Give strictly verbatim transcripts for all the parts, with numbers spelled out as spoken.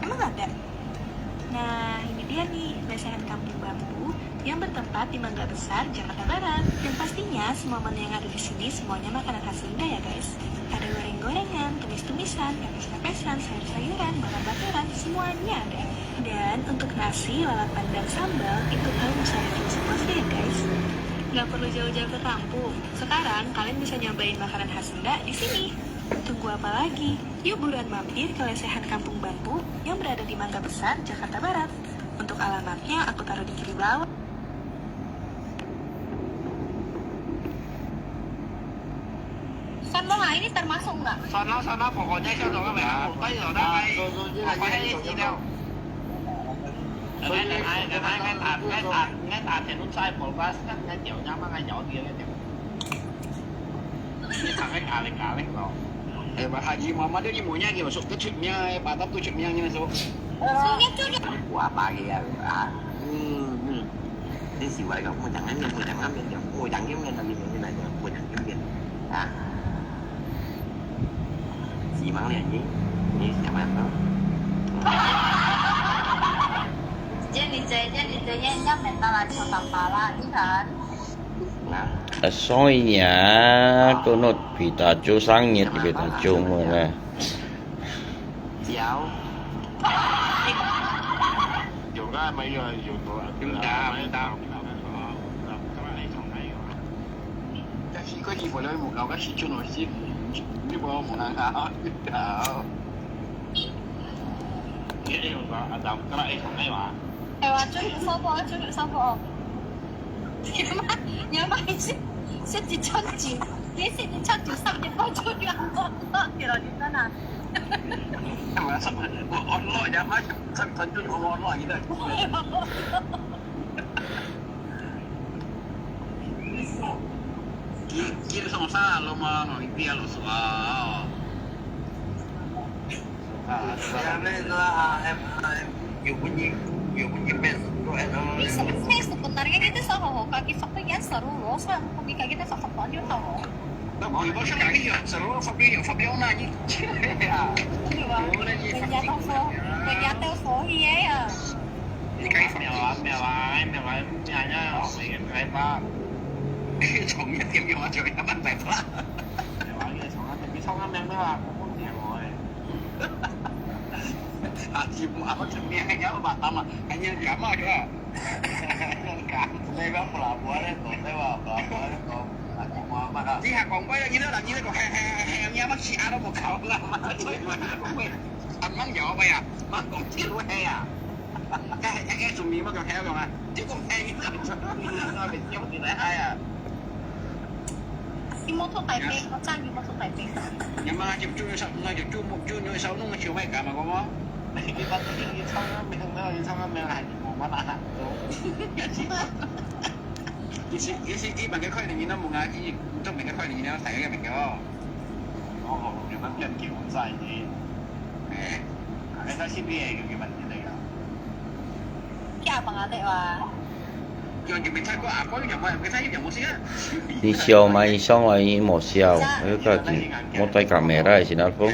Emang ada? Nah, ini dia nih, lesehan Kampung Bambu yang bertempat di Mangga Besar, Jakarta Barat. Dan pastinya semua menu yang ada di sini semuanya makanan khas Sunda ya guys. Ada goreng-gorengan, tumis-tumisan, pepes-pepesan, sayur-sayuran, bakar-bakaran, semuanya ada. Dan untuk nasi, lalapan, dan sambal itu kalian bisa review sepuasnya ya guys. Nggak perlu jauh-jauh ke kampung. Sekarang kalian bisa nyobain makanan khas Sunda di sini. Tunggu apa lagi? Yuk buruan mampir ke lesehan Kampung Bambu yang berada di Mangga Besar, Jakarta Barat. Untuk alamatnya aku taruh di kiri bawah. Sana lah, ini termasuk nggak? Sana, sana, pokoknya sana kan memang hotel lah, dah, ah, hai. So, so, ini apa lagi, hai, ini so, ini so. Dah, dah, dah, dah, dah, dah, dah, dah, dah, dah, dah, dah, dah, dah. 你讀个咖哩咖哩咯。哎，Pak Haji Muhammad你無影叫，屬得出名个，Batam都出名个，屬。Sunya tu. 我阿爸个啊，啊，嗯，嗯。你是話講，我講个面，我講个面，我講个面，那你面那個，我講个面，啊。Simang ni anjing, ni siapa yang tahu? Jadi, jadi, jadi, yang mental aja tak parah, kan? 啊，所以啊，都那比大舅生日，比大舅么呢？有个没有，有个，有的，没有的。但是个你不能不搞个是就东西，你不要不能搞，搞。你有个，啊，咱们过来一同来玩。哎，我就有说过，就有说过。 你阿媽，你阿媽一食，食一餐酒，你食一餐酒三點半就要安到，安到去了，你看啊。我安樂，你阿媽三餐就安樂，你看。今，今上山了嗎？你不要老师啊。 Ini sebenarnya kita sa Hohoka, kita sa Hohoka, kita sa Hohoka, kita sa Hohoka. Nah, mau ibu sa kami ya, seru sa kami ya, sa kami na ni. Iya. Boleh ni. Kanya tau so, kanya tau so, iya ya. Ni kai sa. Mèo à, mèo à, mèo à, mèo à, mèo à, mèo à. Chong ya, tiêm mèo à, chong ya, bạn bè pula. Mèo à, mèo à, chong ya, tiêm mèo à, mèo à, mèo à. 啊，全部啊，出名个，我嘛，他嘛，哎呀，感冒去啊。你講布拉布拉咧講，對吧？布拉布拉咧講，啊，全部啊，嘛，你還講，我有一個人，你咧講，嘿，嘿，嘿，嘿，你阿媽死啊都無搞啦，嘛，所以我講，喂，阿媽有喂啊，媽講天會啊。 該，該，該準備麼个？還要講啊？就講，哎，你怎麼準備啊？別笑起來，哎呀。你摩托台北，我載你摩托台北。你媽就，就，就，就，就，就，就，就，弄個小麥秆嘛，講麼？你把這個你唱到沒有，沒有，你唱到沒有，還是我媽媽。其實，其實，基本个概念，你都問啊，你都每個概念，你都睇个物件哦。 哦，原本變結婚晒呢。哎，啊，該在新北有結婚的那個。嫁房啊，對吧？有結婚菜過啊，過有結婚，結婚菜有結婚先啊。你笑嘛？你上來你無笑，你家己，我戴camera先啊，風。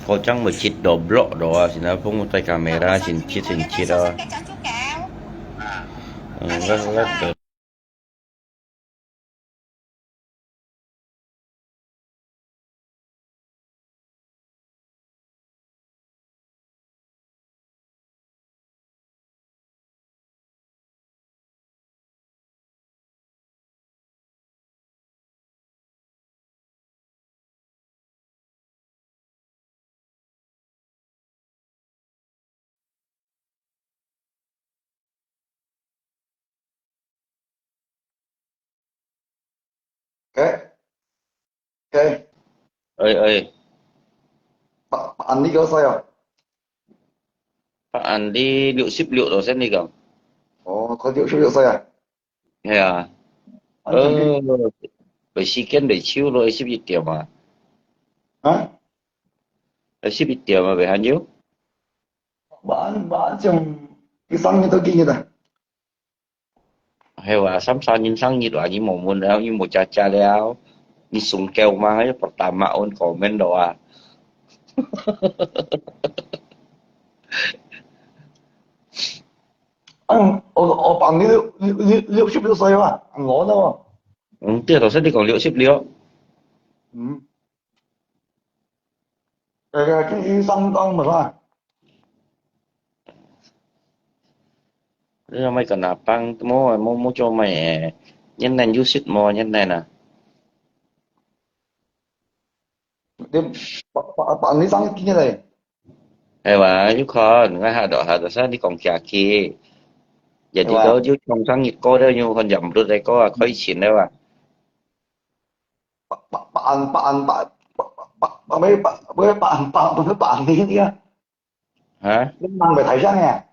我講無切到block到啊，先啊，風，我戴camera先切先切啊。啊。嗯，我，我。 OK，OK，哎，哎。Pak，Pak Andi幾多歲啊？Pak Andi六十六多歲，你講？哦，佢六十六歲啊？係啊。Andi，呃，未時間未秋咯，十一點啊。啊？十一點啊，未還有？Maan，maan，像佢生日都幾日啊？ 係啊，三三年生日啊，你無問了，你無加加了，你送狗嘛，還有pertama on comment了啊。嗯，我我爸你六六六六十六歲啊，很老的哦。嗯，對，頭先你講六十六。嗯。這個去醫生講麼个？你做麼个拿幫？無無無做麼个？你能有食無？你能啊？你把把把你生意咧？ 係哇，有看，𠊎下到下到，所以你講客氣。Jadi kau有唱生日歌了，有看jam blues个歌啊，開心了哇。把把把俺把俺把把把把没把没把俺把不是把你呀？啊？你忙个台上呀？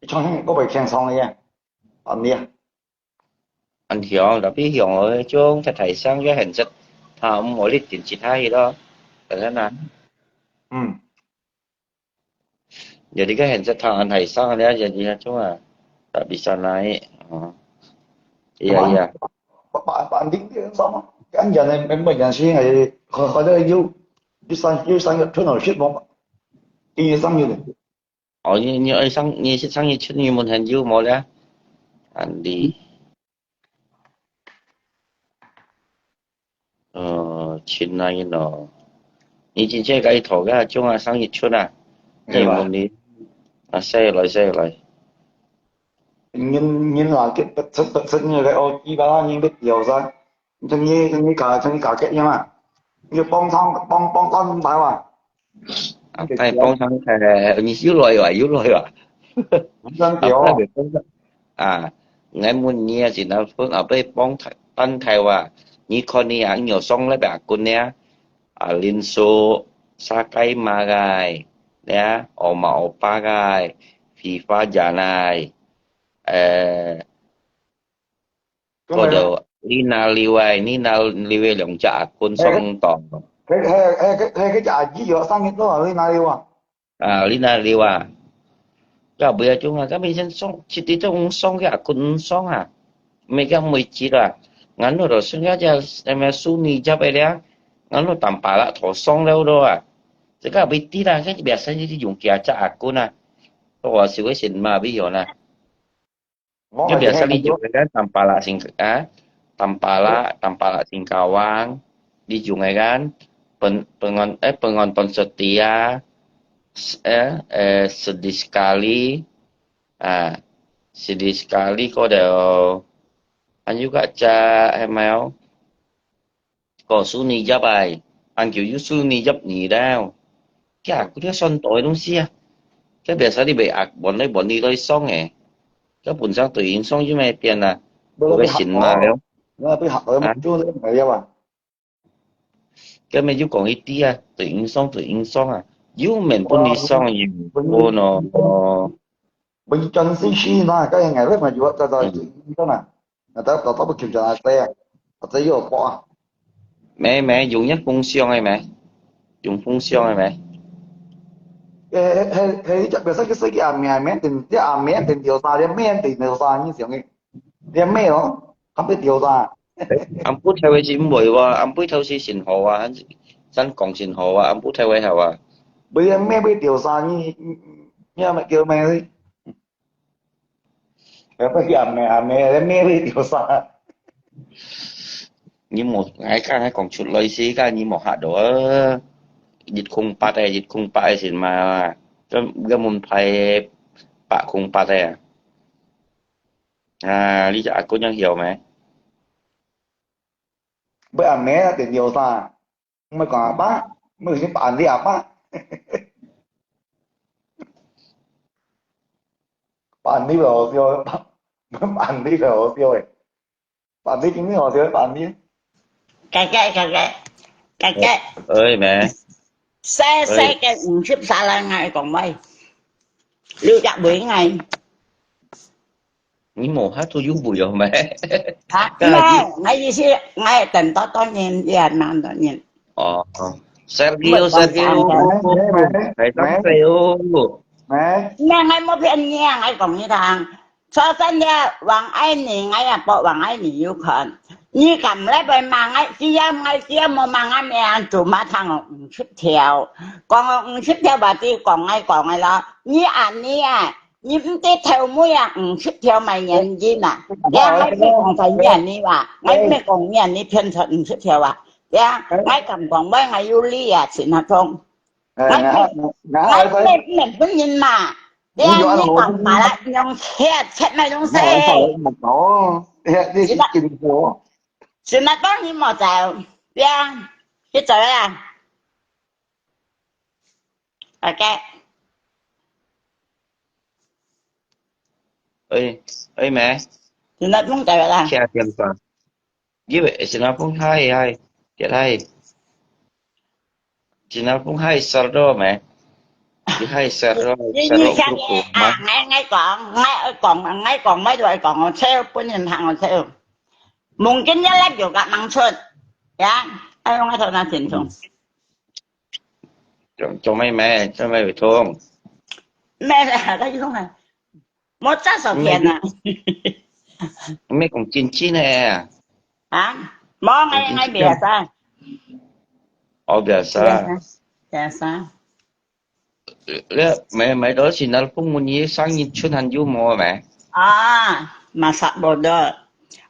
唱生日歌会轻松个呀？把你呀？ 恁香，tapi香个種在台上个現實，他毋好你點其他去咯，等等啊。嗯。Jadi kan現實他安台上了，jadi那種啊，tak bisa naik。哦。Iya, iya。把把把你点什么？跟人的没没人心哎，好好的有有三有三个turn out shit吗？第三有的。 哦，你你愛上你係上一出你問很久無咧？安利。呃，親愛的咯，你真正該討个種啊，上一出啊，你問你啊，say來say來。人人啊，佢不出不出你个哦，一般人不掉噻。 你你你搞你搞个样啊？你帮帮帮帮帮大哇？啊，哎，帮上台，你又來哇，又來哇。真个哦。啊，你问你啊，是哪分啊？被帮台帮台哇？你看你啊，你有上那边滚呢？啊，林叔，沙该马个，呀，我嘛我爸个，FIFA 人啊，呃。 Kau dah Lina Liu ai, Lina Liu ai 兩隻akun 上當。係係係係係，佢隻阿姨有生日咯，Lina Liu啊。啊，Lina Liu啊，該不要種啊，該每天上，直接種上个akun上啊，每个每日啊，nganu都生个隻什麼Suni Jap个咧，nganu tambah啦，頭上了咯啊，這个不知啦，這biasanya用幾隻akun啊，我是會先嘛不要啦。 你biasa你用个kan Tampalak Sing-, ah, Tampalak, Tampalak Singkawang, 你用个kan Pen-, Pengon-, eh, Pengonton Setia, s-, eh, eh, Sedih Sekali, ah, Sedih Sekali kau dah, anju kat cak, eh, mau. 个Suni Jap ai，恁久有Suni Jap你了。佢akun个算多个東西啊，佢biasa你買啊，換來換去來上个，佢本身對應上又咩變啊，我个心嘛了。那被hack了，啊？就那个没了啊。佢咪就講一啲啊，對應上對應上啊，又免分你上，又分哦。 When you transition 啊，該个危險嘛，就在在中啊，那到到到不久就那个啊，或者又爆啊。沒沒，用一風箱个沒，用風箱个沒。誒誒誒，誒，你隻別使去洗佢阿妹，阿妹定，你阿妹定掉晒，你阿妹定掉晒，你想个，你阿妹哦，還被掉晒。 暗晡頭个先會哇，暗晡頭時先好啊，真講先好啊，暗晡頭个好啊。不要咩被丟下，你你你要咩叫咩？要不要咩啊咩咩被丟下？你無，𠊎剛才講出來時，該你無嚇到啊！一空八个，一空八个先嘛，這這門牌八空八个啊！ 啊，你隻阿公樣曉咩？不阿妹啊，定有啥？毋係講阿爸，毋係先扮你阿爸。扮你个好笑，扮你个好笑誒。扮你真正好笑，扮你。 姐姐，姐姐，姐姐。哎，咩？細細个五十三來，𠊎講喂，六隻尾𠊎。你無下都有尾哦咩？哈？該還有。No，𠊎意思，𠊎等多多年，也蠻多年。哦，哦。Sergio，Sergio，來上水哦。咩？那𠊎無騙你啊，𠊎講你聽。 昨天个王愛你，𠊎也播王愛你有看。你敢來會罵𠊎，只要𠊎只要無罵𠊎名，做麼通五十條？講五十條話，就講𠊎講个咯。你恁呢啊，你毋知頭尾啊，五十條麼原因啊？呀，𠊎毋係講在你恁呢啊，𠊎毋係講你恁呢騙出五十條啊。呀，𠊎敢講話，𠊎有理啊，陳學忠。 哎，𠊎，𠊎，𠊎，𠊎，𠊎，你，你本人嘛，你，你講嘛啦，用切，切麼東西？哦，你，你，你，是嘛？當然無走，呀，去走啦。OK。哎，哎，咩？現在不用走了啦。下電話。 因為新加坡hai hai, tiap hai. Singapore hai saldo meh. Di hai saldo, 你，你，saldo 你，group 啊，嘛。𠊎，𠊎講，𠊎愛講，𠊎講，𠊎就愛講哦，切，本人行哦，切。Mungkin dia lagi juga maksud. Ya, ayo ngai tahu nanti tu. 做，做咩咩？做咩會痛？咩啦，佢講啊，無詐手騙啊。你，你講真真个啊？啊？無，𠊎，𠊎biasa。哦，biasa。Biasa，biasa。你買，買到時，那風門你生意出還有無咩？啊，masak bodoh。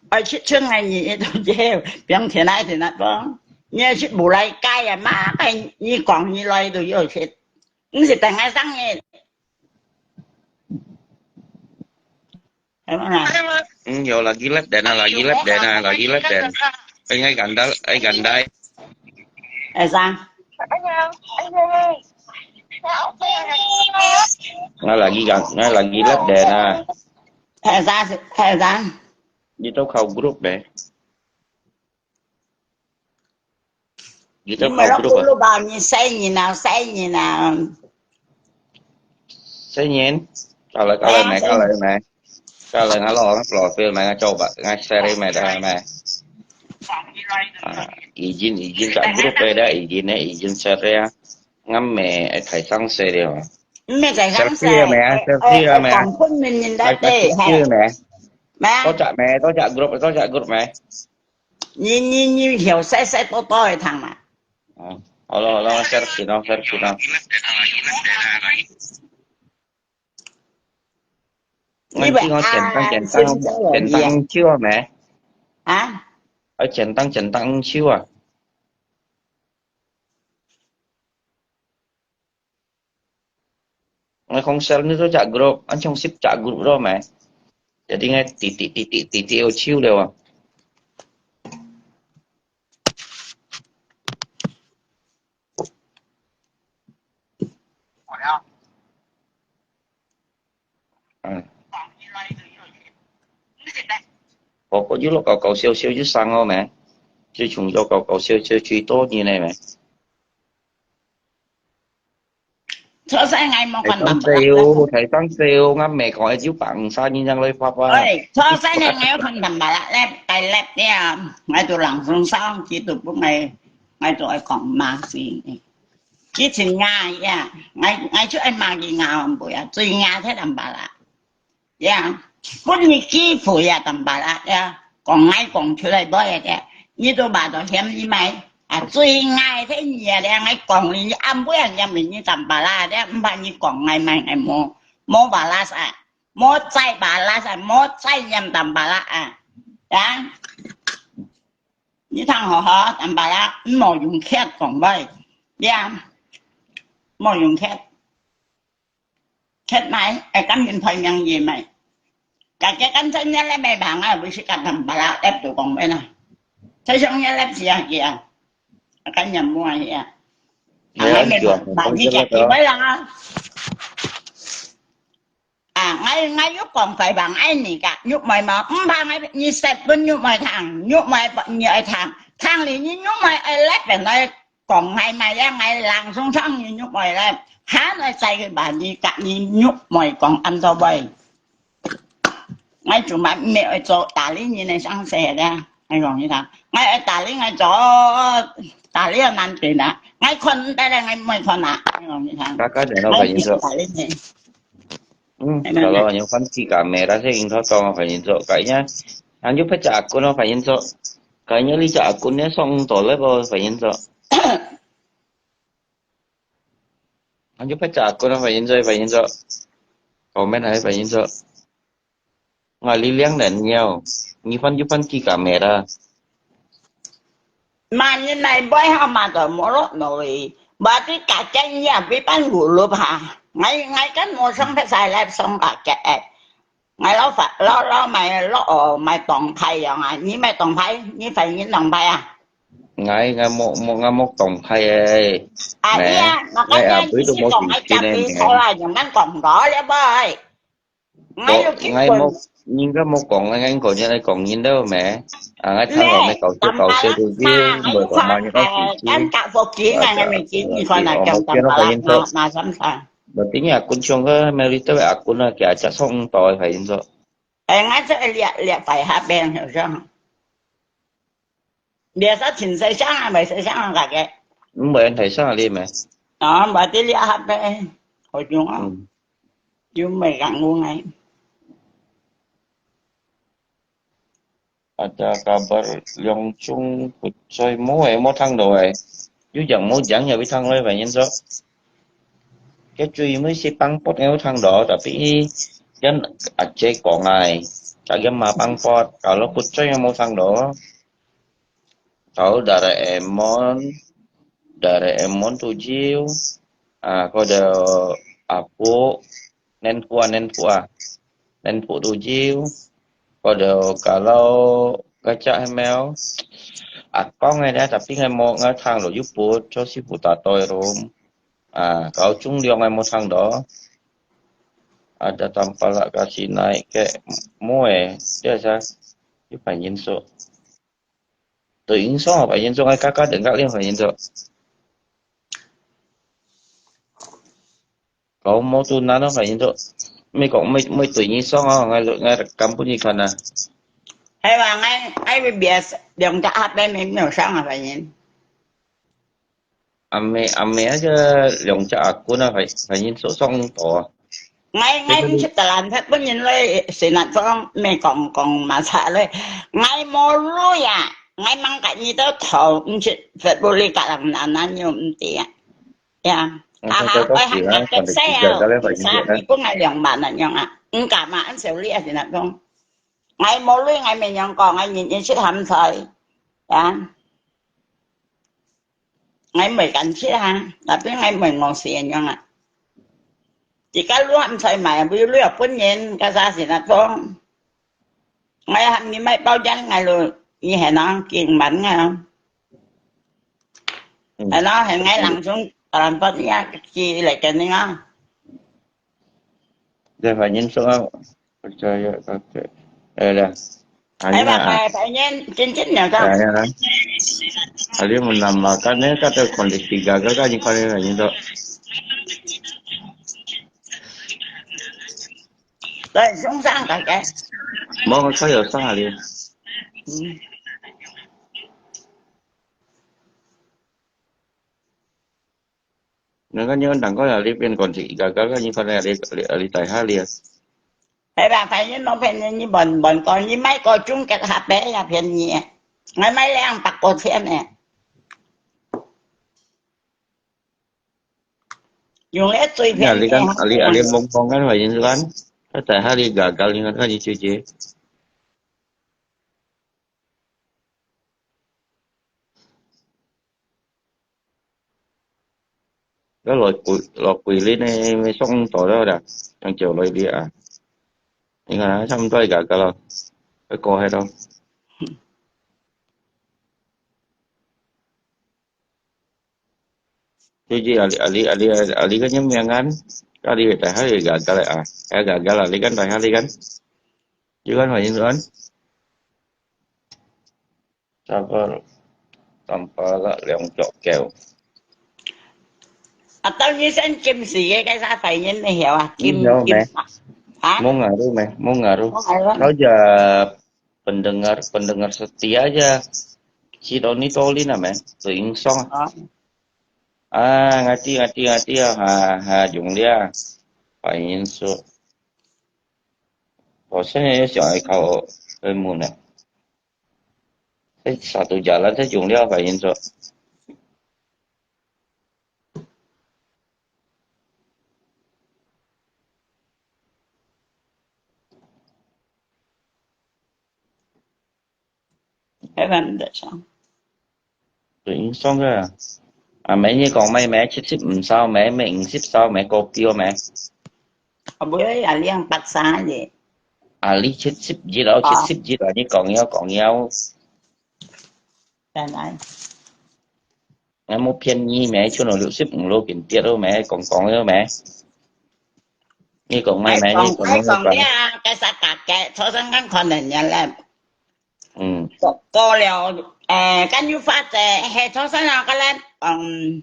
愛出，出个你都有，不用錢來錢來講。你愛出無來街啊嘛，你講你來都有錢。 毋係等𠊎生日。係嘛？嗯，有lagi left then啊，lagi left then啊，lagi left then。哎，愛簡單，愛簡單。係啥？𠊎lagi簡，𠊎lagi left then啊。係啥？係啥？你都考group咩？ 你都考group啊？你細人啊，細人啊。細人？搞來，搞來咩？搞來咩？搞來，𠊎落，profile咩？𠊎做吧，𠊎share咩？得咩？啊，已經，已經在group个了，已經呢，已經share了啊。𠊎咩，會太生疏了啊。毋係太生疏，share了咩？share了咩？講分明人家對，係。咩？多隻咩？多隻group，多隻group咩？ 你，你，你曉細細多多个聽嘛？哦，好了，好了，share去咯，share去咯。你會，𠊎這個簡單，簡單，簡單就好咩？啊？啊，簡單，簡單就好啊。 𠊎講share你做隻group，恁像十隻group咯咩？Jadi𠊎滴滴滴滴滴滴有手了啊。嗯。我，我有落搞搞笑笑就生哦咩？最重要搞搞笑笑最多人个咩？ 初時𠊎無看淡薄啦。大聲笑，大聲笑，𠊎毋係講一九八五三年樣來發發。喂，初時呢，𠊎有看淡薄啦，left，該left呀，𠊎就冷風燒，佢都不愛，𠊎就愛講罵死。佢真牙呀，𠊎，𠊎就愛罵佢牙hombre啊，最牙忒淡薄啦。 呀，分你機會啊，淡薄啦，呀，講𠊎講出來無个，你都罵到嫌你買，啊，最愛忒你啊，𠊎講你，你暗晡啊，嫌你淡薄啦，這毋怕你講𠊎買，𠊎無，無balas啊，無再balas啊，無再嫌淡薄啦啊，呀，你聽好好，淡薄啦，毋好用客講話，呀，毋好用客。 Ket mai, eh, kan min phai miang ye mai. Ka ke kan chan nya le mai bang a, wi si kan tham bala ep tu kong mai na. Chai shong nya le sia kia. Kan nya mua hia. Ang ai mi ba ni kia ki mai lang a. À, ngai, ngai yuk kong phai bang ai ni ka, yuk mai ma, mpha ngai ni set pun yuk mai thang, yuk mai ni ai thang, thang li ni yuk mai ai lep ben ai 講𠊎買呀，𠊎langsung上你玉妹咧，還愛再去把你甲你玉妹講恁多位。𠊎做麼毋愛做打理人个上司咧？𠊎講你聽，𠊎愛打理𠊎做，打理个難聽啊！𠊎看毋得咧，𠊎毋愛看啊！𠊎講你聽，大家等到反應說，打理你。嗯，係咪？Kalau yang fancy kami, rasa yang kau tahu apa yang tu, kayaknya, yang juga pecah aku no apa yang tu. Kayaknya你隻akun呢上到了啵，反映咗。還有別隻akun啊，反映咗，反映咗。Comment還反映咗。Ngali liang nen nyo, ngipan yupan ki kamera. Mà như này bơi hao mà tao mua lót nổi. Bà tí cả cái nhà với bán gù lụp hả? Ngay ngay cái mua xong phải xài lại xong cả cái. Ngai lo fa lo lo mai lo o mai tòng phai yong à, nyi mai tòng phai, nyi phai nyi tòng phai à? Ngai ngai mo mo ngai mo tòng phai e. À, mẹ, iya, ngai makanya à bưới nyi tôi si mo tòng tùy ai kia chăm nên đi mẹ. Thôi là yong ngan kong đó le boy. Ngai có lu ki ngai kun. Mo nyi ngai mo kong ngai ngai kong nyi ngai kong nyi đâu mẹ. À ngai thang lo mẹ cầu siêu cầu siêu tôi chứ mười còn bao nhiêu có gì chứ. Ăn cả vô ký ngai ngai mi ký nyi coi là trong tòng phai là mà mà sẵn sàng. Berarti ni akun siung ke Mary tu akun lah kia cak song toi phải inso. Eh, ngai cak liak liak phải hap beng hiu siang. Biasa chin sai siang ah, mai sai siang ah kake. Mbai an thai sang li me. Ah, berarti liak hap beng. Ho jung ah. Hmm. Jung mai gang ngu ngai. Ada kabar Liong Chung Put Choi mo eh, mo thang do eh. Yu jang mo jang ya wi thang lo eh, phải nhân số. Cái truy mới si pang pot eh, mo thang do, tapi yan aje kong ai. Chak yan ma pang pot, kalau Put Choi mo thang do. Kalau Doraemon, Doraemon tujiu, ah, ko do apu, nen kua, nen kua, nen pu tujiu, ko do kalau kacak hemel, akong ngai dah, tapi ngai mo ngai thang lo, yu put, cho si put ta toi rum. Ah, kalau Chung Liong ngai mo thang do. Ada tampalak kasi naik ke mo eh, dia sa, yu phải nhân số. Tự nhiên số phải nhân số ngay các các đừng các liên phải nhân số. Có mô tu nán nó phải nhân số. Mấy cộng mấy mấy tự nhiên số ngay ngay cắm bút như khăn à. Hay là ngay ngay bị bịa đường cả hạt bên mình nhiều sáng là phải nhân. Ame ame aja liang ca akun ah, phải phải nhân số song to. Ngai ngai hông chit talan phet pun nyin loi, sinat phong me kong kong ma sa loi. Ngai mo lui ah, ngai mang ka nyi tau thou, hông chit phet bu li ka lang nan nan nyu hông ti ah. Ya. Aha, bai hak ka tek sai ah, sa pi pun ngai liang ba nan yong ah. Hông ka ma an seu li ah sinat phong. Ngai mo lui ngai me nyong kong, ngai nyin nyin chit ham soi. Ya. Ngai mười kan chit ha, tapi ngai mười ngong si nyong ah. Chỉ có lúa hăm soi mai, ví dụ lúa bún nyin, cái giá gì nó phong. Ngai hăm nyi mai bao jang ngai lu, nyi hè nó, kiên mắn ngai. Hè nó, hè ngai lăng xuống, tao làm bớt nha, cái chi lại cái này á. Để phải nhân số á, cho, cho, cho, ờ, là. Ai mà phải, phải nhân, chính chính nào tao. Ai mà. Ai mà nằm mà cái này cái tôi còn lịch sử gà, cái, cái gì coi là nhân số. Rồi, xuống sang cái, cái. Mong có hiểu sang à đi. Ừ. Nang kan nyo nang ko ya li pien kon si gagal kan nyi kon ya li li tai ha li. Phải bà phải nhân nó phải nhân như bọn bọn con như mấy cô chung cái hạt bé là phiền nhẹ. Ngày mai lẽ ăn bạc cô phiền nè. Dùng lẽ tùy phiền. Li kan ali ali bong bong kan phải nhân kan. Ka tai ha li gagal li kan kan nyi chi chi. Cái loại quỷ loại quỷ li này mới sống tỏ đó đã, chẳng chịu loại đi à. Ini kan sama tuh gak kalau cái cô hay đâu. Chứ gì ali ali ali ali cái nhóm miệng ăn, cái đi về tại hai gak cái à, hai gak cái là đi kan tại hai đi kan, chứ kan phải như kan. Sabar, tanpa là 兩隻狗。 Atau nyi sen kim si ye cái xã phải nhân này hiểu à? Kim, kim. Hả? Mông ngà ru mẹ, mông ngà ru. Mông ngà ru. Nó giờ pendengar, pendengar setia aja. Si Tony Tolin à mẹ, tự nhiên song. Ờ. À, ngati, ngati, ngati, ha, ha, dùng lia. Phải nhân số. Có sẽ sẽ ai khâu cái mù nè. Satu jalan saja用了，反正就。Heran得上。對，上个。啊，每日講買咩七十五燒咩，咩五十燒咩，股票咩。啊，不要呀，兩百三个。啊，你七十一哦，七十一啊，你講要講要。再來。 𠊎無騙你咩？就六十五路邊跌路咩？講講了咩？你講買咩？你講買咩？講了啊，該啥價格，早上看看人家咧。嗯。過了，誒，跟住發仔，係早上啊，个咧，嗯，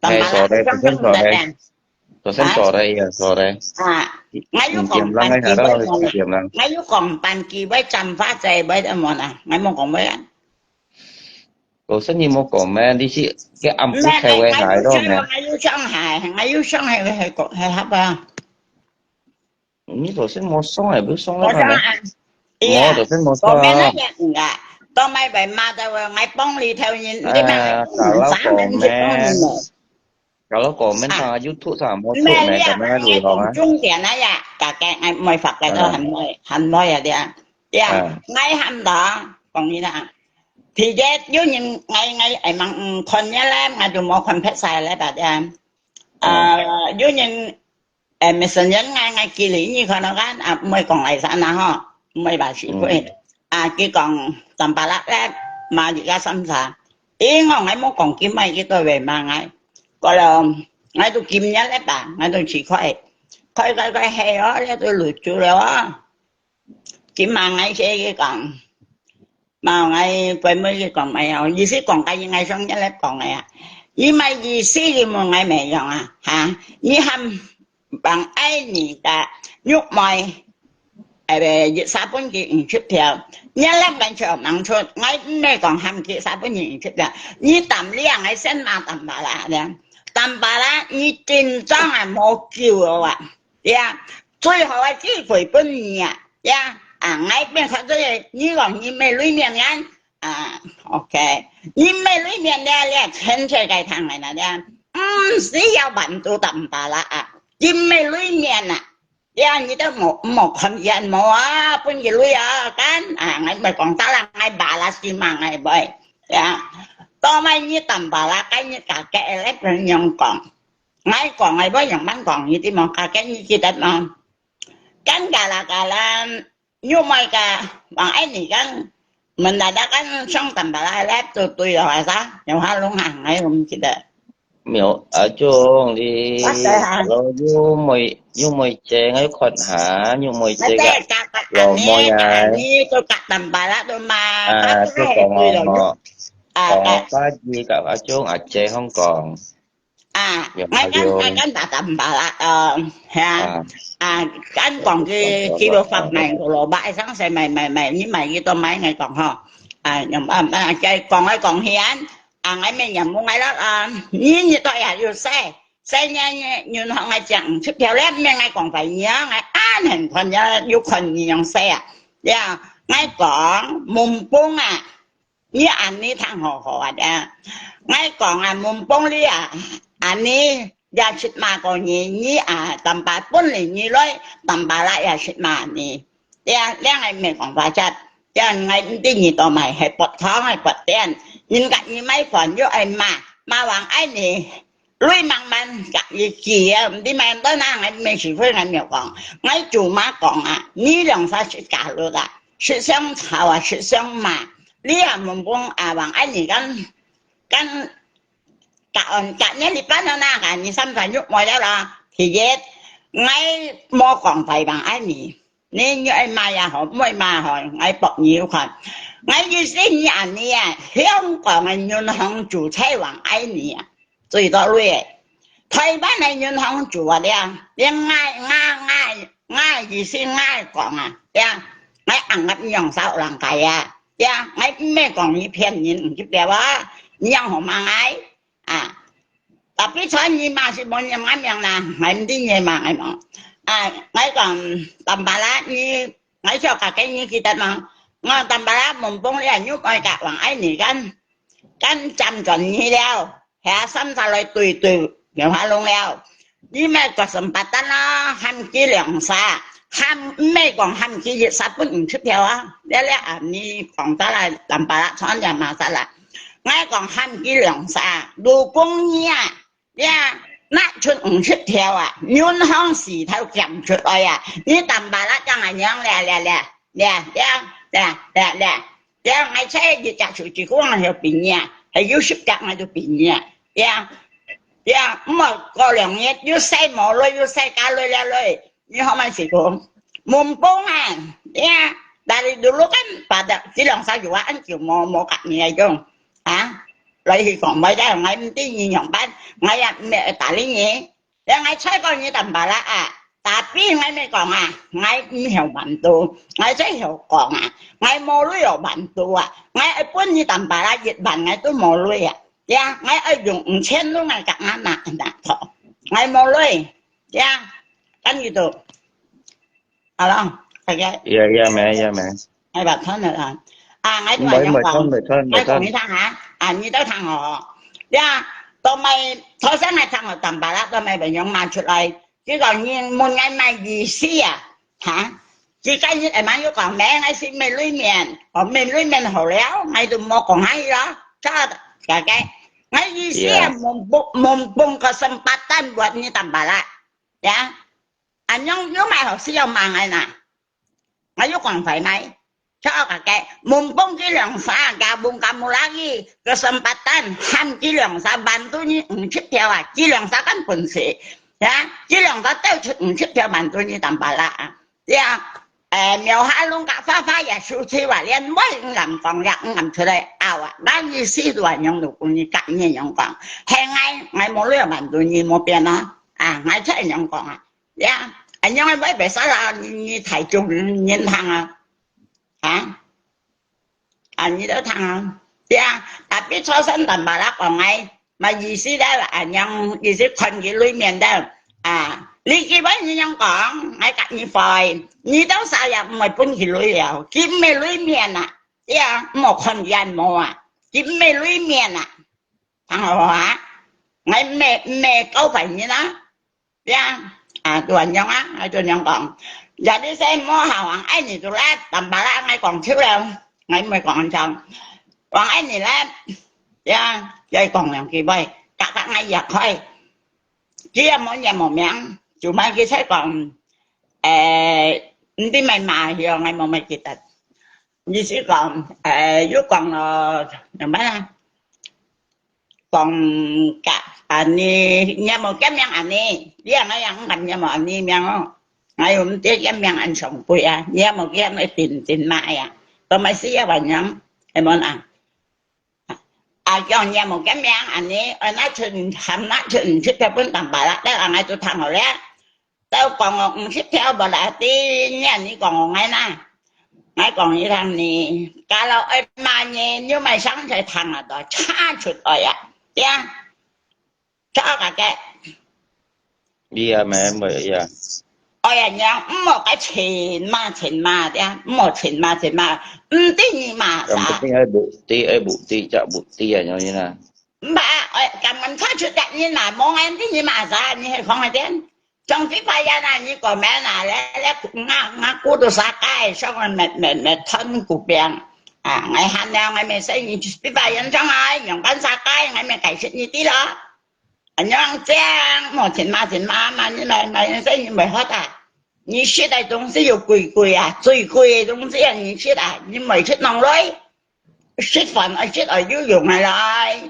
係，所以，早上做个，啊？ 昨天做个，也做个。啊，𠊎有講半句話，幾點啦？𠊎有講半句話，站花仔，話得無啦？𠊎無講話啊。昨天你無講咩？你是个暗晡開會還咯咩？𠊎有上海，𠊎有上海个，係講，係合啊。你昨天無上海，不是上了咩？我昨天無上啊。我昨天那天啊，都買白骂的，我，𠊎幫你頭人，你買，哎呀，搞到狗咩？ Kalau komen上啊，YouTube上無出咩，咁樣如何啊？重點啊呀，大家愛唔會發覺到很會，很會啊，對啊，對啊，𠊎喊到講你啦，第一有人𠊎𠊎愛問，嗯，看了咧，𠊎就無看別晒咧，大家，呃，有人，呃，messenger𠊎，𠊎寄你，你看到kan，啊，毋會講來山啊吼，毋會把是會，啊，佢講，tambah啦咧，嘛而家三三。 咦，𠊎𠊎無講佢買幾多位嘛，𠊎，過了，𠊎都今日咧吧，𠊎都去開，開開開係哦，這都累積了哦。今嘛𠊎先佢講，嘛𠊎背尾佢講，哎呀，意思講个應該上日咧講个啊，你買意思佢問𠊎咩樣啊，哈，你喊 Bang ai你个玉妹，誒，一沙本佢五十條，你兩本就吂出，𠊎毋係講喊佢沙本佢五十條，你擔兩个先買tambah啦，tambah啦，你緊張啊，無救了啊，呀，最後个機會分你啊，呀，啊，𠊎變成這个，你講你沒鐳面眼，啊，OK，你沒鐳面了，了，全世界聽个啦，了，毋需要bantu tambah啦啊，你沒鐳面啊。 呀，你都無，無看見無啊？分佢鐳啊，kan？啊，𠊎毋係講得啦，𠊎balas佢嘛，𠊎會。呀，到尾你tambah啦，該你價格咧，分樣講。𠊎講，𠊎會樣般講，你知無？價格你記得無？Kan kala-kala，玉妹个，王愛你kan，mendadak kan上tambah啦，咧，就對了，係啥？有下弄下，𠊎毋記得。 沒有，阿忠，你，我知啊。Hello，玉妹，玉妹姐，𠊎看下，玉妹姐个，我知，甲，甲，老妹啊。你都甲tambah啦，都嘛，啊，甲，就講哦，甲，吼，啊，講甲。哦，甲，你甲阿忠阿姐好講。啊，有，𠊎跟，有。𠊎跟甲tambah啦，呃，係啊，啊。啊，跟講佢，佢要發賣个咯，買上先買，買，買，你買幾多買，𠊎講吼。啊，用，啊，啊，再講來講去啊， 啊，𠊎乜也無𠊎啦，啊，你，你到也有使，使你，你銀行𠊎借五十條咧，毋免𠊎講壞你啊，𠊎恁很看你，有看你樣使啊。呀，𠊎講，文峰啊，你恁呢聽好好啊，呀。𠊎講啊，文峰你啊，恁呢，也識罵過你，你啊，tambah本來你來，tambah啦也識罵你。 呀，這𠊎毋係講話啫，這𠊎毋知你到買係發糖係發癲，人甲你買飯又愛罵，罵王愛你，鐳慢慢甲你寄啊，毋知買到哪，𠊎毋係是非，𠊎毋係講，𠊎就罵講啊，你兩儕識加入啊，識相吵啊，識相罵，你也問講啊，王愛你敢，敢甲安甲你，你辦到哪个，你三番又無了啦，第一，𠊎無講壞王愛你。 你，你愛罵也好，毋愛罵也好，𠊎駁你有看。𠊎意思你恁呢啊，香港个銀行就在王愛你啊，最多鐳个。台灣个銀行就啊，這，這𠊎，𠊎，𠊎，𠊎意思𠊎講啊，這，𠊎硬硬用手人家啊，這，𠊎毋係講你騙人，毋係這啊，你樣好罵𠊎。 啊，tapi傳你嘛是無念𠊎名啦，𠊎毋知你嘛，𠊎無。啊，𠊎講，tambah啦，你，𠊎笑甲該你記得無？我tambala mumpung你又愛甲王愛你kan，kan jam轉你了，係啊，三儕來對對，有法弄了。你莫各生八單啦，喊佢兩儕，喊，毋係講喊佢一儕分五十條啊，了了啊，你講得啦，tambala穿了嘛得啦。𠊎講喊佢兩儕，如果你啊， 呀，拿出五十條啊，銀行四頭減出來啊，你tambala講啊樣咧咧咧，咧咧咧咧咧，呀，𠊎猜一隻手指公啊，有比你啊，還有十隻𠊎都比你啊，呀呀，毋好過兩日又使無鐳，又使加鐳了鐳， 你好慢時講，mumpung啊，呀，dari dulu kan pada，這兩三有啊，恁久無無甲你來用啊，來去講，無得，𠊎毋知你樣般，𠊎也毋會搭理你。了，𠊎猜過你tambala啊，tapi𠊎毋講啊，𠊎毋曉mantu，𠊎只曉講啊，𠊎無鐳有mantu啊，𠊎愛分你tambala一萬，𠊎都無鐳啊，呀，𠊎愛用五千都𠊎甲𠊎拿拿到，𠊎無鐳。 呀，跟住就，好了，大家，呀呀，咩呀咩，哎，把看了啊，啊，我都話樣講，我講你聽下，啊，你都聽我，呀，都沒，頭先來聽我tambala，都沒人用拿出來，結果你問𠊎麼意思啊？哈？佢今日會嘛又講，咩，𠊎是沒鐳面，哦，沒鐳面好了，𠊎都無講下去了，這，大家，𠊎意思啊，呀，mumpung，mumpung kesempatan buat你tambala。 呀，恁樣又買好食要忙个呐。𠊎又講快買，就个个，mumpung佢兩儕，gabung kamu lagi，kesempatan，喊佢兩儕bantu你五十條啊，佢兩儕敢本事，呀，佢兩儕鬥出五十條bantu你tambala啊，呀，誒，苗下龍甲花花也輸去啊，連話毋敢講，也毋敢出來拗啊，𠊎意思就恁樣，就講你甲你樣講，係𠊎，𠊎無鐳bantu你無變啊，啊，𠊎才恁樣講啊。 呀，恁樣會袂使啦，你，你大眾人聽啊，啊，啊，你都聽啊，呀，tapi初生tambala講个，麼意思咧，恁樣意思看佢鐳面咧，啊，你基本你樣講，𠊎甲你會，你到啥也毋會分佢鐳了，佢毋係鐳面啊，呀，毋好看佢眼毛啊，佢毋係鐳面啊，聽好無啊？𠊎毋係，毋係教壞人啊。 呀，啊，就恁樣啊，𠊎就恁樣講。Ya，你先莫好啊，愛你就來，tambala，𠊎講笑了，𠊎毋會講恁長。王愛你來，呀，再講兩句話，夾夾𠊎也開。佢也無，也無名，就買佢才講，誒，毋知買麼个，𠊎無，無記得。意思講，誒，又講了，仰般啊？ 講甲恁呢，若無改名恁呢，你也𠊎也毋敢若無恁呢名哦。𠊎又毋知改名恁上輩啊，你也無改名定定嘛呀，都毋係死也還樣，係無啊？啊，講若無改名恁呢，愛拿出，喊拿出，毋出條本當白啦，但係𠊎就聽好了。 都講哦，五十條無啦，你，你講𠊎啦。𠊎講你聽呢，假如愛罵人，又買上台聽啊，都差出來啊，對啊，差个个。你啊，咩，咩呀？哎呀，你啊，毋好該錢嘛，錢嘛，對啊，毋好錢嘛，錢嘛，毋知你罵啥。Yang penting ada bukti, ada bukti, cak bukti啊，你啦。毋怕，哎，根本差出个人嘛，無人知你罵啥，你係講个點。 Trong Phi Pha Yang啊，你講咩啊？咧，咧，ngã，ngã kutu sakai，上面，面，面，面吞骨病。啊，𠊎喊了，𠊎咪使你Phi Pha Yang上來，用緊sakai，𠊎咪解釋你知咯。啊，你樣正，無錢嘛，錢嘛，嘛，你來，嘛，你使你袂好啊。你食个東西又貴貴啊，最貴个東西啊，你食啊，你袂食弄來，食飯愛食愛有用个來。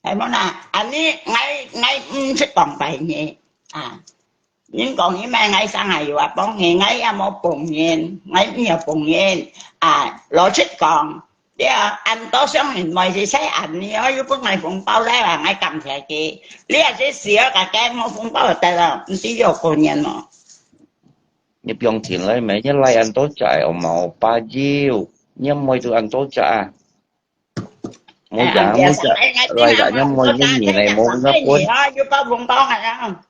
係無啦？恁呢，𠊎，𠊎毋識講白你啊。人講你咩，𠊎生下有啊幫你，𠊎也無幫人，𠊎毋有幫人啊。老實講，對啊，恁多商人賣是使恁呢，哦，又分𠊎紅包來啊，𠊎感謝佢。你也是死了，个个無紅包得了，毋知有過年無？你放錢來咩？你來恁多隻，哦，毛巴油，你買到恁多隻啊？ 我講，哎，我講，哎，哎，來个，你問你，你來問我，你啊，又包紅包个啊。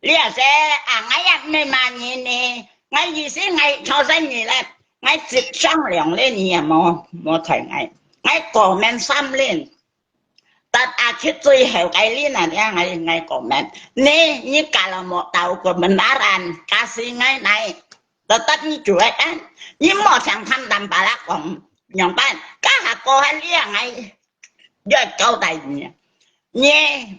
你也是啊，𠊎也毋係罵人呢， ，𠊎意思𠊎做生意咧，𠊎接上兩輪你也無，無睬𠊎，𠊎過面三輪，但阿去最後个輪啊，你𠊎，𠊎過面，你，你kalau mau tahu kebenaran，kasih𠊎來，tetap你做得，你莫想看淡巴拉講，樣般，家下過下了，𠊎 要交代你，你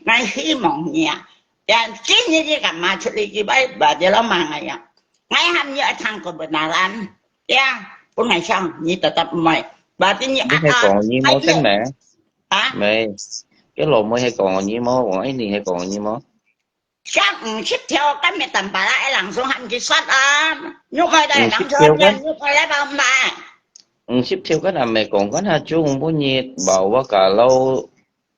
，𠊎希望你啊，ya，今日你敢嘛出去，佢拜拜，你老媽哎呀，𠊎喊你愛聽kebenaran，ya，本來想你得得毋會，berarti你啊，你係講你無真咩？啊，咩？佢老妹係講你無，我一定係講你無。 像五十條，今日淡巴拉个人送喊佢殺啊，肉愛來人送喊，肉愛來包買。五十條个人咪講緊下中半日，無我个老，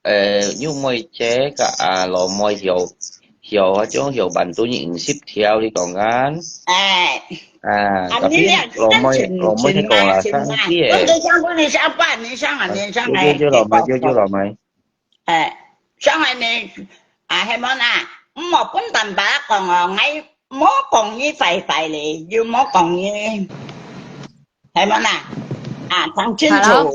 誒，肉妹姐个啊，老妹條，條啊，種條板都五十條，你講緊？哎，啊，啊，tapi 你俩老妹，真老妹係講啦，真生意誒。我就想問你想辦，你想啊，你想有有有，老妹，有有，老妹。哎，上来呢，啊，係無啦？毋好分淡巴拉講哦，𠊎無講你壞壞咧，又無講你，係無啦？啊，聽清楚 Hello？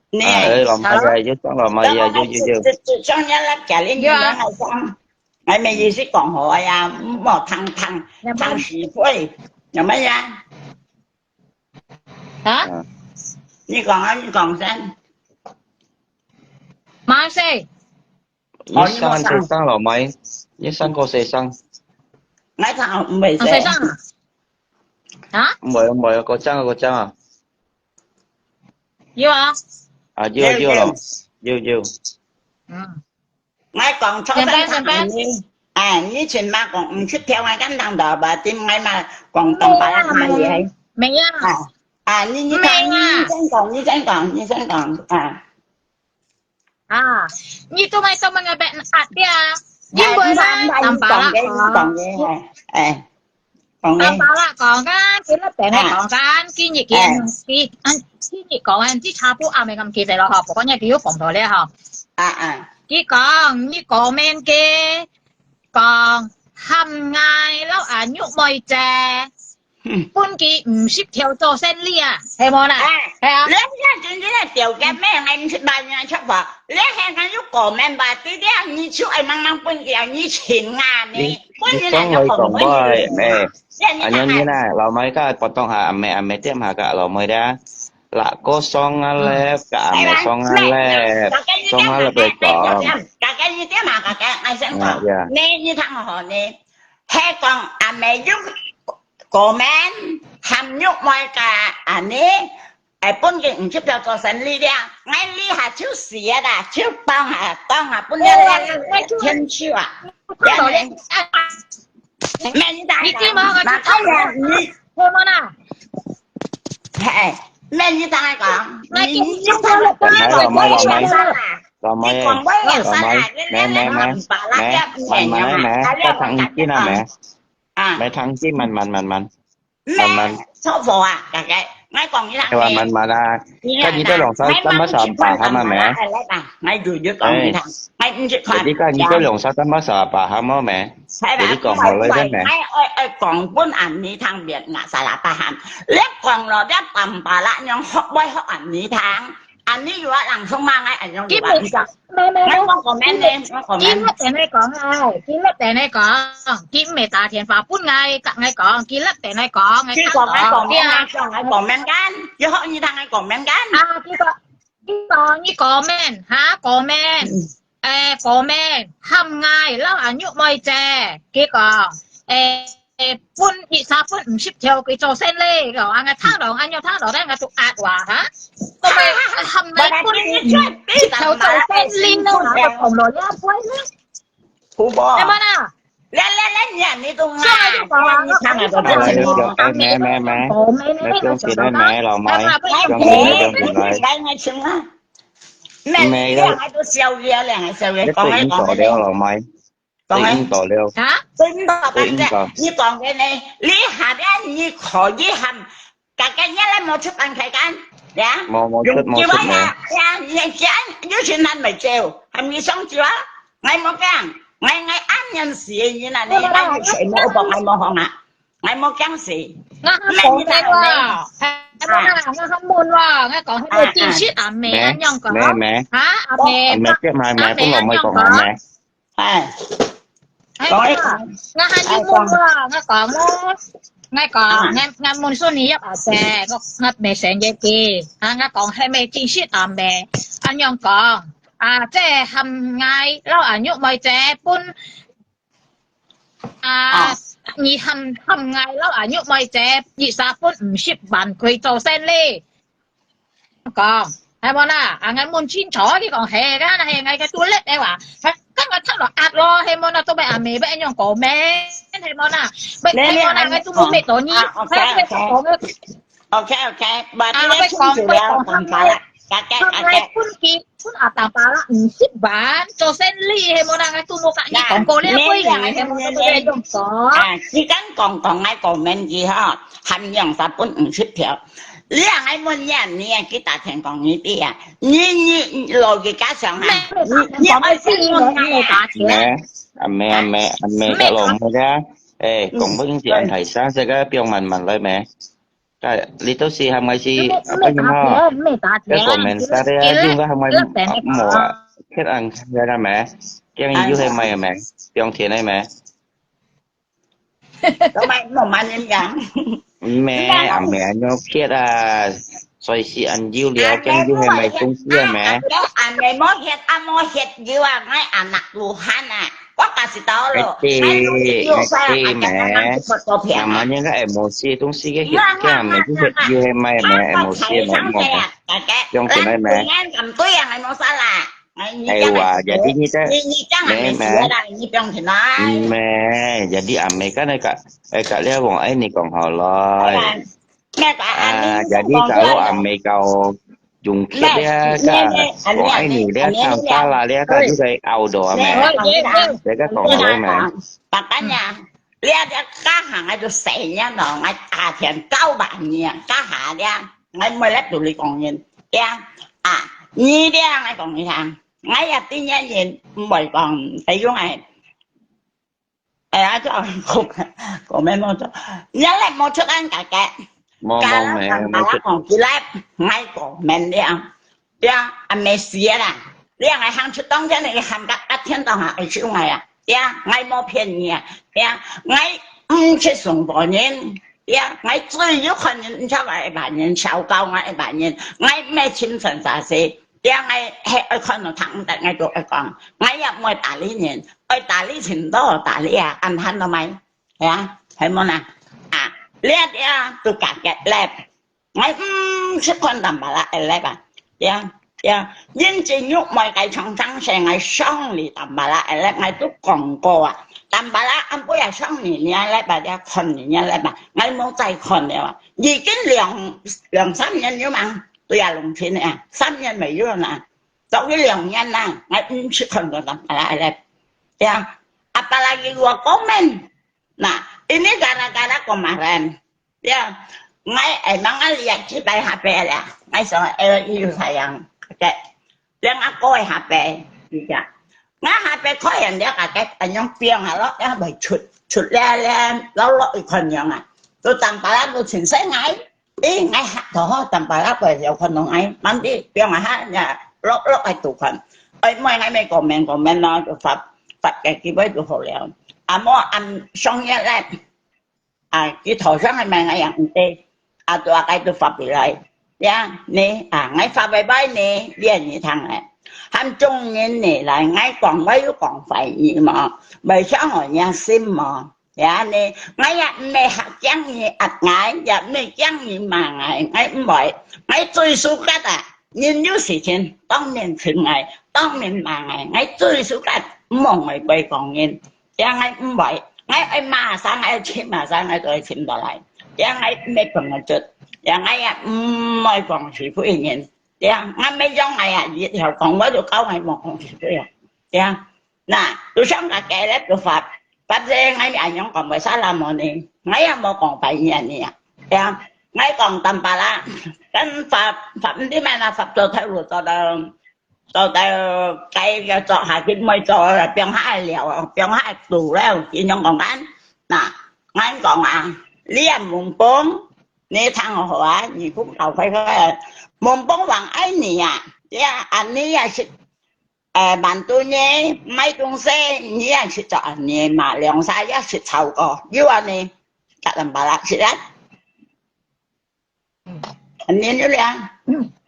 你。啊，誒，老妹啊，有上老妹啊，有有有。就，就，就像你那家裡，你有啊。那个讲，哎，没意思讲好呀，莫谈，谈，谈是非，有没有呀？啊？你讲啊，你讲先。馬來西亞。你生係生老妹，你生个係生，我讲唔会啊，先生啊？啊？唔係唔係，个張啊个張啊，有啊。啊有有咯，有有。嗯。我讲错，先生，先生。你，哎，你前嘛讲五十条，我敢当到吧？点解嘛讲东北话嘛也？没有。啊，啊，你你讲，没有啊。你先讲，你先讲，你先讲啊。啊，你都没都没个被啊，对啊，因为啦，哎，你讲的，你讲的，哎，哎，讲的淡，巴拉讲啊，今日病个讲啊，今日见，今，今日讲啊，只差不多阿妹咁记得咯吼，不过你佢有讲到咧吼。啊啊。佢讲，你过面个，讲，喊𠊎老阿玉妹姐，分佢五十条做生理啊，系无啦？哎，系啊。你这真正个条件咩？俺是办人出吧，你还敢有过面吧？对对，你就爱慢慢分掉，你请啊，你你分人你讲来讲家有过面去，的。咩？你啊，你呢？老妹个，不当下，阿妹阿妹点下个老妹的，那个上啊咧，个阿妹上啊咧，上啊咧不讲。大家你点嘛，大家俺先啊讲，呀。你你听好呢，还讲阿妹有过面，喊玉妹个啊呢，哎，本人唔出表做生理了，俺呢下就死了啦，就当下当下本来天去啊，看到咧，没你打你知吗？那哎呀，你系无啦？哎，没你打讲，那你你你就看了，没有没有没有。老妹，你讲我也老妹，啥啦？没没没没，慢慢来没，再听见了没？啊，没听见，慢慢慢慢。慢慢。错错啊，大概，我讲你啦。慢慢慢啦。看你这两三三把三把他们没？来吧，我就就讲你听，我唔去看。你看你这两三三把三把他们没？系吧？你讲好了没？我我我讲本安尼听别人啥啦，不喊。你讲了，你淡巴拉样学会学安尼听。 啊，你有啊，人送嘛，我哎用今日有啊，你讲，没没没，我讲过咩呢？我讲咩？今日等你讲啊，今日等你讲，今日打电话本来甲我讲，今日等你讲，你讲我讲咩？我讲我讲咩干？你学你听我讲咩干？啊，你讲你讲你讲咩？哈，讲咩？诶，讲咩？喊我老阿玉妹姐，佢讲，诶。 誒，分一下分五十條佢做生理，个，俺个聽到，俺有聽到，但係都壓話哈。都係喊你分一條做生理咯，哈，都講到這位咧。好無？係嘛啦？來來來，你啊，你都啊，所以就講啊，你聽下都聽下。哎，咩咩咩，講咩呢？你不用緊啦，咩，老妹，係嘛，不不用緊，不用緊，來。來，我請啊。咩？你兩個都笑嘅，兩個笑嘅，你講一講。對應到了，老妹。對應到了。啊？真的，對應到。你講个呢，你下邊你可以喊，大家也來無出版開間，呀？無無出無出無。呀，你講有錢還未借，還未上借啊？𠊎無講，𠊎𠊎恁樣死个人啊，你還有錢無幫𠊎無行啊？ ，𠊎無驚死。𠊎還講你話，係無啦？𠊎還問話，𠊎講係無真實阿妹恁樣講。妹，妹，啊，阿妹，阿妹，接下妹，阿妹分老妹講阿妹。哎，哎呀，𠊎還有問話，𠊎講咯，𠊎講，𠊎，𠊎問說你要阿姐，𠊎，𠊎未成年紀，啊，𠊎講係無真實阿妹，恁樣講，啊，這喊𠊎老阿玉妹姐分 啊，你喊，喊𠊎老阿玉妹姐，一儕分五十萬佢做生理。講，係無啦？啊，𠊎問清楚，佢講係啦，係𠊎个都列个話，佢，佢𠊎插落壓咯，係無啦？做咩阿妹，愛恁樣講咩？係無啦？係無啦？𠊎都無咩道理，啊，OK，OK。 OK，OK，啊，你清楚了，淡薄啦，大家，大家。分佢，分阿淡薄啦，五十萬，做生理，係無啦？𠊎都無甲你講過了，你兩个，係無？你兩个，啊，時間講講，𠊎講問題哈，含兩十分五十條。你兩个問你啊，你啊，去打電講你知啊，你，你老人家想哈，你，你愛先問你啊。阿妹，阿妹，阿妹，个老妹个，哎，講不應該安排啥，這个不用慢慢來咩？ 該，你到時喊𠊎去，毋係，毋係打錢，毋係打錢，該個面啥个啊，用个喊𠊎，無啊，騙人个啦咩？驚佢又係咩咩？放錢个咩？做咩，無慢人講。毋係，阿妹，你騙啊！所以係恁有料，驚又係賣東西个咩？阿妹無血，阿妹血有啊，𠊎阿nak武漢啊。 我假使到咯，哎，對，哎，對，咩？那麼應該M O C个東西个，佢，佢還沒去，又係賣咩？M O C个咩？用起來咩？哎哇，jadi你在，你，你這樣還沒死啦，你不用緊啦。咩，jadi阿妹kan，哎，ka，ka，你講，哎，你講好了。 啊，jadi kalau阿妹搞用客了，ka，講愛你了，看法啦了，ka，就在拗到阿妹，這个講了咩？Makanya，你啊，這家下𠊎就死人咯，𠊎打天九萬年，家下了，𠊎每日都來講人，呀，啊，你了，𠊎講你聽，𠊎也對人人毋會講，比如𠊎 哎呀，就講，講咩無做，你來無出恁个个，無，無，無，無出。講起來，𠊎講明了，對啊，阿妹死啦，你還行出當天，你喊个一天到下愛收𠊎啊，對啊，𠊎無騙你啊，對啊，𠊎毋識送貨人，對啊，𠊎只有看人，毋曉𠊎一般人，少教𠊎一般人，𠊎毋係親身啥事。 這𠊎係愛看到聽毋得，𠊎就愛講，𠊎也毋會打理人，愛打理盡多打理啊，恁閒到咩？係啊，係無啦？啊，這這都價格咧，𠊎毋識看淡薄啦，會咧吧？呀呀，因為玉妹个常常係𠊎想你淡薄啦，會咧，𠊎都講過啊，淡薄啦，暗晡也想你，你也咧吧，也看你，你也咧吧，𠊎無再看了啊，已經兩兩三年了嘛。 對啊，弄清了啊，三年沒有了呢，早一兩年呢，𠊎毋識看過淡薄啦，哎嘞，對啊，apalagi我講明，那，ini gara-gara kemarin，對啊，𠊎，哎，emang𠊎lihat幾擺下背了，𠊎想，哎，有sayang，OK，兩阿哥个下背，你講，𠊎下背可以了，个，哎，用冰下落，也會出，出了了，落落一看樣啊，都淡薄啦，都清醒哎。 誒，𠊎嚇到吼，淡薄啦，佢有看到𠊎，慢啲，放下，呀，落落來讀看。誒，妹，𠊎咪講明講明咯，就發，發个機會就好了。啊，無，暗上夜咧，啊，佢頭上還問𠊎樣毋對，啊，就啊，該就發回來。呀，你，啊，𠊎發拜拜你，你係你聽誒。喊眾人你來，𠊎講話有講壞語無？袂想我人心無？ 呀，你，𠊎也毋係驚你壓𠊎，也毋係驚你罵𠊎，𠊎毋會。𠊎最suka啊，人有事情，當面尋𠊎，當面罵𠊎，𠊎最suka，毋好外背講人。呀，𠊎毋會。𠊎愛罵啥，𠊎愛尋罵啥，𠊎都會尋到來。呀，𠊎毋係朋友卒，呀，𠊎也毋會講是非人。呀，𠊎毋係講𠊎啊，一條講，𠊎就教𠊎莫講是非啊。呀，那，就像个該咧，就發，發這𠊎也樣講袂使啦，無呢，𠊎也無講白言呢啊。呀，𠊎講淡薄啦，跟發，發毋知咩啦，發做頭路做到，做到該个做下去，毋會做，放下來了，放下來做了，佢樣講緊。那，𠊎講啊，你啊，文峰，你聽好好啊，耳公搞壞壞啊。文峰還愛你啊，呀，恁呢也食，誒，蠻多呢，買東西，你也食著恁呢嘛，兩儕也食超過，有恁呢，甲淡薄仔，食啊。恁呢有了。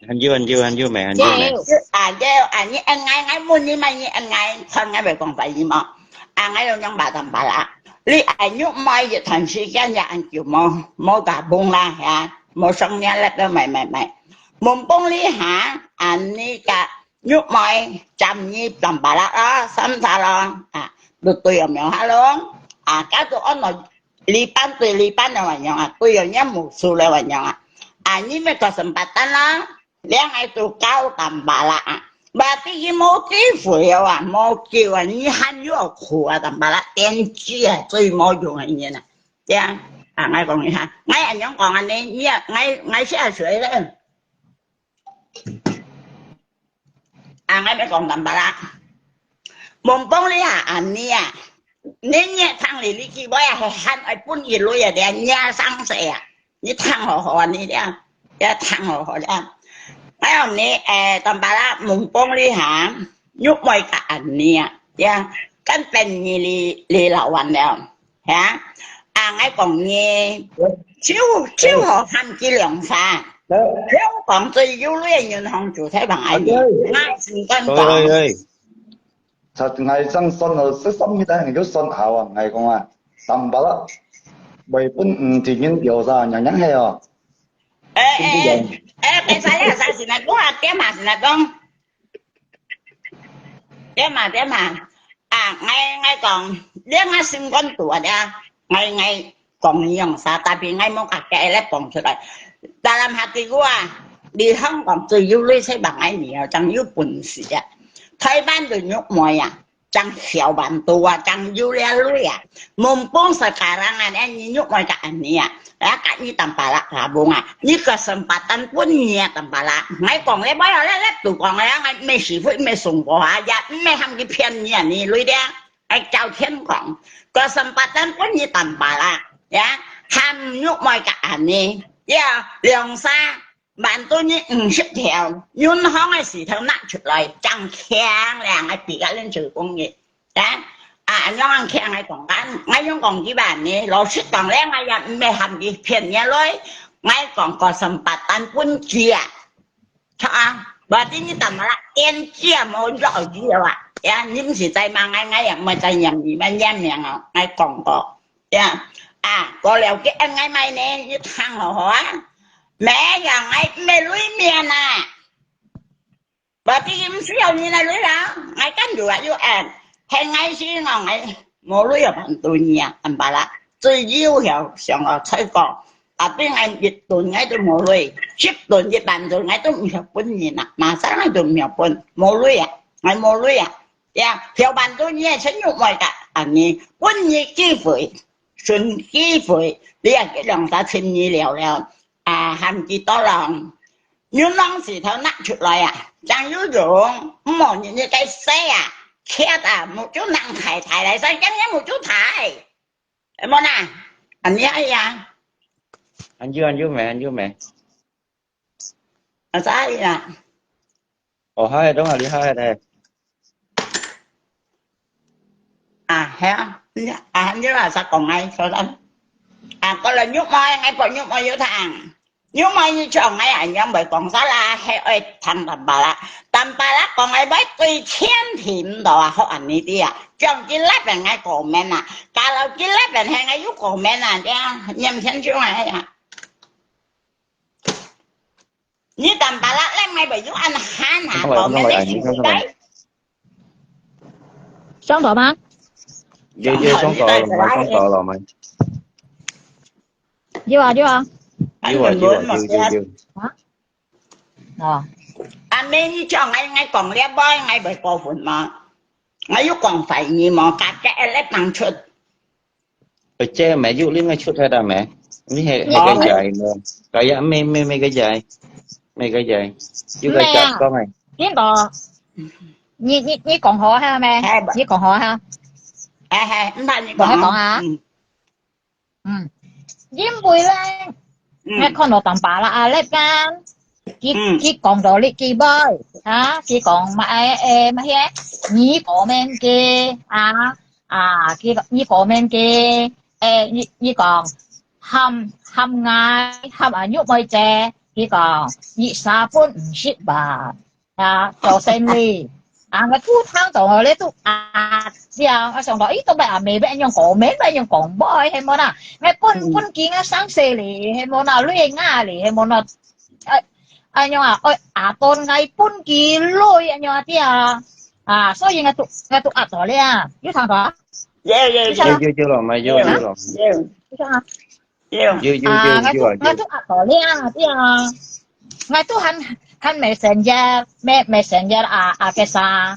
還有，還有，還有無？還有無？啊，有，啊，你恩愛，𠊎問你嘛，你恩愛，看𠊎會講華語無？啊，𠊎用用巴淡薄仔。你愛玉妹一段時間也恁久無，無甲碰啦，呀，無想念了，都無，無，無。文峰你下，啊，你甲玉妹站你淡薄仔啊，三叉咯，啊，都對有無？Hello，啊，搞到安到 離班對離班了還樣啊，對有人無事了還樣啊。啊，你乜个身八單啦，戀愛都搞淡薄仔啊，話你已無機會了啊，無救啊，你還有苦啊，淡薄仔，電視啊，最無用个人啊，這樣啊，𠊎講一下，𠊎恁樣講啊，你你啊，𠊎𠊎寫出來了。 啊，𠊎乜講淡薄仔。文峰你啊，恁呢啊，你越聽你，你幾位啊，係還愛分佢鐳啊，你啊，你啊生死啊，你聽好好啊，你啊，也聽好好啊。還有你，誒，淡薄仔，文峰你哈，玉妹个恁呢啊，呀，跟等你，你，你老完了。 哈？啊，𠊎講你，就，就好喊佢兩聲。就講最有鐳个銀行就在旁邊，𠊎先跟講。喂，喂，喂。𠊎正算了，十三日，你就算好啊，𠊎講啊，三百啦，為本，嗯，天天掉啥，娘娘係哦。哎，哎，哎，別啥呀，啥先來講啊，點啊，先來講。 對嘛，對嘛。啊，𠊎，𠊎講，你𠊎心肝肚啊，𠊎，𠊎講你樣啥，tapi𠊎無甲佢來講出來。Dalam hatiku啊，你香港最有鐳，係話𠊎你啊，正有本事啊。台灣都玉妹啊，正曉辦到啊，正有了鐳啊。Mumpung sekarang啊，你玉妹个恁呢啊。 啊，甲你淡薄啦，阿公啊，你个身八單分你啊，淡薄啦。𠊎講咧，𠊎有咧，咧都講咧，𠊎毋係師傅，毋係送貨啊，也毋係喊佢騙你啊，你鐳咧，𠊎照天講，个身八單分你淡薄啦，呀，喊玉妹个恁呢，呀，兩三萬到你五十條，銀行个時頭拿出來，正強咧，𠊎比較恁做工个。 啊，啊，恁樣恁強，𠊎講，𠊎，𠊎用講幾萬呢，老實講咧，𠊎也毋係喊佢騙人來，𠊎講个身八單分佢啊，著啊，無定你淡薄啦，演技啊，無落去啊，呀，你毋係在罵𠊎，𠊎也毋會再念你，毋念名哦，𠊎講過，呀，啊，過了个恩愛買呢，你聽好好啊，無呀，𠊎毋係鐳面啊。 Berarti毋需要你來鐳啊，𠊎敢有啊，有啊，係𠊎先講，𠊎無鐳啊，萬多年啊，安排啦，最有效上个菜果，tapi𠊎一頓𠊎都無鐳，十頓一萬頓𠊎都毋曉分人啊，馬上𠊎都毋曉分，無鐳啊，𠊎無鐳啊，呀，曉萬多年个陳玉妹个，恁呢，分你機會，尋機會，你也兩三千年了了。 啊，喊佢多人，有啷時頭拿出來啊，正有用，毋好日日个洗啊，忒啊，目珠能大大來，使驚人目珠大。會無啦？恁樣呀。還有，還有無？還有無？啊，啥呀？哦，還有，等下你還有咧。 啊，係啊，嗯，啊，你話啥講啊，所以，啊，過來玉妹，𠊎講玉妹有聽，玉妹你像𠊎恁樣會講啥啦，係愛聽淡薄啦，淡薄啦講𠊎會對天庭到啊，好恁呢啲啊，像佢那邊𠊎講面啊，假如佢那邊係𠊎有講面啊，這樣，念天就啊，係啊。 你淡薄啦，恁樣會有恁閒啊，講个你真係該。上頭嗎？有，有，上頭了，上頭了，沒？有啊，有啊。有啊，有啊，有，有，有。啊？哦。啊，你，你像𠊎，𠊎講了，𠊎，𠊎會過分嗎？𠊎有講壞你嗎？家家愛來幫出。 Ê, che mẹ yuk ling ai chut hai ta mẹ. Ni he, he cái dạy mẹ. Cái ya mẹ, mẹ, mẹ cái dạy. Mẹ cái dạy. Yuk cái dạy con này. Ni to. Ni, ni, ni 講好哈，mẹ. Ni 講好哈。Hai, hai, 毋怕你講。講好講啊。嗯。嗯。因為咧，嗯。𠊎看到Tampalak啊，你看，佢，嗯。佢講到你幾倍，啊，佢講麼个，誒，麼个，你講面个，啊，啊，佢講，你講面个，誒，你，你講，喊，喊𠊎，喊阿玉妹姐，佢講，你三分五十萬。 啊，做生理。啊，𠊎都聽到𠊎咧都啊，這樣，𠊎想到，咦，做麼阿姆愛恁樣講，姆愛恁樣講，毋係，係無啦？𠊎分，嗯。分佢𠊎生死哩，係無啦？累𠊎哩，係無啦？哎，恁樣啊，哎，啊，當𠊎分佢累，恁樣啊，對啊。啊，所以𠊎都，𠊎都壓到了啊，有聽到啊？有，有，有。有，有，有，老妹，有，有，老妹。有。有聽啊？有。 有，有，啊，有，有，𠊎都，𠊎都壓到了，對啊。𠊎都喊，喊Messenger，Me-，Messenger啊，啊，个啥，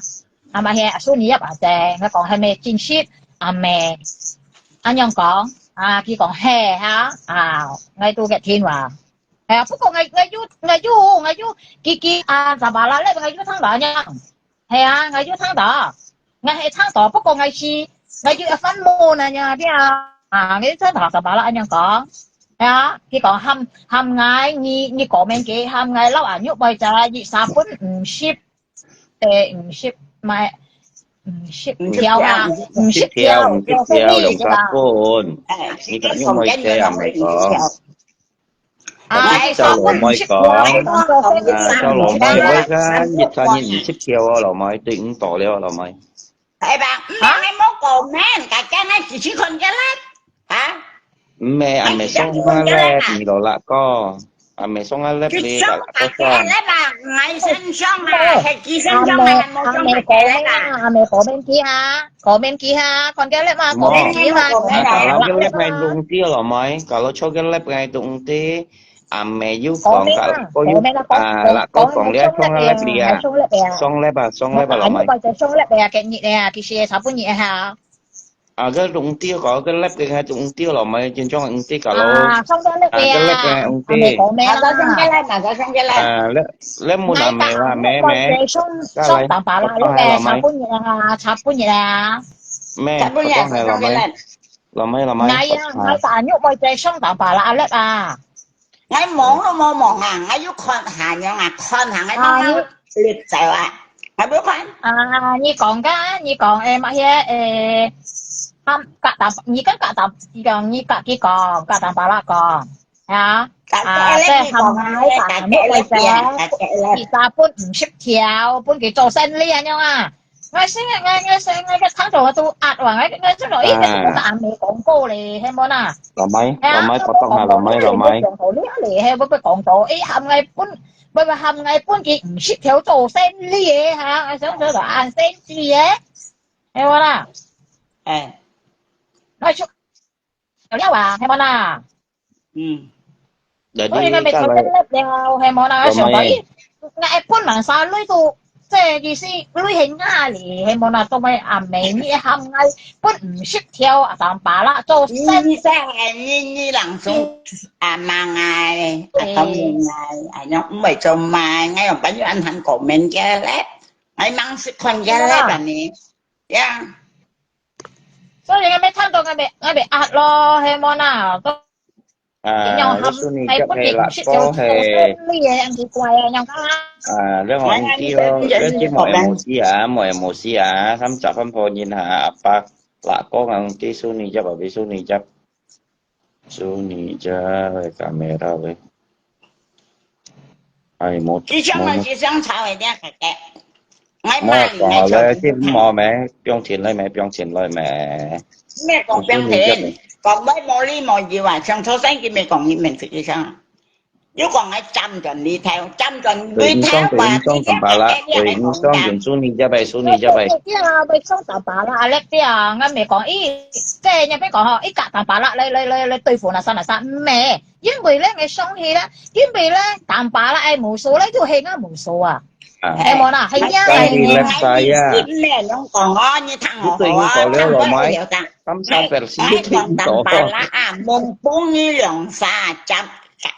啊，嘛係，Suni Yap啊，姐，𠊎講喊咩真實，啊，咩，恁樣講，啊，佢講係哈，啊，𠊎都个聽話。哎呀，不過𠊎，𠊎有，𠊎有，𠊎有，佢，佢，啊，Tampalak咧，𠊎有聽到恁樣。 係啊，𠊎有聽到，𠊎係聽到，不過𠊎係，𠊎有一番無奈呀，對啊，啊，𠊎有聽到Tampalak恁樣講，係啊，佢講喊，喊𠊎，你，你講面佢，喊𠊎老阿玉妹姐，一三分五十，誒，五十，買，五十條啊，五十條，五十條，五十條，兩三分，哎，你講玉妹姐啊，毋係講。 哎，小老妹講，啊，小老妹，𠊎看一餐人五十條哦，老妹，對你多了，老妹。哎吧，毋係，你莫講咩，大家呢，只是看个啦，啊？毋係，阿妹送个咧，你老辣哥，阿妹送个咧，你老辣哥送。𠊎先送啊，係佢先送啊，還無送大家啦。阿妹講面佢哈。 講面佢哈，看个lab嘛，講面佢哈。啊，kalau个lab ngai lung tiêu老妹，kalau cho个lab ngai lung tiêu，阿妹又講个，講面啦，講面啦，講，啊，啦，講，講了送个lab啊，送lab啊，送lab啊，老妹。啊，你講就送lab啊，今日啊，其實差不多哈。啊，个lung tiêu，kalau个lab个ngai lung tiêu老妹，真正lung tiêu kalau，啊，送个lab啊，啊，个lab ngai lung tiêu。啊，你講面啦。啊，送个lab，啊，送个lab。啊，lab，lab mun阿妹啦，妹妹。送，送Tampalak lab啊，差不多啊，差不多啊。 咩？差不多啊，我講係老妹，送个lab。老妹，老妹，𠊎啊，啊。𠊎大玉妹在上大把啦，阿力啊。𠊎望都無望啊，𠊎又看下樣啊，看下𠊎啊，望下你，你走啊，𠊎無看。啊，你講个，你講，誒，麼个，誒，啊，甲大，你跟甲大，你講，你甲佢講，甲大把啦講。 啊，啊，即係含埋大陸妹仔，一隻分五十條，分佢做生理恁樣啊。𠊎先，𠊎，𠊎先，𠊎个聽到𠊎都壓橫，𠊎，𠊎先講，咦，這個阿妹講過咧，係無啦？老妹，係啊，老妹，我講下，老妹，老妹。講到了咧，係，會，會講到，誒，含𠊎分，會，會含𠊎分佢五十條做生理个，哈，𠊎想說就恁生理个，係無啦？誒。𠊎就 了啊，係無啦？嗯。所以𠊎咪做得了，係無啦？𠊎想講，咦，𠊎本人生女都，這意思女係𠊎哩，係無啦？做咩阿妹你含𠊎分五十條啊，三把啦，做生。你，你，你人生啊，吂啊，啊，當然啊，哎呀，毋會做嘛，𠊎用朋友恁行過面个咧，𠊎吂識看个咧，係無啦？呀。 所以𠊎咪聽到𠊎咪，𠊎咪壓咯，係無啦？都啊，你sunni jap係辣哥係。啊，你講佢哦，你知無emosi啊，無emosi啊，三十分破人下，阿伯辣哥講佢sunni jap，阿伯sunni jap。 Sunni jap，kamera喂。哎，無，佢想問，佢想吵个，你啊，个个。𠊎罵你，無講好咧，先莫咩，不用停咧咩，不用停咧咩。咩講不用停，講話無理無由啊，想吵生佢咪講佢面皮上。又講𠊎斬斷你頭，斬斷你頭啊，對，你講，對，你講，你講，sunni jap，sunni jap。對啊，對，sunni jap。 對啊，𠊎咪講，咦，即係人哋講吼，一格大把啦，來來來來對付那三那三，毋係，因為咧，𠊎想起咧，因為咧，大把啦，哎，無數咧，就係𠊎無數啊，係無啦，係呀，係呀。你講哦，你聽我好啊，聽我了解。三三versi，你聽到。大把啦啊，蒙蒙你兩三隻，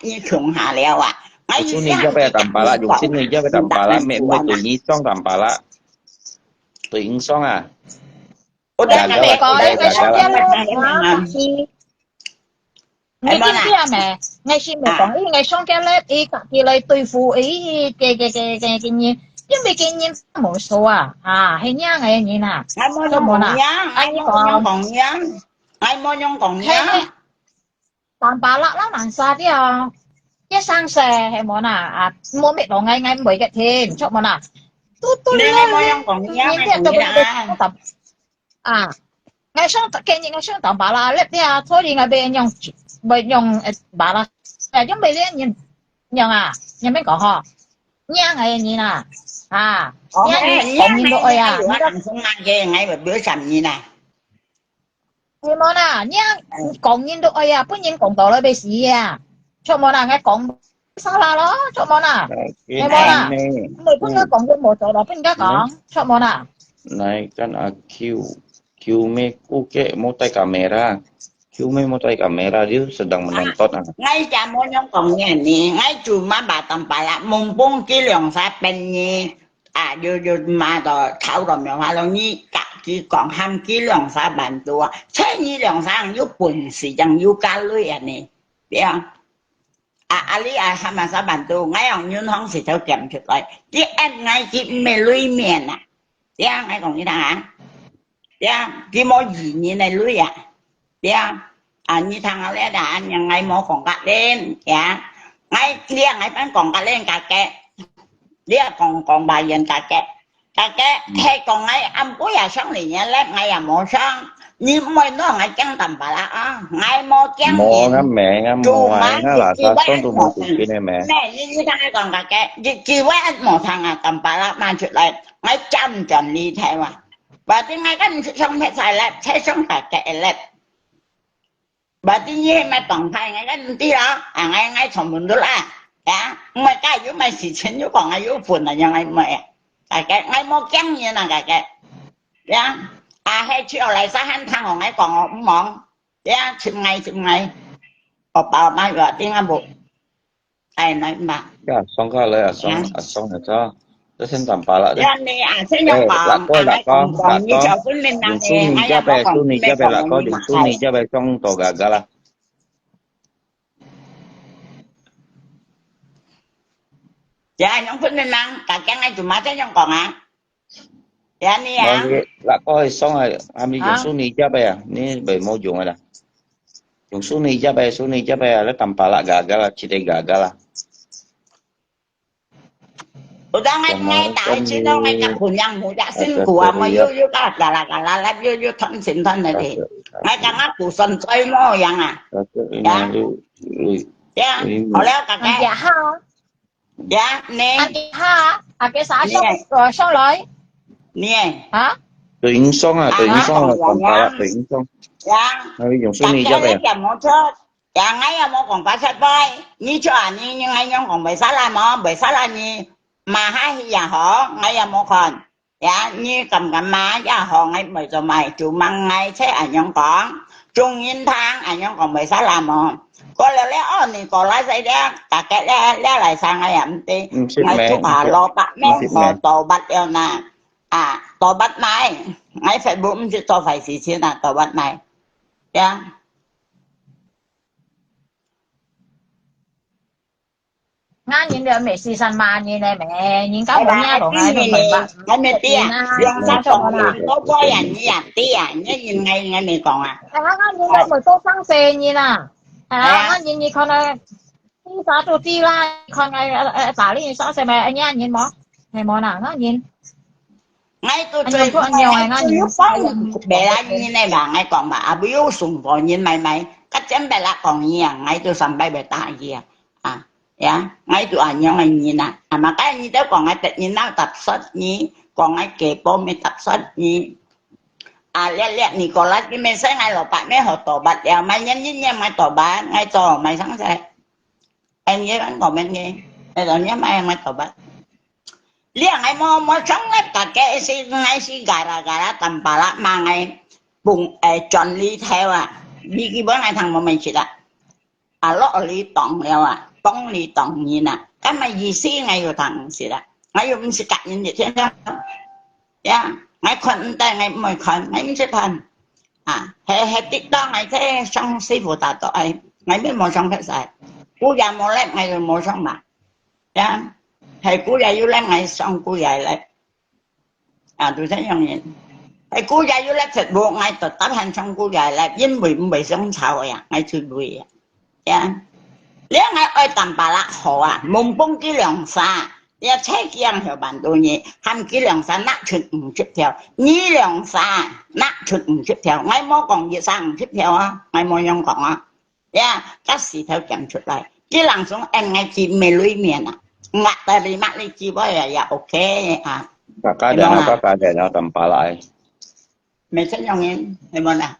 你窮下了啊。Sunni jap大把啦，用sunni jap大把啦，咩咩對你上大把啦。 對，你爽啊。我等下，我等下，我等下。你知毋知啊？咩？𠊎是無講，因為𠊎上个禮拜佢佢來對付佢个个个个个人，因為个人無數啊，啊，係恁樣个人啊，，𠊎無用講呀，𠊎無用講呀，𠊎無用講呀。係，係，Tampalak啦，難殺掉，一生死係無啦，啊，無滅到𠊎，𠊎毋會个天，著無啦？都都你，你無用講呀，人家都不會，啊。 啊，𠊎想，今日𠊎想Tampalak，你啊，所以𠊎會用，會用，呃，巴拉，哎，用袂了，你，你啊，你免講吼，你啊，人啊，啊，哦，你啊，你講人都愛啊，你講，係無啦，你啊，講人都愛啊，分人講到了要死啊，著無啦，𠊎講 salah咯，著無啦？係無啦？你分佢講就無做咯，分人家講，著無啦？Naikan a Q，Q妹顧客無帶kamera，Q妹無帶kamera，就sedang menonton啊。𠊎也無樣講个呢，𠊎就嘛把Tampalak，mumpung佢兩儕朋友啊，有有嘛到吵到咩話咯，你家己講喊佢兩儕bantu啊，請你兩儕有本事，正有加鐳啊呢，對啊。 啊，阿里啊，喊麼儕bantu，𠊎用銀行事頭撿出來，佢呃𠊎佢毋係鐳面啊，對啊，𠊎講你聽啊，對啊，佢無義人个鐳啊，對啊，啊，你聽好了啦，𠊎無講甲恁，對啊，𠊎，你啊，𠊎反講甲恁家己，你啊，講講白言家己。 大家係講𠊎暗晡夜上嚟个咧，𠊎也無上。你毋會拿𠊎驚Tampalak啊，𠊎無驚人。無，𠊎無，𠊎無，𠊎拉沙sonto無做緊个咩？咩？你你聽𠊎講大家，一句話無聽啊，Tampalak罵出來，𠊎ចាំ轉你聽啊。Berarti𠊎kan上忒晒咧，忒上大家个咧。 Berarti你係麼當派，𠊎个毋知咯。啊，𠊎𠊎從問到啦，呀，毋係該有麼事情又講啊，有份啊，樣𠊎毋係啊。大家，𠊎無驚人啊，大家。呀，啊，係去學來沙漢聽學𠊎講哦，毋忙。呀，尋𠊎尋𠊎，學包買個，點啊無？哎，來嘛。Ya，song ka le asong，asong na cho. Terus yang tampalak deh. Yan ni, ah, sa inyo, eh, lako, lako, lako. Yung suni jap eh, suni jap eh, lako, yung suni jap eh, song to gagal lah. Ya, yung pun memang, kakek ay dumating yung kong, ah. 呀，你啊。無，你，lako ay song啊，喊你用suni jap啊，你袂無用个啦。用suni jap啊，suni jap啊，你tampalak gagal啦，絕對gagal啦。有當𠊎，𠊎大家知道，𠊎个餔娘母只辛苦啊，無又又嘎啦嘎啦啦，又又吞心吞个哩。𠊎講啊，苦酸嘴無樣啊。呀，呀，好了，大家。 呀，你。啊，你哈，啊，佢啥上，你哎。呃，上來？你哎。啊？對你上啊，啊，對你上啊，啊，講白了，對你上。呀。那你用suni jap啊。大家咧，也無錯，呀，𠊎也無講白切白，你就啊，你，你，𠊎用講袂使啦無？袂使啦你，罵下去也好，𠊎也無看。 呀，你敢敢罵也好，𠊎毋會做麼，就問𠊎切恁樣講，眾人聽恁樣講袂使啦無？過了咧，哦，你過來在這，大家咧，咧來上𠊎也毋知，毋識咩，𠊎就怕老伯咩，毋識咩。好多bát了呐，啊，多bát買，𠊎Facebook毋識做壞事情啊，多bát買，呀。 𠊎人了，毋係時常罵人个咩？人家無惹咯，𠊎都明白。𠊎毋知啊，用啥講啊？多怪啊，你也知啊，你人𠊎，𠊎毋講啊。啊，𠊎人了，毋係做生事人啊。啊，𠊎人你看啊，你啥都知啦，你看啊，呃，呃，打理你啥事咩？哎呀，人無，係無啦，𠊎人。 𠊎都最，𠊎都有幫別人个嘛，𠊎講嘛，啊，有送貨人買買，甲真白啦講你啊，𠊎都三擺袂打佢啊，啊，呀，𠊎都恁樣个人啊，啊嘛，該你都講𠊎別人鬧搭煞你，講𠊎家婆咩搭煞你，啊，略略你過來，你咩使𠊎老伯咩好多bát了，買年年年買多bát，𠊎做買生菜。 Em ye kan komen ke, eh, lo niya mai mai tobat. Liang ai mo mo chong ngat ka ke si ngai si gara gara tampala ma ngai bung eh chon li theo à. Bi ki bon ngai thang mo mai chit à. À lo li tong liao à, tong li tong nyin à. Kan mai yi si ngai yo thang si à. Ngai yo si kat nyin ye thiên à. Ya, ngai khon ntai ngai moi khon, ngai nyin si khon. À, he he TikTok ngai the song si fu ta to ai. ，𠊎乜無上核晒。姑爺無力，𠊎就無上嘛。呀，係姑爺有力，𠊎上姑爺力。啊，就這樣人。係姑爺有力，實無，𠊎就答應上姑爺力，因為毋會相吵呀，𠊎就會呀。呀，你𠊎愛淡白啦，好啊，無分佢兩儕。 這車驚曉萬多年，喊佢兩儕拿出五十條，你兩儕拿出五十條，𠊎無講一儕五十條啊，𠊎無樣講啊。呀，甲石頭講出來，佢人總恩𠊎幾million啊，壓到你乜你幾位啊，也OK啊。大家人啊，大家人啊，淡白來。沒這樣人，係無啦？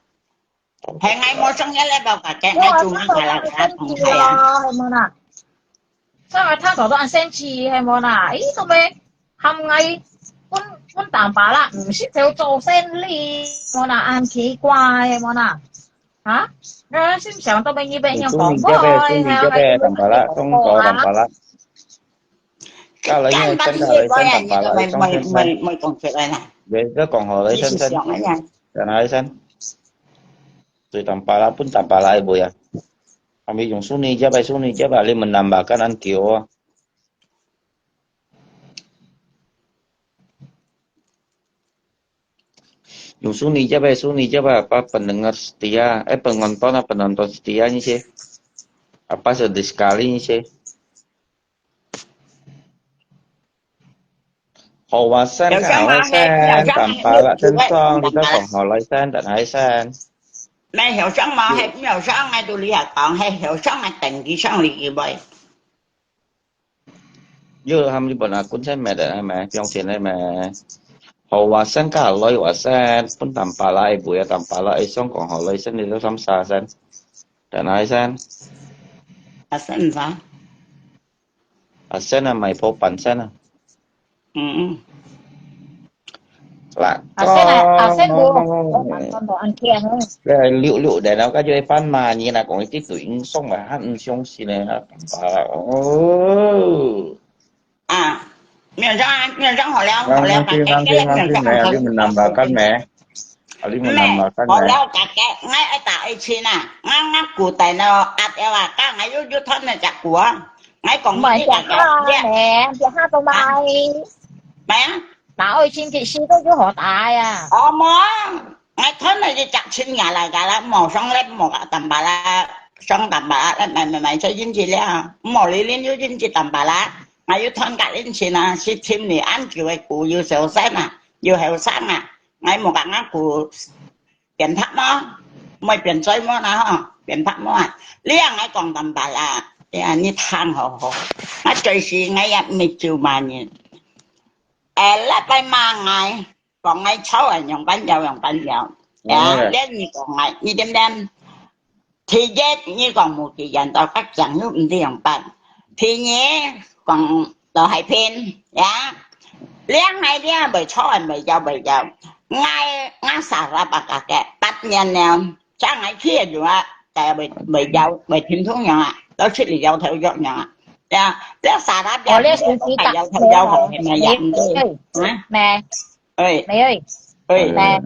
係𠊎無想起來，無甲佢，𠊎做乜个啦，佢同佢啊。係無啦？所以佢頭到恁生氣，係無啦？咦，做咩喊𠊎分分淡白啦？毋識就做生理，係無啦？恁奇怪，係無啦？啊？呃，心想到尾你變樣講，你做你做咩，做你做咩，淡白啦，講到淡白啦。加來呢，真加來真淡白啦，你講先先。你都講好來先先。 等下先。最淡白啦，分淡白啦，會袂啊？Kami用sunyi jap ai, sunyi jap ai, li menambahkan an kio. Yung sunyi jap ai, sunyi jap ai, apa pendengar setia, eh penonton ah, penonton setia ni sih. Apa sedih sekali ni sih. 好話聲，好話聲，淡白啦，真爽，你都講好來聲，等下聲。咩後生嘛，係後生个都厲害講，係後生个等佢上嚟佢會。又他們本來kun sen咩的咩，用錢的咩。好話聲加來話聲，分淡白啦，會啊淡白啦，會想講好來聲，你都三沙聲，等下聲。啊，聲啥？ 啊，先啊，買破板先啊。嗯嗯。啦，啊，先啊，啊，先無，哦，哦，哦，哦，按呢啊。這六六的，然後感覺一般嘛，你若講一堆英雄啊，還毋相信呢，啊，哦。啊，沒有這樣，沒有這樣好了，好了，感覺，感覺，沒有這樣好了。 啊，你問number kan咩？啊，你問number kan咩？好了，大家，𠊎愛打一千啊，𠊎，𠊎古代呢，壓掉啊，剛才又，又斷了隻股啊，𠊎講你，你講，你，你下都買。買啊？打一千其實都有好打呀。哦，無，𠊎斷了一隻千廿來个啦，無上來，無个淡白啦，上淡白啦，買，買，買，就運氣了，無哩哩又運氣淡白啦，𠊎又斷个運氣啊，是尋你恁久个股又小心啊，又後生啊。 𠊎無講𠊎股變白無，毋會變衰無啦吼，變白無啊。你啊，𠊎講坦白啦，哎呀，你聽好好，𠊎最時𠊎也毋係咒罵人。誒，禮拜罵𠊎，講𠊎醜啊，樣般樣，樣般樣。呀，哦。連你講𠊎，你點點？ 第一，你講無期限到，甲講又毋知樣辦。第二，講到海邊，呀，兩个咧袂錯，袂要，袂要。𠊎，𠊎沙拉巴嘎个，八年了，像𠊎去个時啊，大家袂，袂要，袂聽通樣啊，都出去搖頭搖樣啊。呀，這沙拉邊，哦，你係指大搖頭搖頭，係咪呀？嗯，啊？咩？ 喂。喂。喂。哎，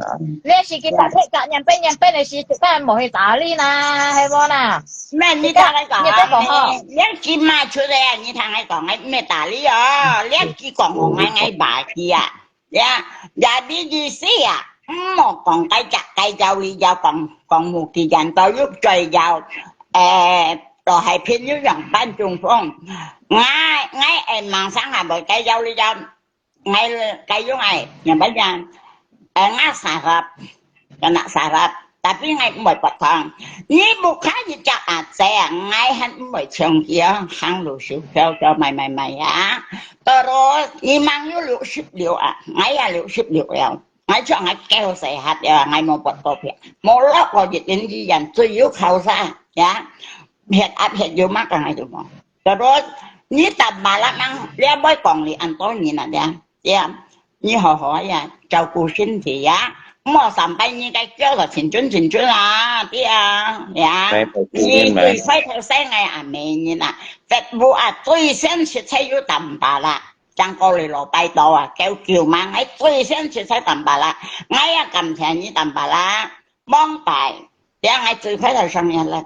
你係佢搭配搭年份年份个時，自家無去打理啦，係無啦？咩？你聽𠊎講啊，你，你講吼。你，你今嘛出來啊，你聽𠊎講，𠊎毋係打理哦，你佢講我，𠊎，𠊎罵佢啊，呀，也你意思啊，毋好講該隻該招，你要講，講無期限到又再要，誒，落海邊又樣般中風，𠊎，𠊎，誒，馬上還無該要你要。 𠊎該用个，樣般樣，誒，𠊎沙拉，kena沙拉，tapi𠊎毋會發糖。你屋下一隻阿姐啊，𠊎還毋會搶佢啊，行路手翹翹，買買買啊。Terus，你吂有六十六啊，𠊎也六十六了，𠊎像𠊎九歲下了，𠊎無發過票，無落過一點醫院，只有考試呀，血壓血油嘛，講𠊎就無。 Terus，你淡白啦，吂，你也毋好講你恁多人啊，呀，呀，你好好呀，照顧身體呀，莫三拜你个叫个青春青春啊，對啊，呀，你最快頭生个阿妹人啊，Facebook啊，最先識才有淡白啦，像過來落拜到啊，九九嘛，𠊎最先識才淡白啦，𠊎也感謝你淡白啦，望拜，這𠊎最快頭生日啦。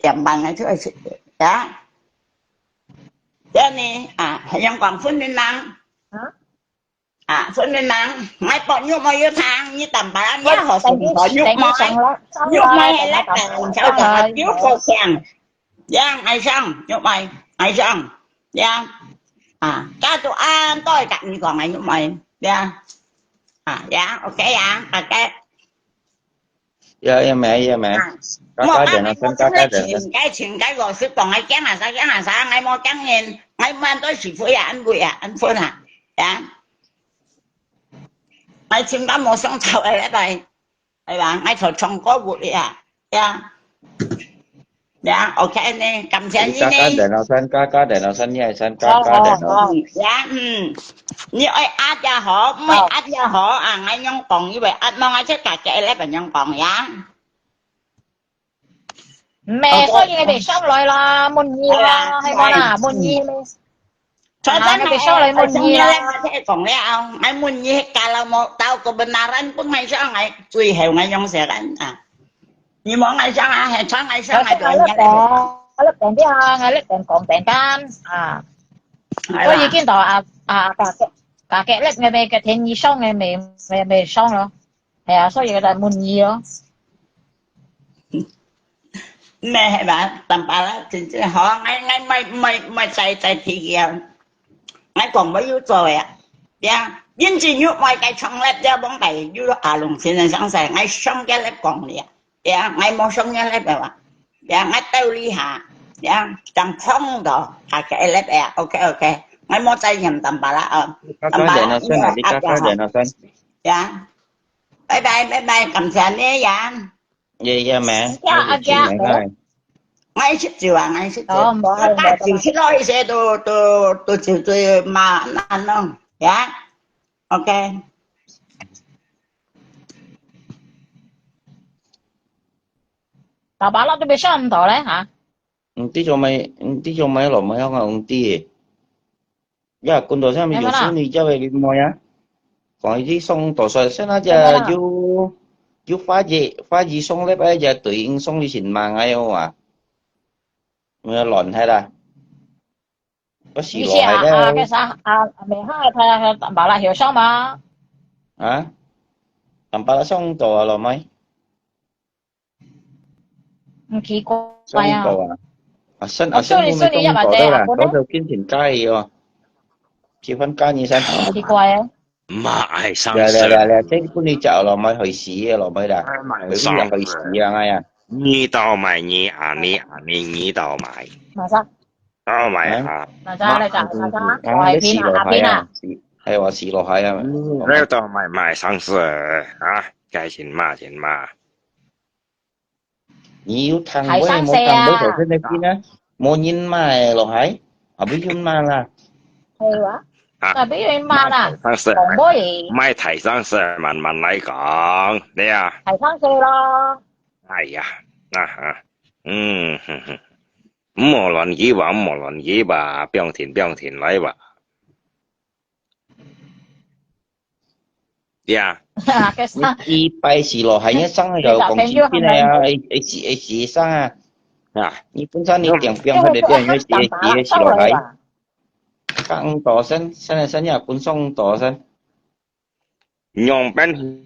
點半，𠊎就愛食呀。這呢，啊，還用講分明人。啊？啊，分明人，𠊎講玉妹有聽，你淡薄仔，你好，等於，玉妹，等於上來，上來，玉妹係來等，等於上來。有個聲。呀，愛上，玉妹，愛上，呀。啊，加到恁多个，你講个玉妹，呀。啊，呀，OK呀，OK。 呀，呀，妹，呀，妹。啊，加加點咯，先加加點咯。𠊎真个，真个，老實講，𠊎驚啊啥，驚啊啥，𠊎無驚人，𠊎滿多是會啊，安慰啊，安慰啊，呀。𠊎真个無想到个，來，來吧，𠊎就唱歌舞个啊，呀。 呀，OK呢，感謝你呢。加加點咯，先加加點咯，先你係先加加點咯。好，好。呀，嗯，你愛壓也好，毋愛壓也好，啊，𠊎樣講，你會壓，無𠊎就家己來分樣講呀。毋係，OK。所以你咪上來啦，滿意啦，好啦，係無啦？嗯。滿意咩？ 昨天𠊎，啊，你上來滿意啦。𠊎上來，𠊎講了，𠊎滿意，kalau mau tahu kebenaran pun𠊎上，𠊎最後𠊎用時間啊。你無𠊎上啊，係傳𠊎上，𠊎就𠊎粒餅，𠊎粒餅啲啊，𠊎粒餅講餅乾啊。係啦。所以見到啊，啊，價格，價格咧，𠊎咪个天一上个咪，咪，咪上咯。 係啊，所以佢就滿意咯。咩係吧？淡薄啦，真正好，𠊎，𠊎毋愛，毋愛，毋愛再，再提佢啊。𠊎講無有做个啊。呀，因此有愛个創立了，往擺有阿龍先生上勢，𠊎上个來講了。呀，𠊎無上个來个話。呀，𠊎兜理下。呀，正碰到，啊，个來个啊。OK，OK。𠊎無再嫌淡薄啦啊。你加加點咯，先啊，你加加點咯，先。呀。 拜拜，拜拜，感謝你呀。呀，呀，妹，呀，阿姐。𠊎食酒啊，𠊎食酒。哦，無，無，無。大酒食落去些都，都，都酒醉嘛，難弄，呀。OK。打巴拉都被上唔到嘞，哈？你這種買，你這種買落買香港紅地。 呀，kun到上面有淑女叫个林妹啊。講一句送多少，現在就有，有花姐，花姐送禮拜，就對應送禮品嘛，哎喲啊。沒有亂害啦。我死了害了。你是啊，啊，个啥，啊，美哈，他，他，巴拉有上嗎？啊？打巴拉送到啊，老妹。 毋奇怪啊。上到啊。啊，上，啊，我說你，上到，說你要把這，上到啦，啊，可能，到時候變成假的哦。結婚假二三。奇怪欸。嘛愛上色。來，來，來，來，這分你食咯，莫害死个咯，莫啦。哎，莫上色。害死啊，哎呀。你倒買你啊，你啊，你，你倒買。馬上。倒買啊。馬上來講，馬上。啊，我死落海啊，死，害我死落海啊。你這倒買，莫上色啊，該先罵，先罵。 你有聽過無？聽過頭先个邊啊？無人買咯，係？啊，不用買啦。係啊。啊，不用買啦。大聲些，講無嘢。莫大聲些，慢慢來講，對啊。大聲些咯。哎呀，啊哈，嗯，哼哼，毋好亂講話，毋好亂講話，放定，放定來吧。 呀，你一擺死落海，你上个講起邊个啊？會，會死，會死上啊！啊，你本身你點點，佢哋變成會死，會死，會死落海。講多聲，聲聲聲呀，本上多聲。用本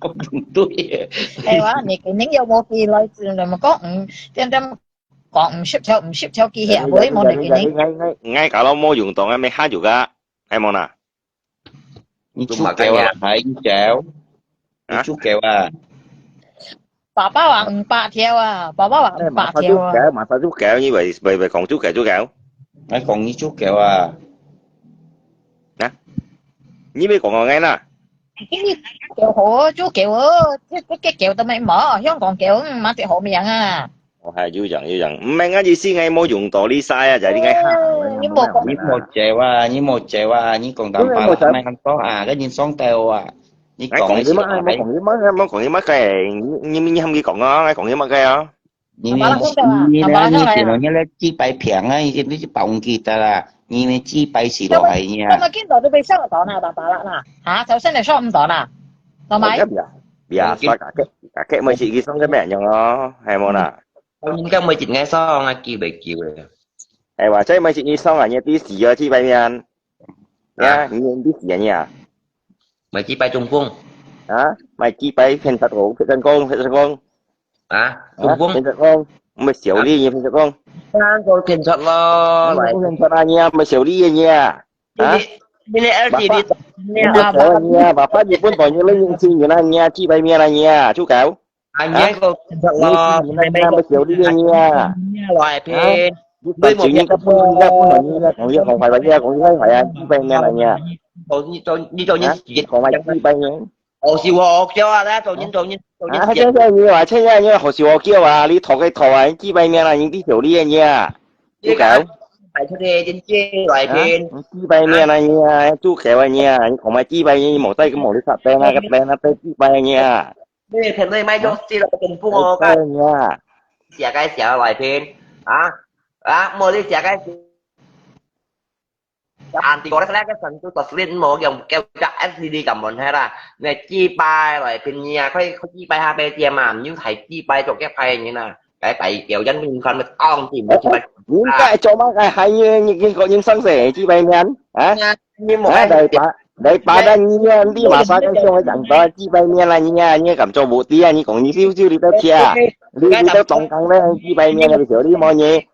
講毋對。哎，哇，你肯定有無幾來自，你們講，嗯，點點講，毋識跳，毋識跳幾下，會無你肯定。 Ngai ngai ngai kalau mau 用到啊，咩下juga，係無啦？你足夠啊，還有腳，你足夠啊。爸爸話五百條啊，爸爸話五百條啊。 Masa juga, masa juga，你會會會講juga juga？來講你足夠啊。你咪講我 ngai 啦。 夠好，足夠哦，這這个夠都沒無，香港夠，嗯，嘛最好命啊。哦，係有樣有樣，毋係我意思，𠊎無用到你晒啊，就係你 ngai 下。你無講你無腳啊，你無腳啊，你講淡白啦，毋係恁多啊，該人爽到啊。你講你講你乜，你講你乜，你講你乜个，你你你喊佢講啊，你講你乜个啊？你你你你你你个雞排平啊，你你你包唔記得啦，你你雞排死落去呀。那麼見到都被上到那，打打了啦，啊，早上的上到那，懂嗎？ Biasa kakek kakek mesti isong ke mek nyong oh, hai mona. 應該每日愛上啊，叫袂叫嘅。哎，話真係每日isong啊，你啲事啊，知擺面。呀，你啲事啊你啊？買幾擺中風。啊，買幾擺騙殺我，騙殺講，騙殺講。啊，中風。騙殺講，咪笑你，你騙殺講。當個騙殺咯，來。騙殺啊你啊，咪笑你啊你啊。啊？你你 L T D 你啊，你啊，爸爸日本代你你認識你啦，你啊，知擺面啦你啊，豬狗。 啊，你个食咯，你你你你你你你來騙。你反正你个不能你个不能你个講你好壞話，你講你壞話啊，知擺面啦你啊。做你做你做你自己講話知擺面。好笑我叫啊，來做你做你做你啊，真係你話真係你好笑我叫啊，你托佢托啊，知擺面啦，你知道你啊你啊。豬狗。擺出去，真正來騙。知擺面啦你啊，豬狗啊你啊，你講埋知擺面，你無帶佢無你殺病啊，個病啊，被知擺啊你啊。 你騙你買東西了，真不好看。呀。寫該寫來聽啊啊，莫你寫該寫。啊，你講那個神都不是無用，叫叫 S D 咁問題啦。你幾擺來騙你啊？快快幾擺下被點啊？你還幾擺做幾擺人啊？該擺叫人民看不當，你幾擺。應該做麼个還你你你個人生死幾擺面啊？你莫啊，來吧。 來巴丹你啊，你馬上該上个講到知擺面啦，你啊，你敢做無知啊？你講你少少你都聽，你你都當講咧，知擺面啦，你小你莫你，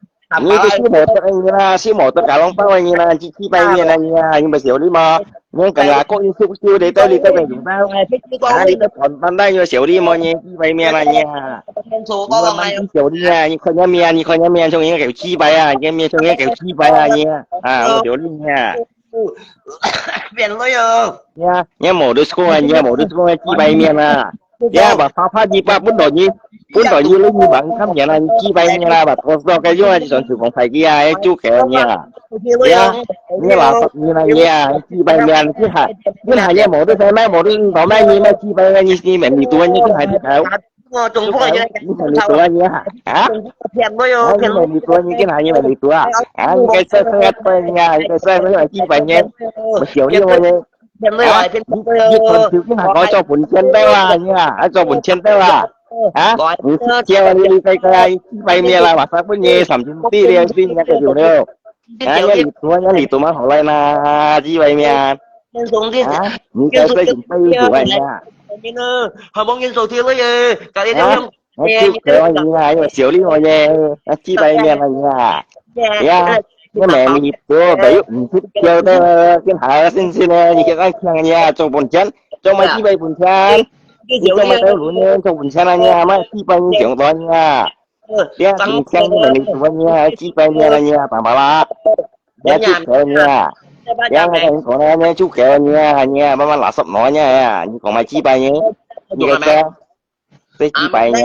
你都是無得个啦，是無得假龍包个啦，知知擺面啦你啊，你咪小你莫，你講啊，講你少少你都你都未用到，啊，你都講單單你小你莫你，知擺面啦你啊，你慢慢知小你啊，你看你面，你看你面，從你个知擺啊，你面從你个知擺啊你啊，啊，我小你啊。 變女哦。呀，你無得講啊，你無得講啊，知擺面啊。呀，把啪啪一巴本來你，本來你你你忙看面啊，你知擺面啊，把拖到該用啊，就算是講太极啊，就給你啊。呀，你老你啦你啊，知擺面，你還你還你無得在賣，無得到賣，你賣知擺面，你你面你多，你還得搞。 我中風了，你看你多你啊，啊？騙我喲，騙我。你看你多，你看你多啊？啊，你該说说啊，你啊，你该说说啊，知擺面，我笑你我呢。騙我，騙你你看手机还搞做本钱的啦，你啊，还做本钱的啦，啊？你叫你你该个啊，知摆面啦，马上分你三千地的，你那个有没有？啊，你你多，你你多蛮好来啦，知摆面。 兄弟，啊？你该说准备有主啊，你啊？你呢？还望你手机了耶，搞点用。啊，就可以啊，有小李我耶，啊，知摆面了你啊？呀，你买你多，没有，你不叫的，跟还要信息呢，你刚刚讲呀，做本钱，做买知摆本钱，你做买到轮呢，做本钱了你啊，买知摆你讲多你啊？呀，本钱你买你多你啊，知摆面了你啊，爸爸啦，呀，就可以啊。呀，我跟你讲呢，你就给你啊，你啊，慢慢拿十拿你啊，你讲买知摆呢，你个钱。 最知擺呢？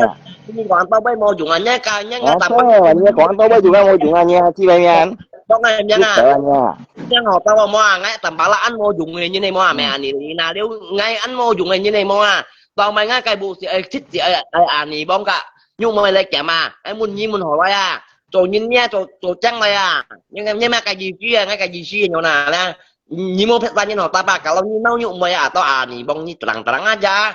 你講到尾無用啊，你教你啊，答對啊，你講到尾用啊，無用啊，你啊，知擺面。講个咩啊？知擺啊，你啊。你學到我無啊？𠊎淡薄啦，恁無用个，你你無啊？咩啊？你你那了，𠊎恁無用个，你你無啊？當埋𠊎个無是愛七字愛愛啊，你講个，又無來講嘛？愛問你問好來啊？做人呢，做做將來啊？你你咩个意思啊？𠊎个意思你那咧？你無別人學到吧？Kalau你mau又無啊？到啊，你講你terang-terang aja.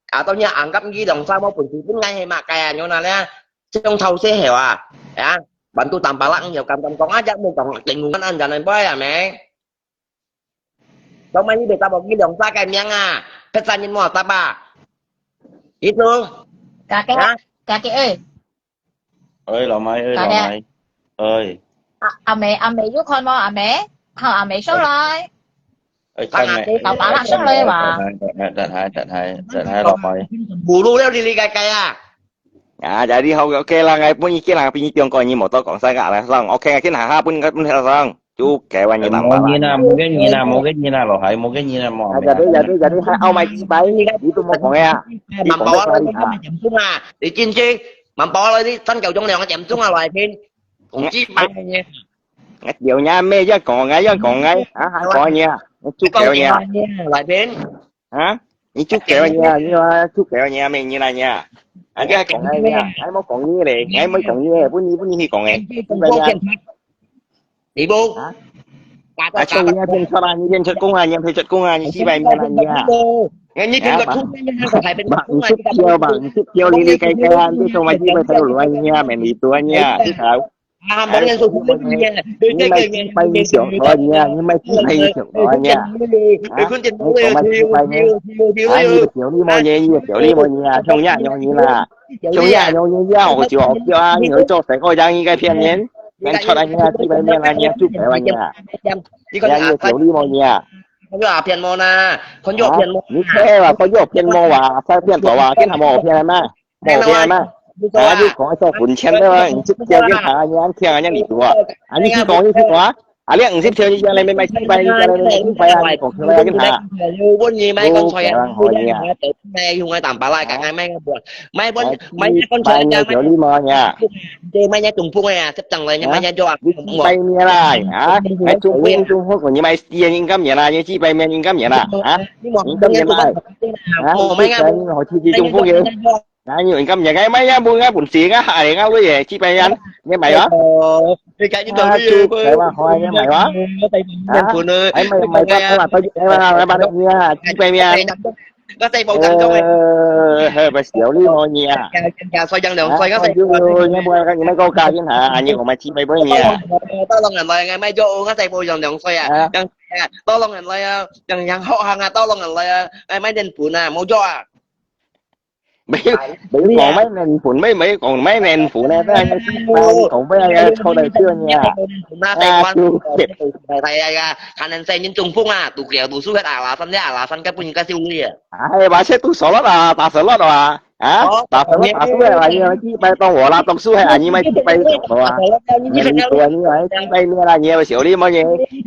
Atau nya anggap ni dong sa mo pun pun ngai he mak kaya nyo na le. Trong thau se he wa. Ya. Bantu tampalak nyo kam kam kong aja mo kong lingkungan an jalan boy ya me. Trong mai ni beta bok ni dong sa kai miang a. Pesan nyin mo tapa. Itu. Kakek, ha? Kakek ơi. Ơi, 老妹，ơi，kakek。老妹，ơi。阿，阿妹，阿妹有看無？阿妹，好，阿妹上來。哎，阿妹，搞把啦上來哇。等下，等下，等下，等下，老妹。Bulu了，你你个个啊。啊，jadi好，OK啦，𠊎分你见啦，分你中國人無多講三个啦，上，OK，見下下，分你分你上。 就該萬一人嘛啦。無人啊，無个人啊，無个人啊，老弟，無个人啊，無。啊，jadi，jadi，jadi，還拗埋幾擺，你都無講个啊。你講个哪裡啊？你進去，滿包了，你三九鐘兩個點鐘啊，來聽，講幾擺呢？哎，有人咩？要講啊，要講啊，啊，還講呢？就該呢。來聽。 啊？你足夠呢？你話足夠呢？咩你啦呢？啊，你還講啊呢？還無講呢咧？還無講呢咧？分你，分你去講誒。你無？啊？啊，做你騙出啊！你騙出工啊！你騙出工啊！你四百面啊你啊！哎，你騙出工，你騙出工啊！你識叫吧？你識叫你你該該啊！你做麼个會睇到亂呢？面裡多呢？你搞。 啊，無人做，你，你，你，你買幾擺你上台呢？你買幾擺你上台呢？啊？你講買幾擺呢？啊，你个小李無呢？你个小李無呢？啊，像這樣呢啦，像這樣呢，你要我就好笑啊！你會做成個樣應該騙人，人出來呢，幾百面啊，你要做白話呢？你講你个小李無呢？看到阿騙無呢？看到騙無？你騙啊，看到騙無啊？在騙我啊？騙他們我騙人嘛？ 無騙嘛？啊，你講一個本錢个嘛，你就叫佢行啊，你聽啊，你理讀啊。啊，你去講，你去講啊。啊，你五十條，你將來買幾擺，你將來買幾擺啊？你講出來啊，你行啊。問你買講出來啊，用个淡薄啦，講買个，買問，買講出來啊，買有理無呀？對，買个中風个呀，接上來，你買个做啊，你幾擺面啦，啊？買中風，中風，你買四个，你敢面啦？你幾擺面，你敢面啦？啊？你敢面啦？啊？你幾擺，你好去去中風个。 哪有人敢買？𠊎買呀，無𠊎本事，𠊎還𠊎會耶，幾百萬，你買啊？哦，你講你講你，啊，就該嘛，好啊，你買啊？啊，還買買到多少？到幾百萬，來吧，你啊，幾百萬。我細部當中誒。呃，還不小你哦，你啊。加加加，所以兩歲，我細部。你買個價錢哈，你講買幾百萬你啊？到兩人來，買咗我細部兩兩歲啊，兩，到兩人來啊，兩樣好行啊，到兩人來啊，買買點本啊，冇錯啊。 沒有，沒有講買奶粉，沒，沒有講買奶粉呢，但是講買那個臭的這樣呀。啊，就，係啊，係啊，可能係人中風啊，讀了讀書个啊，啦，三隻啊，啦，三個不應該修理啊。哎，把這都少了啦，打少了啦，啊，打少了，打少了啦，因為一百多我啦，讀書還啊，你們一百多啊，你多你還一百多啦，你要修理麼呢？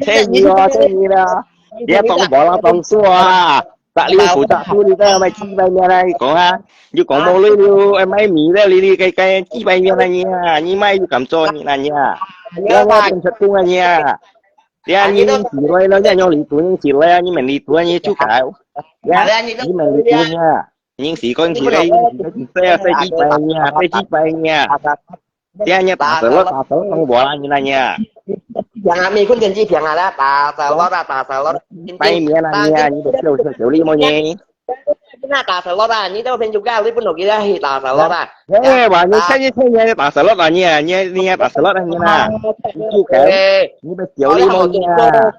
這你咯，這你咯，你要當我啦，當書啊。 打了不打書，你都要買幾百面啊？你講啊，你講無鐳了，愛買米了，你你該該幾百面啊你啊，你買又敢做你啊你啊？你要變出工啊你啊？你啊，你用起來了，你用理讀，用起來啊，你免理讀啊，你就搞。你啊，你免理讀啊，你用時間起來，你起來，你啊，你幾百面啊，你幾百面啊。 這樣你打折咯，打折咯，無啦，你那你啊。平啊，每份天氣平啊啦，打折咯啦，打折咯。拜年啦，你啊，你都笑笑笑你麼呢？那打折咯啦，你都偏就干，你不能給他打折咯啦。哎，哇，你看你看你打折咯啦，你啊，你你打折咯啦，你啦，你就改，你不笑你麼呢啊？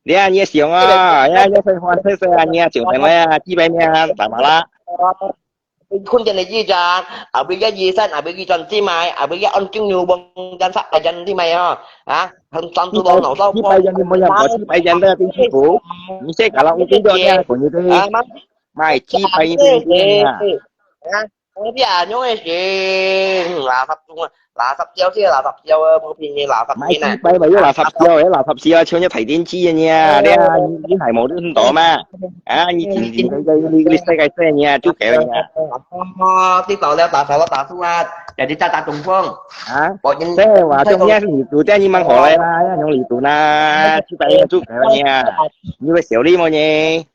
你啊，你想啊，呀，你分花色色啊，你啊，九百块啊，几百块啊，怎么啦？ Kun jan lagi jan, abis ya yisan, abis ya jan simai, abis ya on king yu bong jan sa jan simai ha. Ha, han san tu dong nong sao. Chi pai jan ni mo yang, chi pai jan da tin chi pu. Ni se ka la u tin do ya ko ni de. Mai chi pai ni de ya. Ha, ong bia nyong e si. La sap tu, la sap jiao si, la sap jiao, mo pin ni la sap ni na. Mai chi pai mai yo la sap jiao, eh, la sap jiao, cheu ni thai tin chi ni ya. Dia, ni hai mo tin do ma. 啊，你天天个个你你世界細呢，就个呢。哦，知道了，打手了，打手啊，人家打打东风。啊，我跟这话中间是你读的，你蛮好来啦，要用你读呢，去白眼就个呢，你会小力么呢？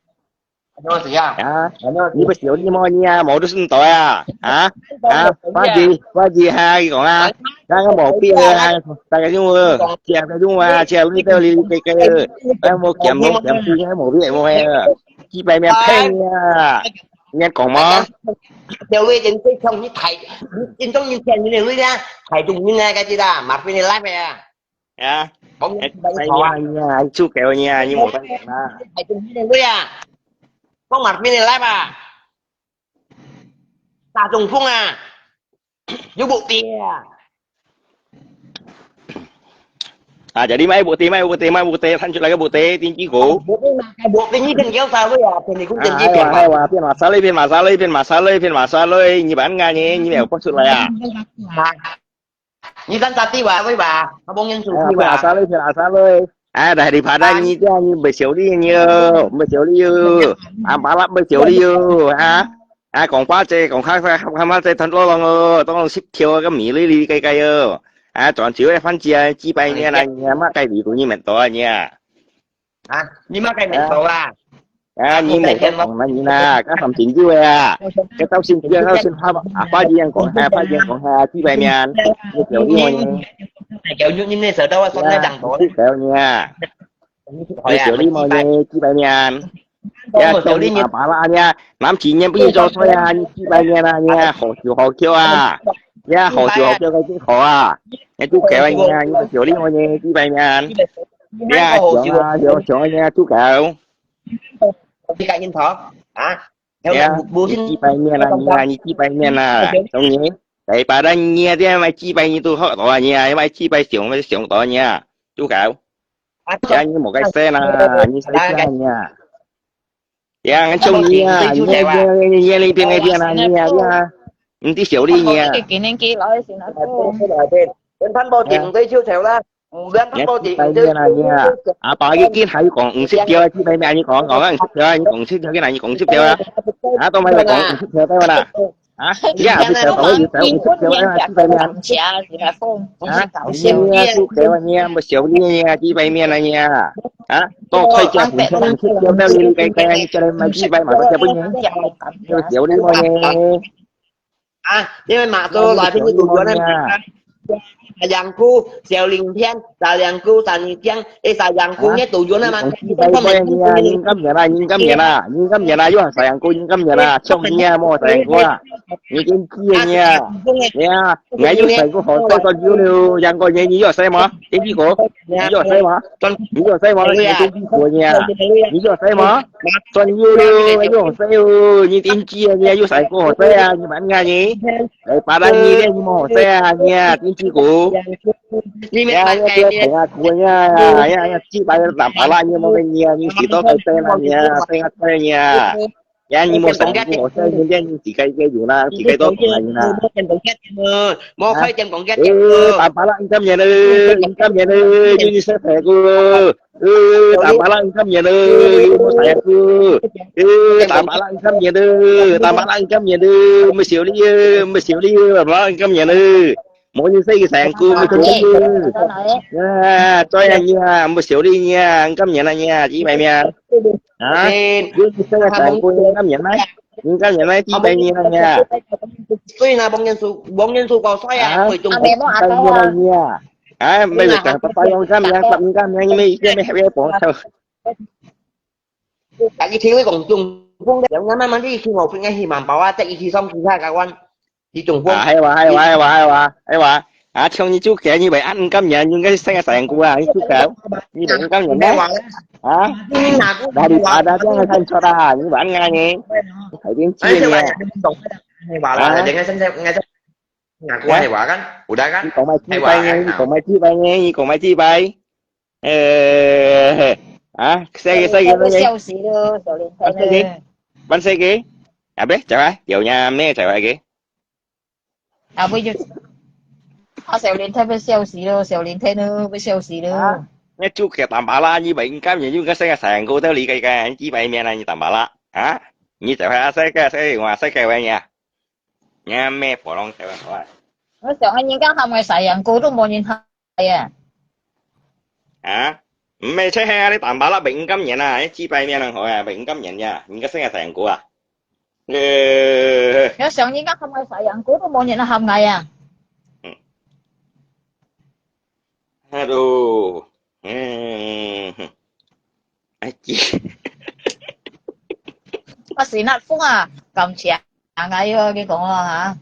怎样？啊，你会小力么呢？毛都是你倒呀，啊，啊，我姐，我姐还讲啊，那个毛病啊，大家用啊，讲个用啊，讲你到你这个，哎，我讲我讲，这个毛病我哎。 几百面骗啊！你讲嘛？小妹人最痛，你太，你中意骗人的女的，太中意那个的啦，麻烦你来呗啊！啊，讲你白话啊，你啊，你出给我你啊，你没办法啦。太中意的女啊，讲麻烦你来吧。打中风啊，有目的啊。啊，jadi mai bukti, mai bukti, mai bukti, 探出來个bukti，登記過。Bukti，bukti，你跟叫啥位啊？跟你讲登记啊，变嘛。哎哇，哎哇，变马啥嘞，变马啥嘞，变马啥嘞，变马啥嘞，你办啥呢？你没有说出来啊？啊，你跟啥地方位吧？我帮人出去吧。哎，变马啥嘞，变马啥嘞。 啊，dah daripada你这样，你不修理你哦，不修理哦，啊，balak不修理哦，啊，啊，讲话这，讲话这，讲话这，tan tolong哦，tolong sip条个米粒粒该该哦，啊，转手个番茄啊，几百年了，你还骂该里头你们多啊你啊，啊，你骂该里头啊？啊，你没得讲了你啦，干啥真久呀？这到现在到现在，啊，发言讲，还发言讲，还几百年，你不修理我呢？有有你那时候我说那讲多，不修理你啊。 你修理么呢？几百年。呀，修理你爸爸啦呢？南皮年不是做衰啊？你几百年啊？你好手好脚啊？呀，好手好脚个最好啊！你都给我呢？你修理么呢？几百年。呀，熊啊，熊熊呢？都给。你赶紧跑啊！呀，你几百年了？你啊，你几百年了？兄弟，来把那你啊，这样买几百年都好多啊！你啊，买几百熊，买熊多呢？都搞。 啊，呀，你莫个事啦，你使啥呀？呀，俺中你啊，你你你你你变个变啦，你啊你啊，你的小李你啊。今年几老的时候，人看报纸，你就走啦，人看报纸，你就啦你啊，啊，把一斤还有讲五十条啊，几百万，你讲讲啊，五十条啊，你讲五十条，给哪你讲五十条啊？啊，都没有讲五十条，对不啦？ 啊，你也不晓得我有在五十条啊，几百万。啊，你啊，都给我你啊，不晓得你啊，几百万啊你啊。啊，都快叫五十，五十条到你该该，你叫人买几百嘛，不晓得不呢？不晓得么呢？啊，因為馬哥來賓就有呢。 Sayangku，小林片，sayangku，三一gang，eh，sayangku，你都有呢嘛？幾百个呢，你敢nhận啊，你敢nhận啊，你敢nhận啊，又sayangku，你敢nhận啊，像你啊，莫sayangku啊，你真气啊你啊，你啊，你又sayangku好，再个有了，兩个人，你又sayang嘛？你屁股，你又sayang嘛？你又sayang嘛？你真屁股你啊，你又sayang嘛？算有了，又sayang哦，你真气啊你啊，又sayangku好sayang啊，你蛮啊你。 哎，巴拉你咧，你莫好势啊，你啊，你屁股。你免打开你。哎呀，苦呀，哎呀，哎呀，几百个打巴拉，你莫个你啊，你死到该生啦，你啊，生啊生你啊。呀，你莫生，你莫生，你连你自己个有啦，自己都讲啦，你啦。莫开店讲价。哎，打巴拉你敢免了，你敢免了，你你生太过。 呃，打巴拉你敢免了，有冇sayangku？呃，打巴拉你敢免了，打巴拉你敢免了，没修理啊，没修理啊，打巴拉你敢免了？没人说个sayangku，没修理啊。啊，这样呀，没修理呀，你敢免了呀，几百面。啊，有人说个sayangku，你敢免吗？你敢免吗？几百面了呀。所以呢，王元素，王元素高帅啊，啊，会中国。几百面了呀。啊，没有讲，爸爸用敢免，敢免，你们一个没还没帮手。 Tại vì thiếu cái cổng chung phung đấy, nó mà đi khi một phung ngay thì mà bảo á, tại vì khi xong thì ra cả quan thì chung phung. À, hay quá, hay quá, hay quá, hay quá, hay quá. À, trong như chú kẻ như vậy ăn cắp nhà nhưng cái xe sài của à, như chú kẻ như vậy ăn cắp nhà đấy. À, đã đi phá đã cho người thân cho ta, như vậy ăn ngay nhỉ. Phải đến chia nhỉ. Hay quá là để ngay xem xem ngay xem. Ngà của hay quá kan, udah kan? Hay quá kan? Như còn mai chi bay nhỉ, như còn mai chi bay nhỉ, như còn mai chi bay. Ê, hả? Xe kì, xe kì, xe kì. Siêu sĩ luôn, siêu linh. Bắn xe kì. Bắn xe kì. À bé, chào ai? Kiểu nhà mẹ chào ai kì? À, bây giờ. À, siêu linh thế với siêu sĩ luôn, siêu linh thế nữa, với siêu sĩ luôn. Hả? Nghe chú kìa tạm bả la như vậy, cam như cái xe sài của tao lý cái cái, chỉ bay miền này như tạm bả la. Hả? Như chào ai xe cái, xe ngoài xe cái vậy nha. Nha mẹ bỏ lòng theo rồi. Nó chọn anh những cái không ai xài hàng cô đúng không nhìn thấy à? Hả? Mẹ thấy hay đi tạm bả la bệnh cấm nhận à, chỉ bay miệng năng hỏi à, bệnh cấm nhận nha, những cái xe sài hàng cô à. Nó chọn những cái không ai xài hàng cô đúng không nhìn nó không ngại à? Hello. Ai chị. Bác sĩ Nat Phúc à, cảm謝. Ngài yêu cái con à hả?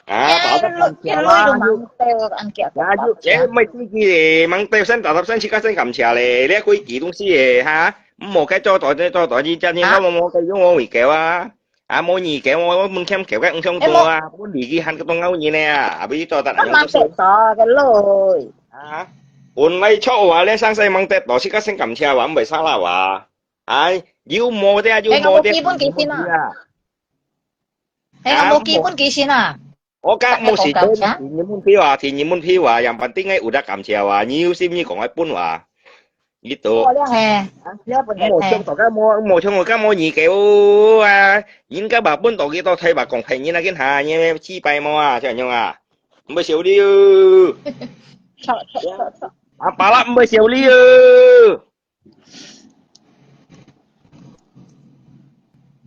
À, bảo các bạn kia là, à, chứ mấy cái gì, mang tiêu sen, tạo sen, chỉ có sen cảm謝lệ, lẽ quỷ kỳ東西lệ, hả? Một cái cho tỏi, cho tỏi, chỉ cho nên nó một cái giống một cái kéo à. 啊，無二九，𠊎，𠊎問欠九个五千多啊，問你去喊个東歐人呢啊，還不如做得恁樣做事。啊，本來錯話咧，上世吂得到，自家先感謝話，毋會salah話。哎，有無的啊，有無的啊，哎，𠊎無基本幾錢啊？有無的啊？哎，𠊎無基本幾錢啊？ 我講毋係，第二問題啊，第二問題啊，yang penting个有得感謝啊，你有心你講个本話，你都。過量嘿，你要本無像大家無，無像我講無二九啊，人家把本到幾多退吧，講騙人啊，跟下你自敗無啊，像樣啊，毋會笑你哦。錯錯錯錯。啊，巴拉毋會笑你哦。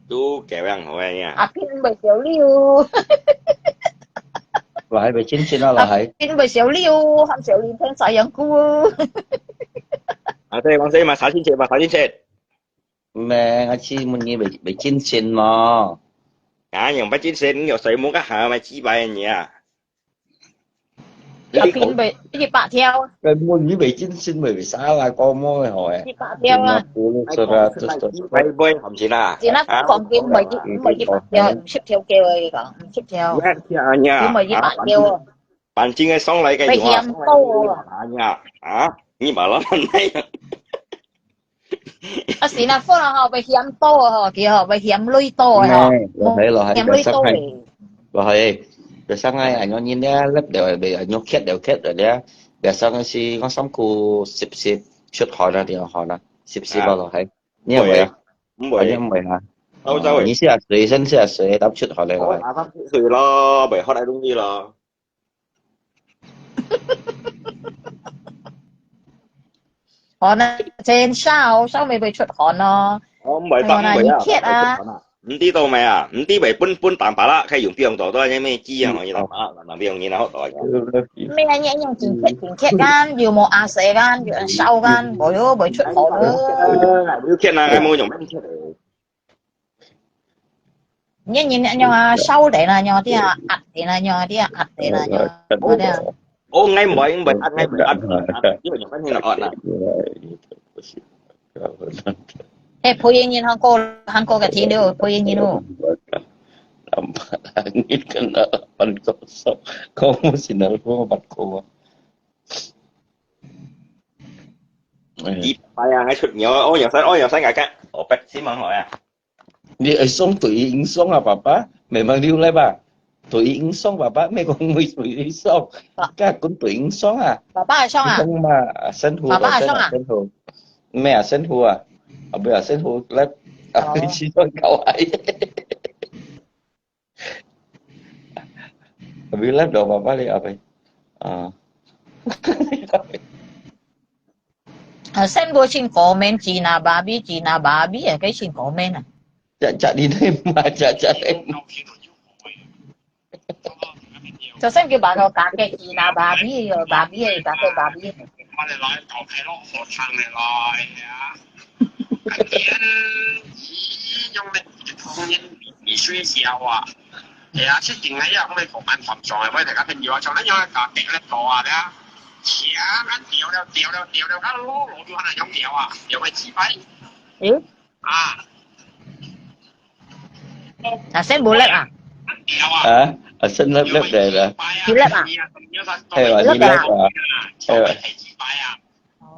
都咁樣好个呀。阿平毋會笑你哦。來，未真心啊，來。阿平毋會笑你哦，喊笑你聽sayangku哦。啊，對，講先嘛，查清楚嘛，查清楚。咩，我試問你未，未真心咯？啊，用不真心，有水無个好嘛，幾百年啊。 一片袂，一百條。根本你袂真心，袂salah講麼个好誒。一百條啊。你嘛，不是說啊，這，這，這，會，會，毋係啦。今仔講金，毋係一，毋係一百條，五十條夠誒，你講，五十條。你看，你啊，你毋係一百條哦。反正个上來个有啊，會嫌多哦。啊，你啊，啊，你嘛老闆來。 啊，是啦，好啦吼，會嫌多吼，對吼，會嫌鐳多誒吼。哎，落去，落去，嫌鐳多誒。落去，別生个，哎，恁樣人咧，粒了，袂，哎，肉缺了，缺了咧。別生个是，我三姑十十出汗啊，對吼啦，十十啊，落去。你也會啊？毋會啊。反正毋會啊。歐洲誒。哦，你是啊，水，先是啊，水，當出汗了，落去。我阿三十歲咯，袂好來容易咯。 汗啊，真燒，燒咪會出汗咯。哦，毋會得，係啊，毋會啊，你缺啊。毋知道咩啊？毋知會分，分淡白啦，可以用比較多，多，因為雞啊，可以淡白啦，用人啊，好多啊。咩啊，你用真缺，真缺間，又無阿細間，又燒間，無有，會出汗咯。有缺啊，無用，無缺。 你，你，你，你啊，燒電啊，你啊，啲啊，壓電啊，你啊，啲啊，壓電啊，你啊，嗰啲啊。哦，𠊎毋會，𠊎毋會壓，𠊎毋會壓，因為有關係啦，哦，那。誒，配音員韓國，韓國个天了，配音員哦。Nampak langit kena lapan kosong. Kau mesti nelpon empat koma. 一百啊，還出名，哦，有三，哦，有三個看，哦，不，希望好呀。 你會送對音送啊，爸爸，memang你有來吧？對音送，爸爸，毋係講會對音送，爸，該講對音送啊。爸爸會送啊？你講嘛，啊，辛苦，爸爸會送啊？辛苦。毋係啊，辛苦啊。啊，毋係啊，辛苦，來，啊，哦。你去送搞啊。啊，毋係來到爸爸你啊，啊。 啊，先無先comment，Cina babi，Cina babi啊，該先comment啊。Cak-cak你呢嘛，cak-cak你嘛。就先叫爸爸加个Cina babi，有babi，加个babi。我哋來搞開咯，好聽个來啊。阿健，用你个童年你睡覺啊？哎呀，最近哎呀，我哋同班同桌个，我哋大家朋友啊，像恁樣个家庭咧多啊，咧。 錢啊，掉了，掉了，掉了，啊，老老就還係用掉啊，掉个幾百。嗯？啊。啊，先無力啊？掉啊。啊，啊，先粒粒个啦。幾粒啊？係啊，幾粒啊？係啊。幾百啊？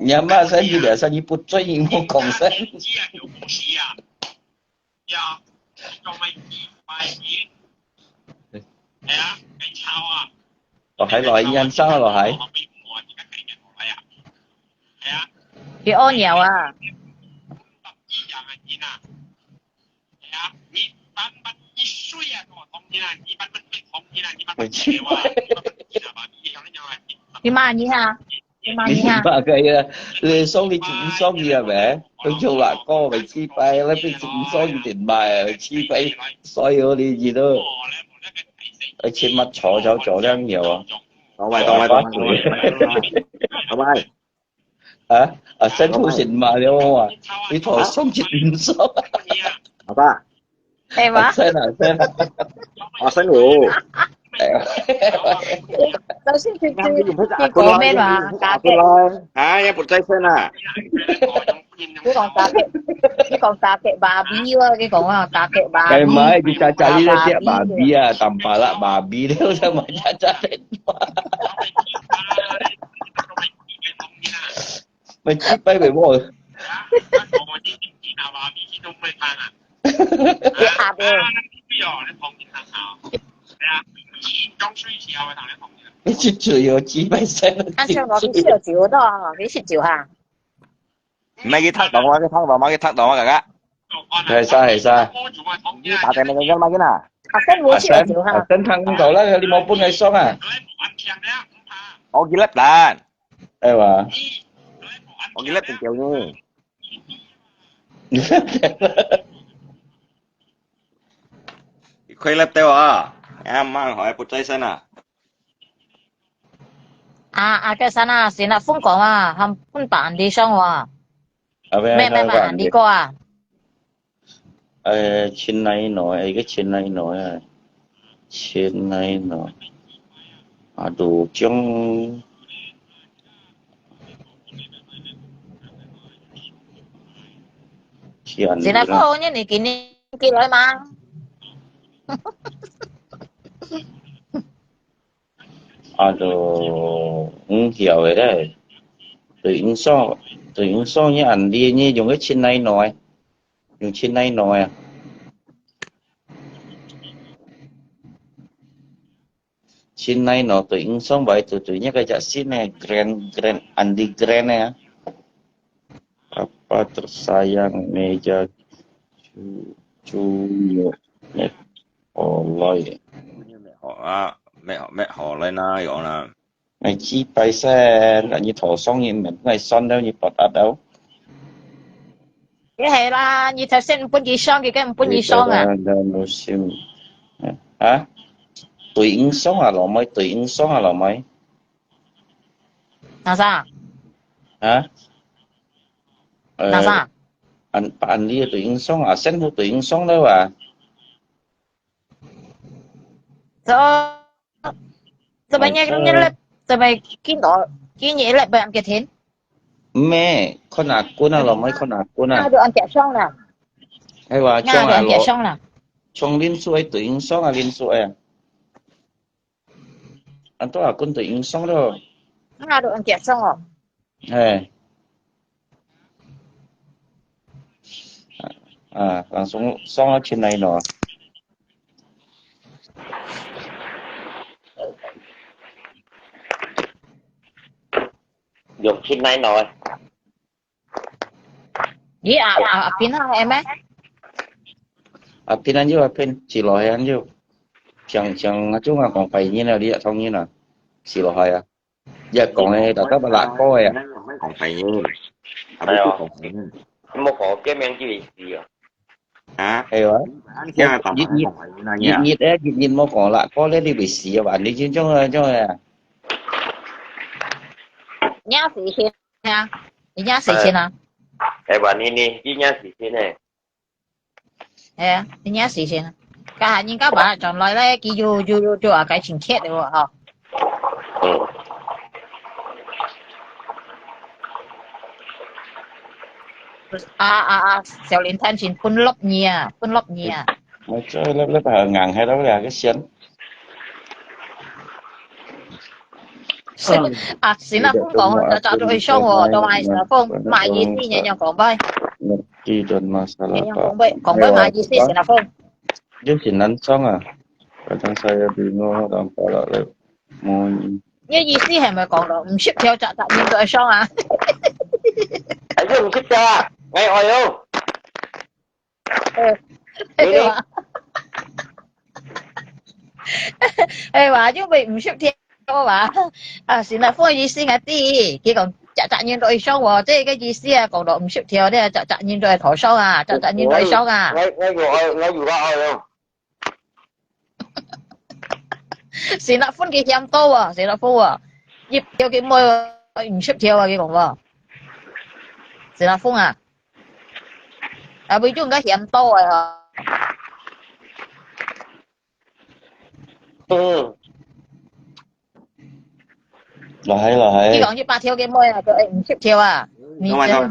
你阿媽先去了，先去不追，你莫講先。有故事啊。 呀，講个幾百年。係啊，你抄啊。落海，落海，煙生啊，落海。佢屙尿啊。佢罵你啊？ 你罵你啊？你罵佢啊？你送你真送佢啊咩？佢做哪個咪自閉，你俾真送佢定賣啊？自閉所有你知道。而且乜坐就坐兩秒啊。當然，當然，當然，當然。啊，啊，辛苦先罵了啊！你同我送真送。好吧。 係嘛？啊，真啊，真啊。啊，辛苦。老師，佢，佢，佢講咩話？假嘅。啊，也不在線啊。佢講假嘅。你講打擊芭比喎，你講啊，打擊芭比。哎媽，你假假你在食芭比啊，打芭比了，怎麼假假的？咪幾擺未無？你下邊。你去醉哦，幾擺先？啊，像我去食酒咯，你食酒哈？ 毋係去讀堂啊，去讀堂，毋係去讀堂啊，哥哥。係晒，係晒。你打電話給佢嘛，佢啊。啊，先我去啊，先，酒哈。啊，先聽到啦，你無分佢爽啊。我幾粒蛋？哎哇。我幾粒蛋叫你？快粒掉啊！哎呀媽，好像不在線啊。 啊，啊，該山啊，先啊，分講啊，還分把人哋上哇。啊，咩，咩，咩，人哋過啊。呃，親愛的，一個親愛的啊，親愛的，啊，都將，先啊，先啊，你今日寄來嗎？啊，都毋曉个咧。對應上，對應上你恁樣，你用个親愛的，用親愛的啊。親愛的對應上位就對那個叫新的grand，grand，Andy Grand个啊。Apa tersayang meja cu-，cu-，好來。好啊，咩，咩好來哪有啦？哎，幾擺先，你頭上你面，你酸到你發達到。你係啦，你頭先分佢上，佢跟分你上啊。對，對，對，對，啊？對應上啊，老妹，對應上啊，老妹。哪啥？啊？呃，哪啥？安，安利對應上啊，先不對應上了啊。 So，做麼个你，你，做麼个見到，今日來不安吉天？咩，看阿君啊，老妹看阿君啊。那就安吉上啦。哎哇，那就安吉上啦。像林叔个對應上啊，林叔个。安到阿君對應上咯。那就安吉上哦。 哎。啊，啊，上，上到親愛的咯。用親愛的咯。咦，啊，啊，啊，邊啊，係咩？啊，邊啊，有啊，邊，起來啊，有。像，像啊，種啊，講白人啊，你也同意啦，起來啊。 也講个，大家摎辣過个啊。講白人，啊，毋係講白人。你莫講，見面就會死哦。啊？係啊。你，你，你，你，你，你，你莫講辣過咧，你會死啊！你這種啊，種啊。你要死先啊？你要死先啊？哎，哇，你，你，你要死先呢？ 哎呀，你也死先啊！該下人家話轉來咧，佢又又又又啊，該情切个喎，吼。嗯。啊啊啊！小林探險分落你啊，分落你啊！我做粒粒還硬喺度了，个線。 啊，先啊，風講，早早都會上哦，都買先啊，風買意思，你要講拜。你要講拜，講拜買意思，先啊，風。有時難上啊，kadang saya bingung orang pala le. 你意思係咪講到毋識跳，隻隻人都會上啊？哎，又毋識跳啊？哎，哎喲！ 哎，哎哇。哎哇，又毋，毋識跳哇。啊，先啊，風意思啊，知，佢講隻隻人都會上喎，這個意思啊，講到毋識跳，這隻隻人都會投上啊，隻隻人都會上啊。我，我，我有，我有，我有。 先啊，分佢嫌多啊，先啊，分啊，一條佢妹毋識跳啊，佢講無？先啊，分啊，啊，為咗人家嫌多啊。嗯。來，來。佢講一百條佢妹啊，就，哎，毋識跳啊，你真。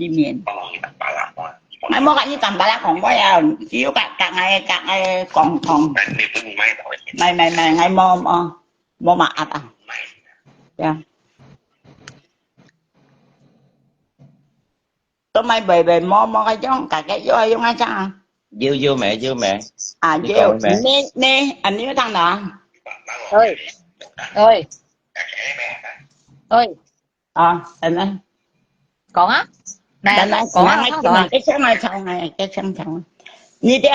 一面。我無甲你淡薄仔講話啊，只有甲甲𠊎甲𠊎講講。毋毋毋，𠊎無無無麼个壓啊。呀。都買買買無無个用，家己有啊用啊咋？有有咩有咩？啊有，你講咩？你你啊你有聽到啊？喂喂喂。 啊，等等。講啊，來，等等，講啊，等等，講啊。佢先來唱啊，佢先唱。你聽，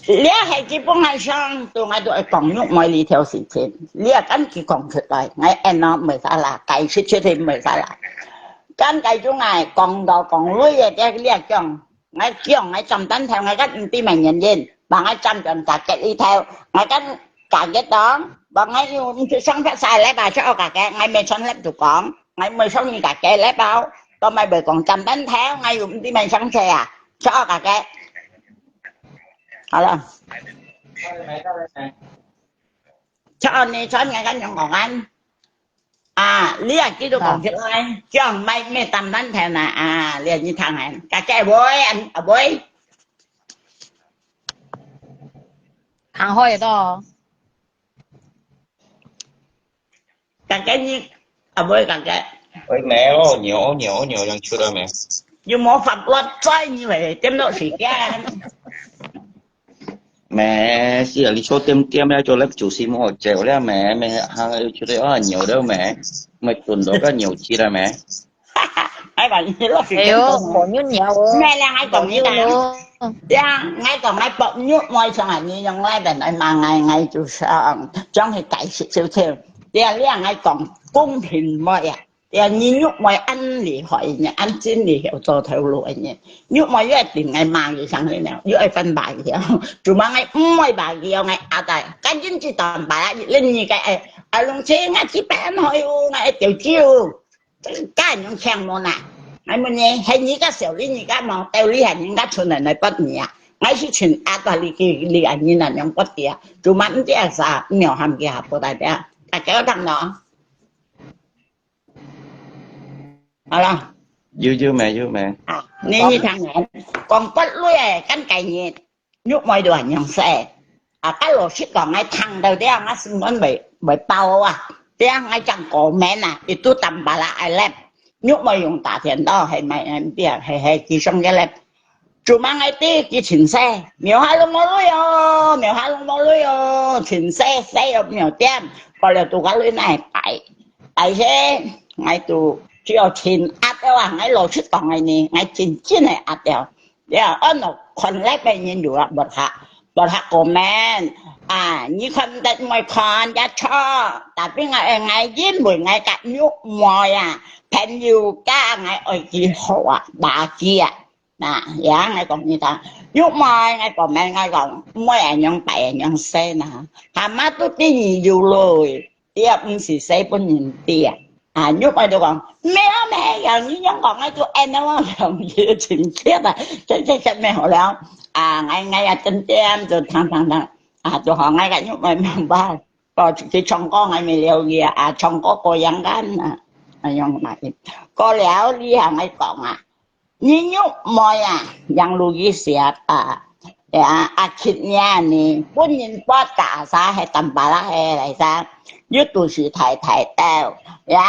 這係基本上，對𠊎都愛講玉妹這條事情，你也敢去講出來，𠊎按呢無啥啦，解釋出去無啥啦。敢解釋𠊎講到講累个，這這講， 𠊎講，𠊎站單頭，𠊎个毋知麼原因，話𠊎站在價格裡頭，𠊎跟價格講，話𠊎又毋知想法晒來吧，就價格，𠊎無穿lab就講，𠊎無想你價格來包，都買袂講站單頭，𠊎又毋知麼想法啊，就價格。好了。就你穿𠊎跟樣講啊。 啊，你也記得講出來，講買咩擔擔頭啦，啊，你你聽下，大家會，啊會。行開个多。大家你，啊會，大家。喂，沒有，牛牛牛，用出來沒？有無法律在你喂，點到時間。 咩，是啊，你坐點點咧，做咧做事無好做咧咩？咩，行出去啊，牛了咩？咩，蹲到个牛去了咩？哎呀，你老是哎呦，講無牛牛哦。咩咧，𠊎講你啦。無牛牛。對啊，𠊎講𠊎博玉妹上啊，你用來本來罵𠊎，𠊎就想，將佢解釋清楚。對啊，你啊，𠊎講公平無呀？ 呀，你玉妹恁厲害呢，恁真厲害做頭路呢。玉妹又愛頂𠊎罵佢上去呢，又愛翻白佢哦。做麼个毋會白佢哦，𠊎阿弟，趕緊去當白啦，你你个哎，啊，弄清𠊎去辦好喲，𠊎愛掉酒，該樣強無啦。𠊎問你，係你个小李，你个無，到底係人家村人來bắt你啊？𠊎係請阿弟你去，你啊，你哪樣bắt佢啊？做麼毋知啊啥，毋要喊佢啊，不代表，大家有聽到？ 好了。有有咩有咩？啊，你你聽人講不累个，跟今日玉妹都恁樣說。啊，該老實講，𠊎聽到這，𠊎心肝會會爆啊！這𠊎講過面啊，佢都淡薄啦，愛咧。玉妹用打電話，係咪？嗯，對，係係，佢上个咧。 做麼个知佢盡細，廟下都無鐳哦，廟下都無鐳哦，盡細細个廟店，過了都个鐳來擺，擺些，𠊎都只有盡壓了啊！𠊎老實講个呢，𠊎真真个壓了。呀，安到看來个人有啊，無下無下過面啊！你看得毋愛看也錯，tapi𠊎𠊎因為𠊎个玉妹啊，朋友家𠊎愛佢好啊，打佢啊。 那，呀，𠊎講你聽，玉妹，𠊎講咩，𠊎講，毋會恁樣擺恁樣細啦，蛤蟆都知你有鐳，這毋係細分人知啊。啊，玉妹都講，沒有沒有，你樣講，𠊎就恁樣講，佢就親切啊，這這這沒有了。啊，𠊎𠊎也真正就聽聽聽，啊，就好，𠊎个玉妹明白，哦，佢唱歌𠊎沒留意啊，啊，唱歌過癮个啊，恁樣嘛，過了以後𠊎講啊， 你玉妹啊，養路一些啊，呀，阿七年呢，本人不打啥，係淡薄啦，係來啥，又都是太太到，呀，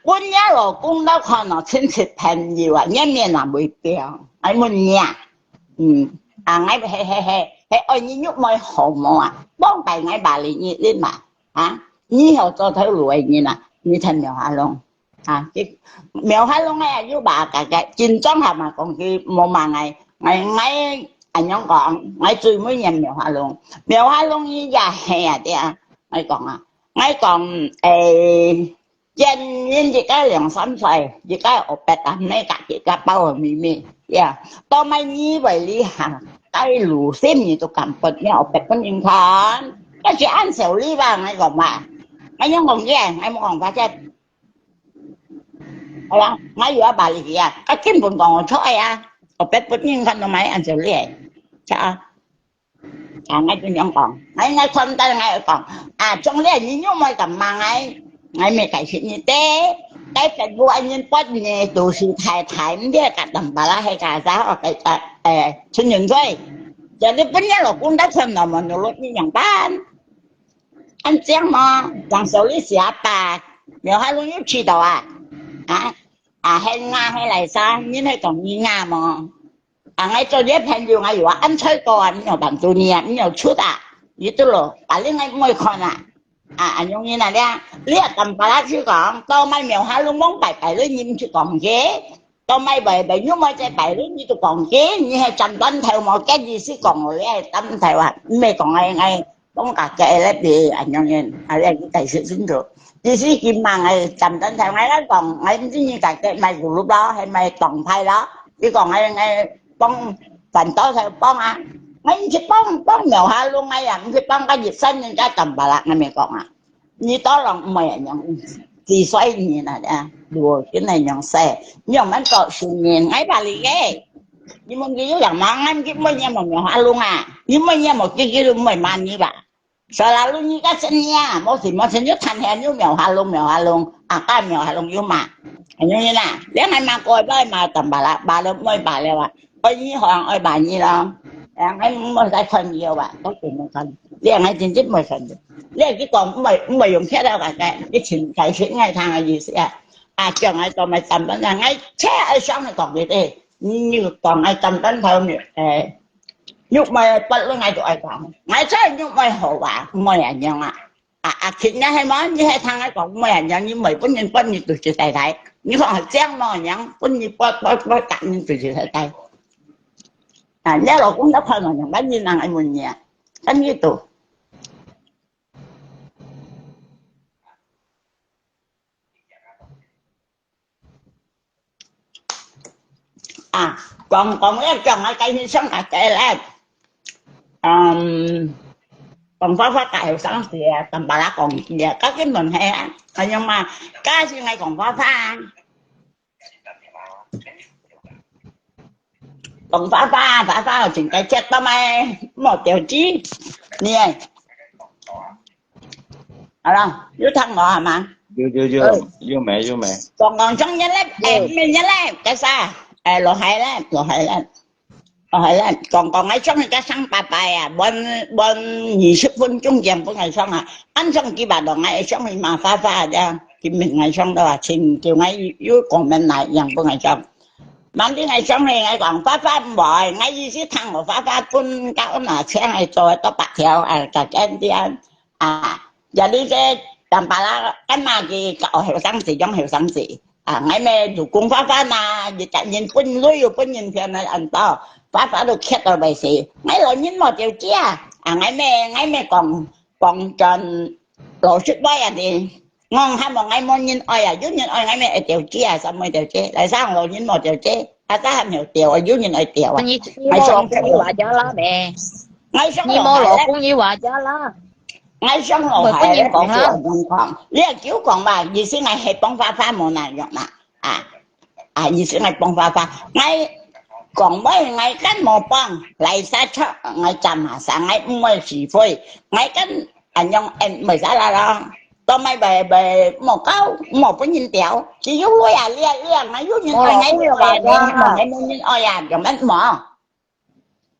本人老公都看到親戚朋友啊，面面啊會變，哎，問你啊，嗯，啊，𠊎係係係係愛你玉妹好無啊？幫帶𠊎把你你你嘛，啊，你好做頭路个人啊，你聽了下咯。 啊，佢廟下弄个又罵个个，緊張下嘛講佢無罵𠊎，𠊎𠊎恁樣講，𠊎最尾念廟下弄，廟下弄佢也係啊，對啊，𠊎講啊，𠊎講，誒，見人一個兩三歲，一個學伯啊，你家己个包个秘密，呀，到尾你為你行，該路線你都敢不了，學伯不認看，該是按手禮吧，𠊎講嘛，𠊎樣講嘅，𠊎無講法啫。 好啦，𠊎又愛把你啊，啊，根本講我錯个啊，我別不認看到買恁少咧，啊，啊，𠊎就樣講，𠊎𠊎看到𠊎講，啊，總咧你又莫敢罵𠊎，𠊎沒解釋你的，該政府恁樣罰你，都係太太，你這个Tampalak係个啥，哦，个，呃，呃，成人罪。就你分你老公得看了無，你落你仰般？恁樣無，講手裡寫吧，苗下龍有知道啊？啊，啊，係𠊎係來啥？你係講你𠊎無？啊，𠊎做你个朋友，𠊎有啊，恁衰過啊，你有幫助你啊，你有出啊，你都咯，啊，你𠊎毋會看啊。啊，恁樣人啊，你啊，你啊，Tampalak就講，到買苗下龍望拜拜了，你毋去講佢，到買拜拜，又買再拜了，你都講佢，你係斬斷頭無？該意思講我，你係斬斷頭啊，毋係講𠊎，𠊎講个，个，个，恁樣人，啊，你解釋清楚。意思佢問𠊎斬斷頭，𠊎講，𠊎毋知你个，个買group咯，係買黨派咯，佢講𠊎，𠊎幫反倒頭幫啊，𠊎毋去幫，幫苗下龍，𠊎也毋去幫，該一生人家Tampalak，𠊎毋係講啊。你當然毋會恁樣，幾歲人啊，啊，如果真係恁樣細，你用恁多十年，𠊎把你个，你問佢有樣嘛，𠊎佢每年無苗下龍啊，你每年無，佢，佢都毋會罵你吧？Selalu你个生意啊，無事無事就談下有苗下龍，苗下龍，啊，該苗下龍有罵。恁樣啦，你還罵過，不愛罵Tampalak，罵了毋會罵了啊。愛你好像愛罵你咯。哎，𠊎毋會再看你了吧，都毋會看。你𠊎真正毋會看你。你係講毋會，毋會用別个話个，你請解釋𠊎聽个意思啊。啊，叫𠊎做麼个Tampalak，𠊎切愛想你講个，你，你講𠊎斬斷頭，誒，肉糜骨，𠊎都愛講，𠊎切肉糜好啊，毋會恁樣啊。啊，啊，今日係無，你係聽𠊎講，毋會恁樣，你毋會分人，分你肚屎大大。你講係這樣無樣，分你分，分，分，分你肚屎大大。啊，你老公都看無樣，分你人愛問你啊，分你肚。 啊，講，講了，講啊，該先生个，个咧，嗯，講花花个後生時啊，Tampalak講佢啊，該根本係啊，哎呀媽，該時𠊎講花花啊，講花花，花花有真个切到咩，無條件，你誒。 好了，有聽無啊嘛？有，有，有，哎。有沒，有沒？講講中間咧，哎，有。明年咧，該啥？哎，落海咧，落海咧，落海咧，講講𠊎中意个三八八啊，問，問二十分鐘前分𠊎上啊，恁中幾百多，𠊎上去嘛花花啊，今明𠊎上到啊，請叫𠊎有，有講明來，樣分𠊎上。慢啲𠊎上去，𠊎講花花毋會，𠊎意思聽我花花分到那請𠊎做到八條，哎，再見啲啊。 啊，jadi這Tampalak kan嘛佢教後生時，用後生時。啊，𠊎乜做工花花嘛，一隻人分鐳又分人錢來恁多，花花都缺到袂死。𠊎老人無條件啊，啊，𠊎乜，𠊎乜講，講轉老實話啊你，我喊𠊎無人愛啊，有人愛𠊎乜會條件啊，啥物條件？來生老人無條件，啊，啥還無條啊，有人愛條啊。你，你無老公，你話呀啦咩？ 𠊎想落海咧。你無老公，你話呀啦。𠊎想落海咧，就恁樣講。你係叫講嘛，意思𠊎係幫花花無哪樣嘛。啊，啊，意思𠊎幫花花。𠊎講話，𠊎敢無幫，來殺出，𠊎站下山，𠊎毋會是非。𠊎敢恁樣，嗯，毋會使啦咯。到尾會，會無夠，無分人條。只有我呀，你啊，你啊，𠊎有人愛，𠊎有人愛，你無人愛呀，做麼無？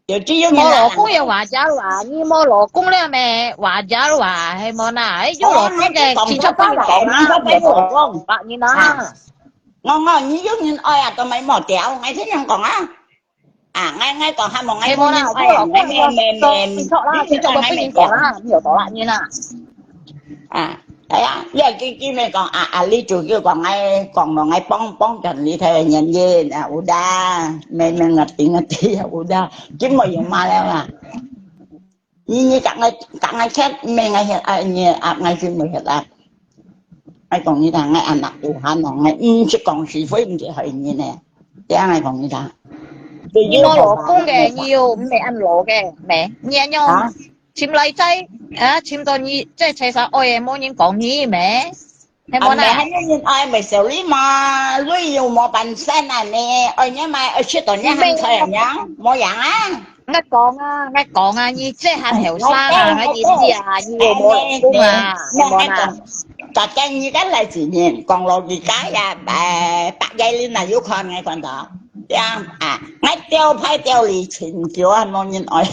有只有你無老公个話呀啦，你無老公了咩？話呀啦，係無啦？哎，有老公个，哎，你講起出分你講啦，你講，你講，白人啊。啊，我，我，你有人愛啊，都無條，𠊎聽人講啊。啊，𠊎，𠊎講下無，𠊎係無啦，有老公个，沒，沒，沒，沒，你講啦，你講分你講啦，你有多啦，你啦。 啊，哎呀，你係佢，佢乜講，啊，啊，你就叫講𠊎，講咯，𠊎幫，幫緊你个原因，啊，有啦，明明啊，頂啊，頂啊，有啦，佢無用嘛了啦。你，你講𠊎，講𠊎欠，毋係𠊎欠，啊，你，啊，𠊎就無欠啊。𠊎講你聽，𠊎anak Tuhan咯，𠊎毋識講是非，毋識害人呢。這樣𠊎講你聽。你無老公个，你又毋係恁老个，咩？你恁樣，啊？ 尋來仔，啊，尋到你，這車上愛个，無人講你咩？係無啦？啊，無人愛，無收禮嘛，鐳又無半仙啊呢，愛你買，愛食到你還菜啊樣，無樣啊？𠊎講啊，𠊎講啊，你這還後生啊，𠊎意思啊，你又無老公啊，係無啦？大家你个來自人，講落去个呀，誒，百个人啊，有看个看到，這樣啊，𠊎吊牌吊你全球啊，無人愛。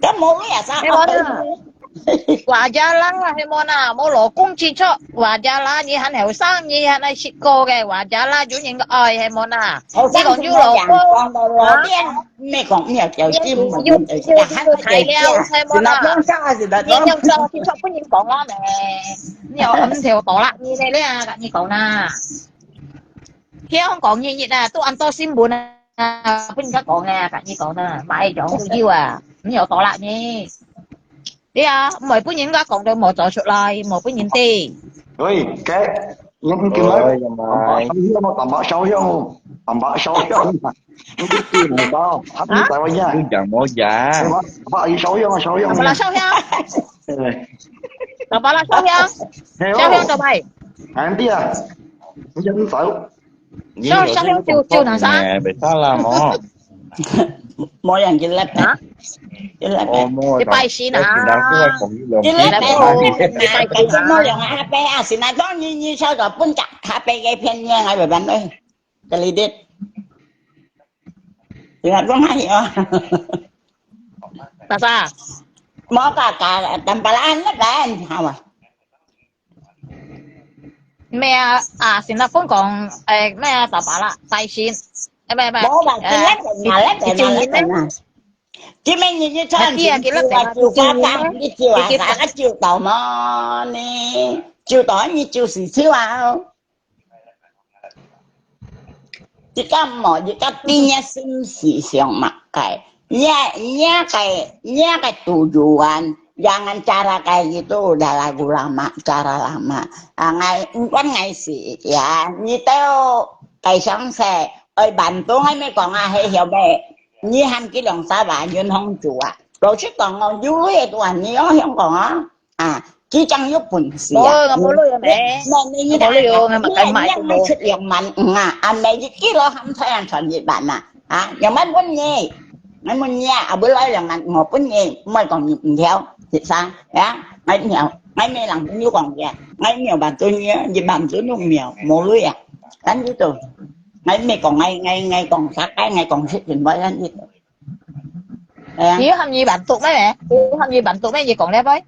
該無你啊，啥係無啦？華家啦，係無啦？無老公之出，華家啦，你還後生，你還愛食過个，華家啦，有人个愛，係無啦？你講有老公，講到老店，你講你要叫金，有有有材料，係無啦？你用做去出本人講啦咩？你有五條多啦，你咧咧啊，你講啦。香港日日啊，都恁多新聞啊，分人家講咧，跟你講啦，買樣都有啊，你有多啦你。對啊，毋係分人家講到無做出來，無分人知。喂，該，你今日淡薄燒香哦，淡薄燒香哦，淡薄燒香。你知唔知？還沒在我家。有講無講？淡薄燒香啊，燒香。什麼燒香？對，什麼燒香？係燒香做咩？哦，兄弟啊，你先走。燒燒香就就那啥？袂得啦，無。無人佢left，佢left，哦，無。你拜神啊？人都在講一兩佢left，句。佢無用啊，下背啊，先來講你你燒到本格下背个片面，還袂辦咧，delete。先來講下去哦。那啥？無个个，淡薄啦，那辦好啊。咩啊？啊，新加坡講，誒咩啊？十八啦，拜神，誒咩咩？無啦，今日定啊，今日定啊，今日日日出去，你照啊，照啊，你照啊，啥个照到無呢？照到你照時照啊。 Jika mo, jika tinya sim si siang makai. Nya, nya kai, nya kai tujuan. Jangan cara kai gitu, dah lagu lama, cara lama. Ah, ngai, kan ngai si, ya, ni teo kai sang se, oi bantu ngai me kong ah, he hiao me. Ni han ki long sa ba, yun hong jua. Lo si kong, yun lui tuan, ni oi hiao kong ah. 啊，佢正有本事啊！無，我無鐳啊，咩？那那你我無鐳，我買買你你出兩萬五啊，啊，買一kilo鹹菜啊，賺一萬啊，啊，兩萬分你，我問你啊，啊，本來兩萬五分你，毋好講你毋條，先生，啊，我條，我咩人朋友講嘅，我兩萬對你，一萬對你無，無鐳啊，咱呢度，我咩講，我我我講啥个，我講出全部咱呢度，係啊。你喊你萬毒咩？你喊你萬毒咩？你講了喂？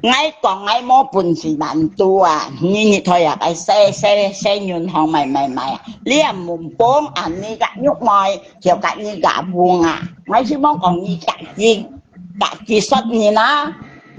𠊎講𠊎無本事辦到啊，你日頭也該洗洗洗銀行買買買啊，你也毋幫啊，你个玉妹，就甲你个翁啊，𠊎希望講你家己家己說你啦，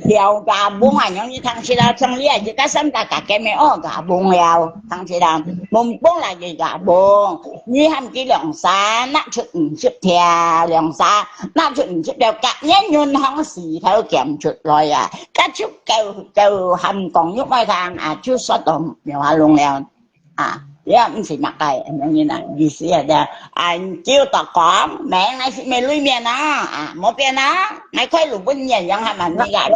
條个翁啊，讓你聽識啦，像你啊，一个三个个个咩哦，个翁了，聽識啦，毋幫啦，你个翁，你喊佢兩三，拿出五十條，兩三，拿出五十條，甲你銀行時頭減出來啊！ 該就夠夠喊講玉妹聽啊，就說到苗下弄了啊，也毋是麼个，恁樣啊，意思啊，這啊，就到講，名還是沒鐳面啊，啊，無變啊，𠊎開路本年樣還蠻厲害，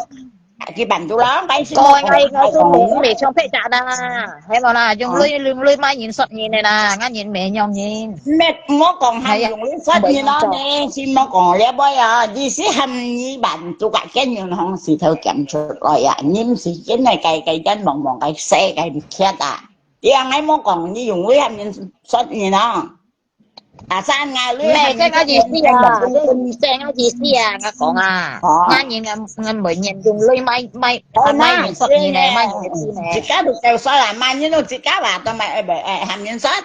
基本都啦，該是講𠊎𠊎都無無像別隻啦，係無啦？用鐳用鐳買人說人个啦，𠊎人無用人。咩，莫講還用鐳說人咯，你是莫講了不啊？你是喊你辦都个跟銀行時頭減出來啊，你毋是真係該該間望望該世界毋缺啊。 Yang ai mo kong ni yung wi ham yin sot ni no. Asan nga wi 咩？即係意思啊，即係意思啊，我講啊，哦，人人人人每年用鐳買買買元十二呢，買元十二呢。自家都夠衰啦，買你都自家話都買誒誒 ham yin sot。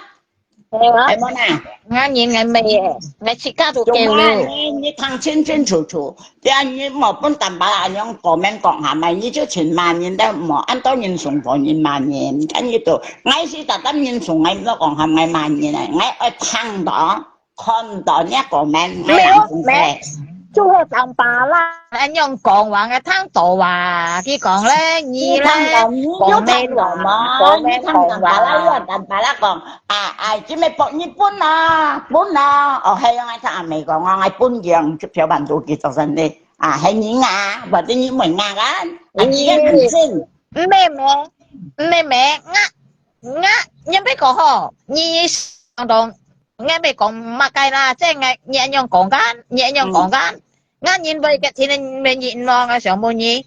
係啊，係無啦？人人人未誒，你自家都夠了。你你聽清清楚楚， Tiyan ni mo pun tambah anyong komen kong hamay ni chu chin manin da mo anto nin sung po nin manin kan ito ngai si tatam nin sung ngai mo kong hamay manin ai ngai oi thang do kon do nia komen 沒有沒，就係當巴拉，恁樣講話个聽到啊，佢講咧，你咧，你有聽到嘛？你聽到巴拉有人巴拉講，啊啊，今日博日本啊，本啊，哦，係啊，我聽阿美講啊，我本樣出票辦到佢做生理。 啊，係你啊，或者你問啊，啊，你个人生。毋係咩，毋係咩，我我因為講吼，你想到，我咪講麼个啦，即係你你樣講緊，你樣講緊，我認為个天你你我我想問你，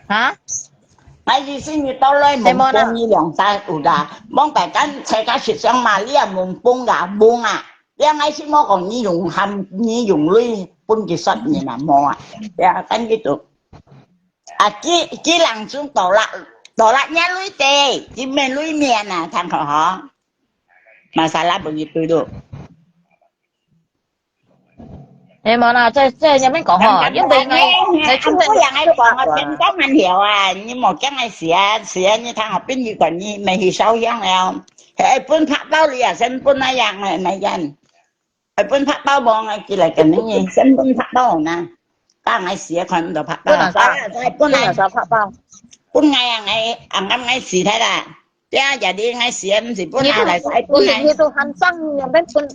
哈？ 𠊎意思你到來問分你兩儕有啦，望大家大家識相嘛，你也問分啊，問啊。你𠊎是無講你用喊，你用鐳分佢說你嘛，無啊。呀，跟佢讀。啊，佢，佢人中到啦，到啦，你鐳地，佢免鐳面啊，聽好吼。Masalah begitu tu. 哎，無啦，這這也免講吼，因為𠊎𠊎出現不然𠊎講啊，真當然曉啊，你莫驚𠊎死啊，死啊，你聽我摎你講，你咪去燒香了，哎，分拍包你啊，先分那樣啊，那樣，哎，分拍包無，𠊎寄來給你，先分拍包呢，當𠊎死啊，看毋到拍包，不能燒，再再分啊，不能燒拍包。分𠊎啊，𠊎啊，𠊎死忒啦。 呀，jadi ngai sian si pun Ngitu, ah, lai sai pun ah. Ngitu hansang yang ben pun.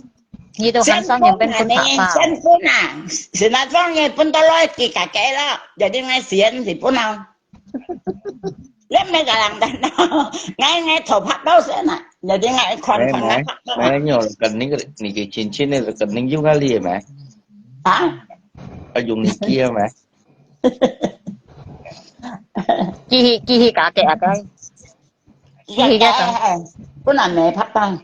Ngitu hansang yang ben pun papa. Sian pun ah. Sinatong yang pun toloi ki kakek lo. Jadi ngai sian si pun ah. Lem me kalang dan. Ngai ngai thau phak tau sian ah. Jadi ngai kon kon ngai phak tau. Ngai nyo kan ning ni ki chin chin ni kan ning yung ali me. Ha? Ayung ni kia me. Kihi kihi kakek akai. Kihi kakek. Pun ah me phak tau.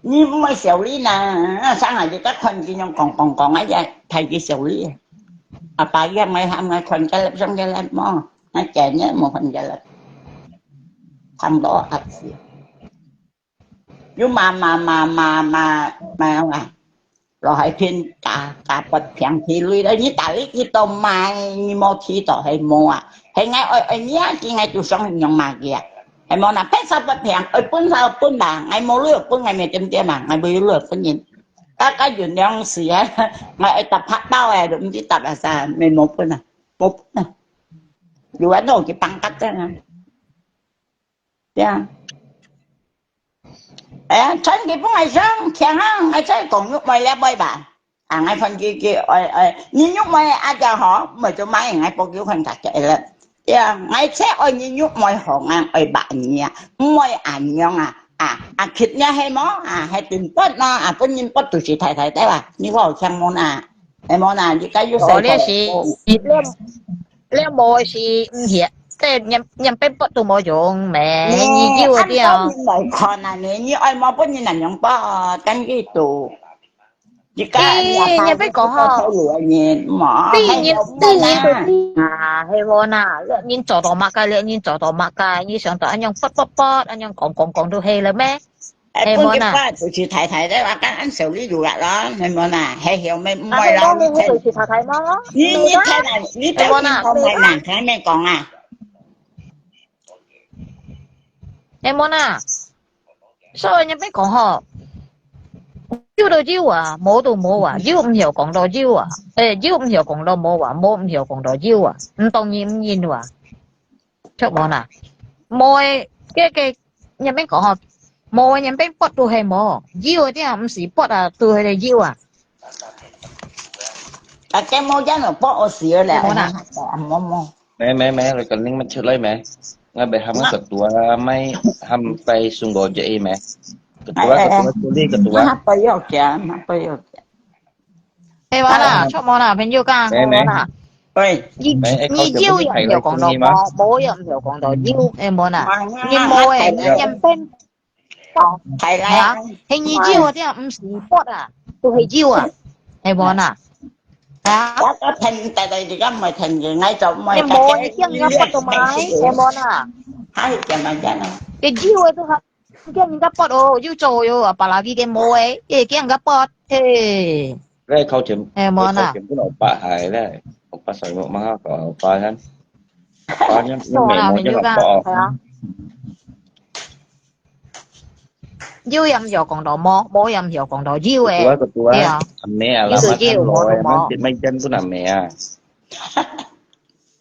Ni mui siau li na, sang ai ka kon ki nyong kong kong kong ai ya, thai ki siau li. Apa ya mai ham ngai kon ka lep song ka lep mo, ngai ka ni mo kon ka lep. Thang do at si. Yu ma ma ma ma ma ma ma. 落去片價價不平起鐳啦，你大力去到買，你無去到係無啊？係𠊎愛愛你啊，佢𠊎就想用買佢啊，係無啦？變數不平，愛分數分吧，𠊎無鐳分，𠊎無點點啊，𠊎無鐳分人。大家原諒時啊，𠊎愛搭拍包啊，都毋知搭啊啥，無無分啊，無分啊，有啊，都去放假啊，對啊。 哎呀，傳佢分𠊎上，聽啊，𠊎再講玉妹了，妹吧。啊，𠊎傳佢佢，哎哎，你玉妹啊，就好，妹就買，𠊎報佢看佢个了。呀，𠊎才愛你玉妹好啊，愛白你啊，毋愛恁樣啊，啊啊，缺你係無？啊，係真不喏，啊，本人不都是太太對吧？你好聽無啦？係無啦？你該有哦，你是，你 了無是毋曉，這念念變薄都無用咩？你有个了。來看啊，你你愛無本人來用薄，等佢都。你你你別講吼，你你你啊，係無啦？人做到麼个了，人做到麼个，你想到恁樣薄薄薄，恁樣講講講都係了咩？ 哎，本个話就是太太个話，講恁少你就啦咯，係無啦？係曉咩？毋會啦，你聽，就是太太嘛。你你聽啦，你聽你講啦，聽你講啊。係無啦？所以你別講吼，有就有啊，無就無啊，有毋曉講到有啊，誒，有毋曉講到無啊，無毋曉講到有啊，毋當然毋認啊。 著無啦？無个，个个，人變講吼，無个人變薄都係無，有个點毋是薄啊，都係有啊。啊，這無樣就薄我死了，無啦，無無。沒沒沒，你肯定沒出來沒？我被他們个多啊，沒他們被送過去沒？个多个多處理个多啊。不要講，不要講。 係無啦，著無啦，朋友講，係無啦。喂，你你有也毋曉講到無，無也毋曉講到有，係無啦。你無誒，你人變薄，係啦，係你有啊，這毋是薄啊，都係有啊，係無啦。啊，我我聽大大而家毋係聽嘅，𠊎就毋係。你無你驚人家薄到買，係無啦。係點啊？你有誒都係。 驚人家薄哦，又做又啊，巴拉比个無誒，也驚人家薄，嘿。咧靠前，哎，無啦。全部老八海咧，老八上有嘛，老八人，八人，做啦，美朋友講，国係啊。有也毋曉講到無，無也毋曉講到有誒，个多个多對啊。啊，阿妹啊，有就有，無就無。乜乜真不难美啊。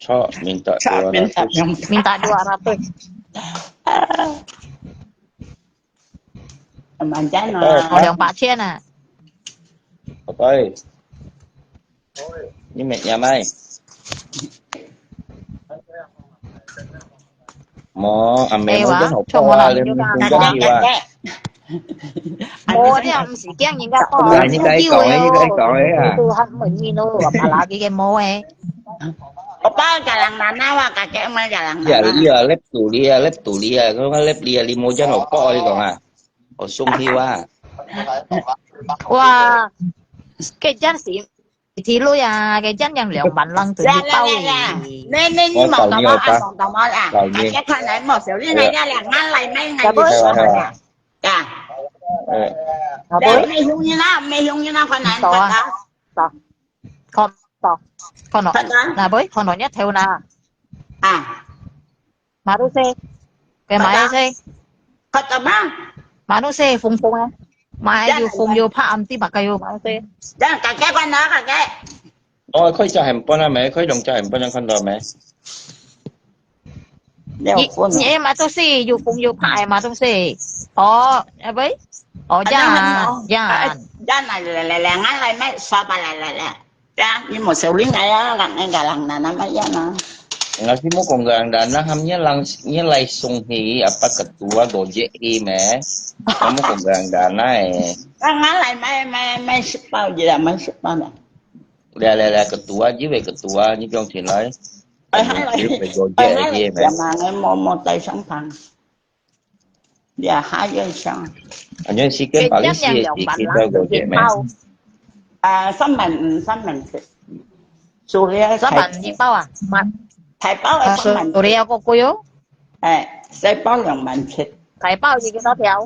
錯，明白差多了。別差別。明白對啊，那對。慢慢哦，啊。兩百千啊。拜拜。你乜也買？無，阿妹，哎，我哇，真好破啊，做麼啦？你你就講你講你話。無，你毋係驚人家講，哎，你該講，你該講，哎呀。都還問你咯，把拉佢个毛誒。我包个人難啊，我个个乜个人難啊。你啊，你啊，lep tu你啊，lep tu你啊，佢話lep你啊，你無將我包你講啊，我送去哇。哇，个真係。 一路啊，个樣樣兩萬零對你包呀。你你你莫講我啊，莫講我啊，大家看來莫笑，你那个兩萬來買，俺就說好了。呀，啊，不，沒容易啦，沒容易啦，看來看到，到，看到，看到，看到，那不，看到你頭那啊。 Manusia. Kaya manusia. Kata ma? Manusia, fung-fung eh. Mai yu fung yu pa am ti ba kayo manusia. Yan, kake ko na kake. 哦，可以叫很笨啊，没？可以用叫很笨啊，看到没？你你嘛都是有风有派嘛，都是。哦，哎喂，哦，这样啊，这样啊。 Yan, 来来来来，俺来买沙发，来来来。 Ya, ni mo sa uling kaya lang ang galang na naman yan ah. Nga si mo kung galang dana ham niya lang niya lai sung hi apa ketua gojek hi me. Kamu kung galang dana eh. Ang alay may may may sipaw jila may sipaw na. Lia lia lia ketua ji we ketua ni biong tin lai. Ay hay lai. Ji we gojek ji me. Ya mga mo mo tay sang pang. 也还有想。Anyo si Ken paling si si kita gojek me. 啊，三万五，三万七。Suria 三万一包啊？嘛，台胞的三万七。Suria 个贵哦。哎，台胞两万七。台胞是几多条？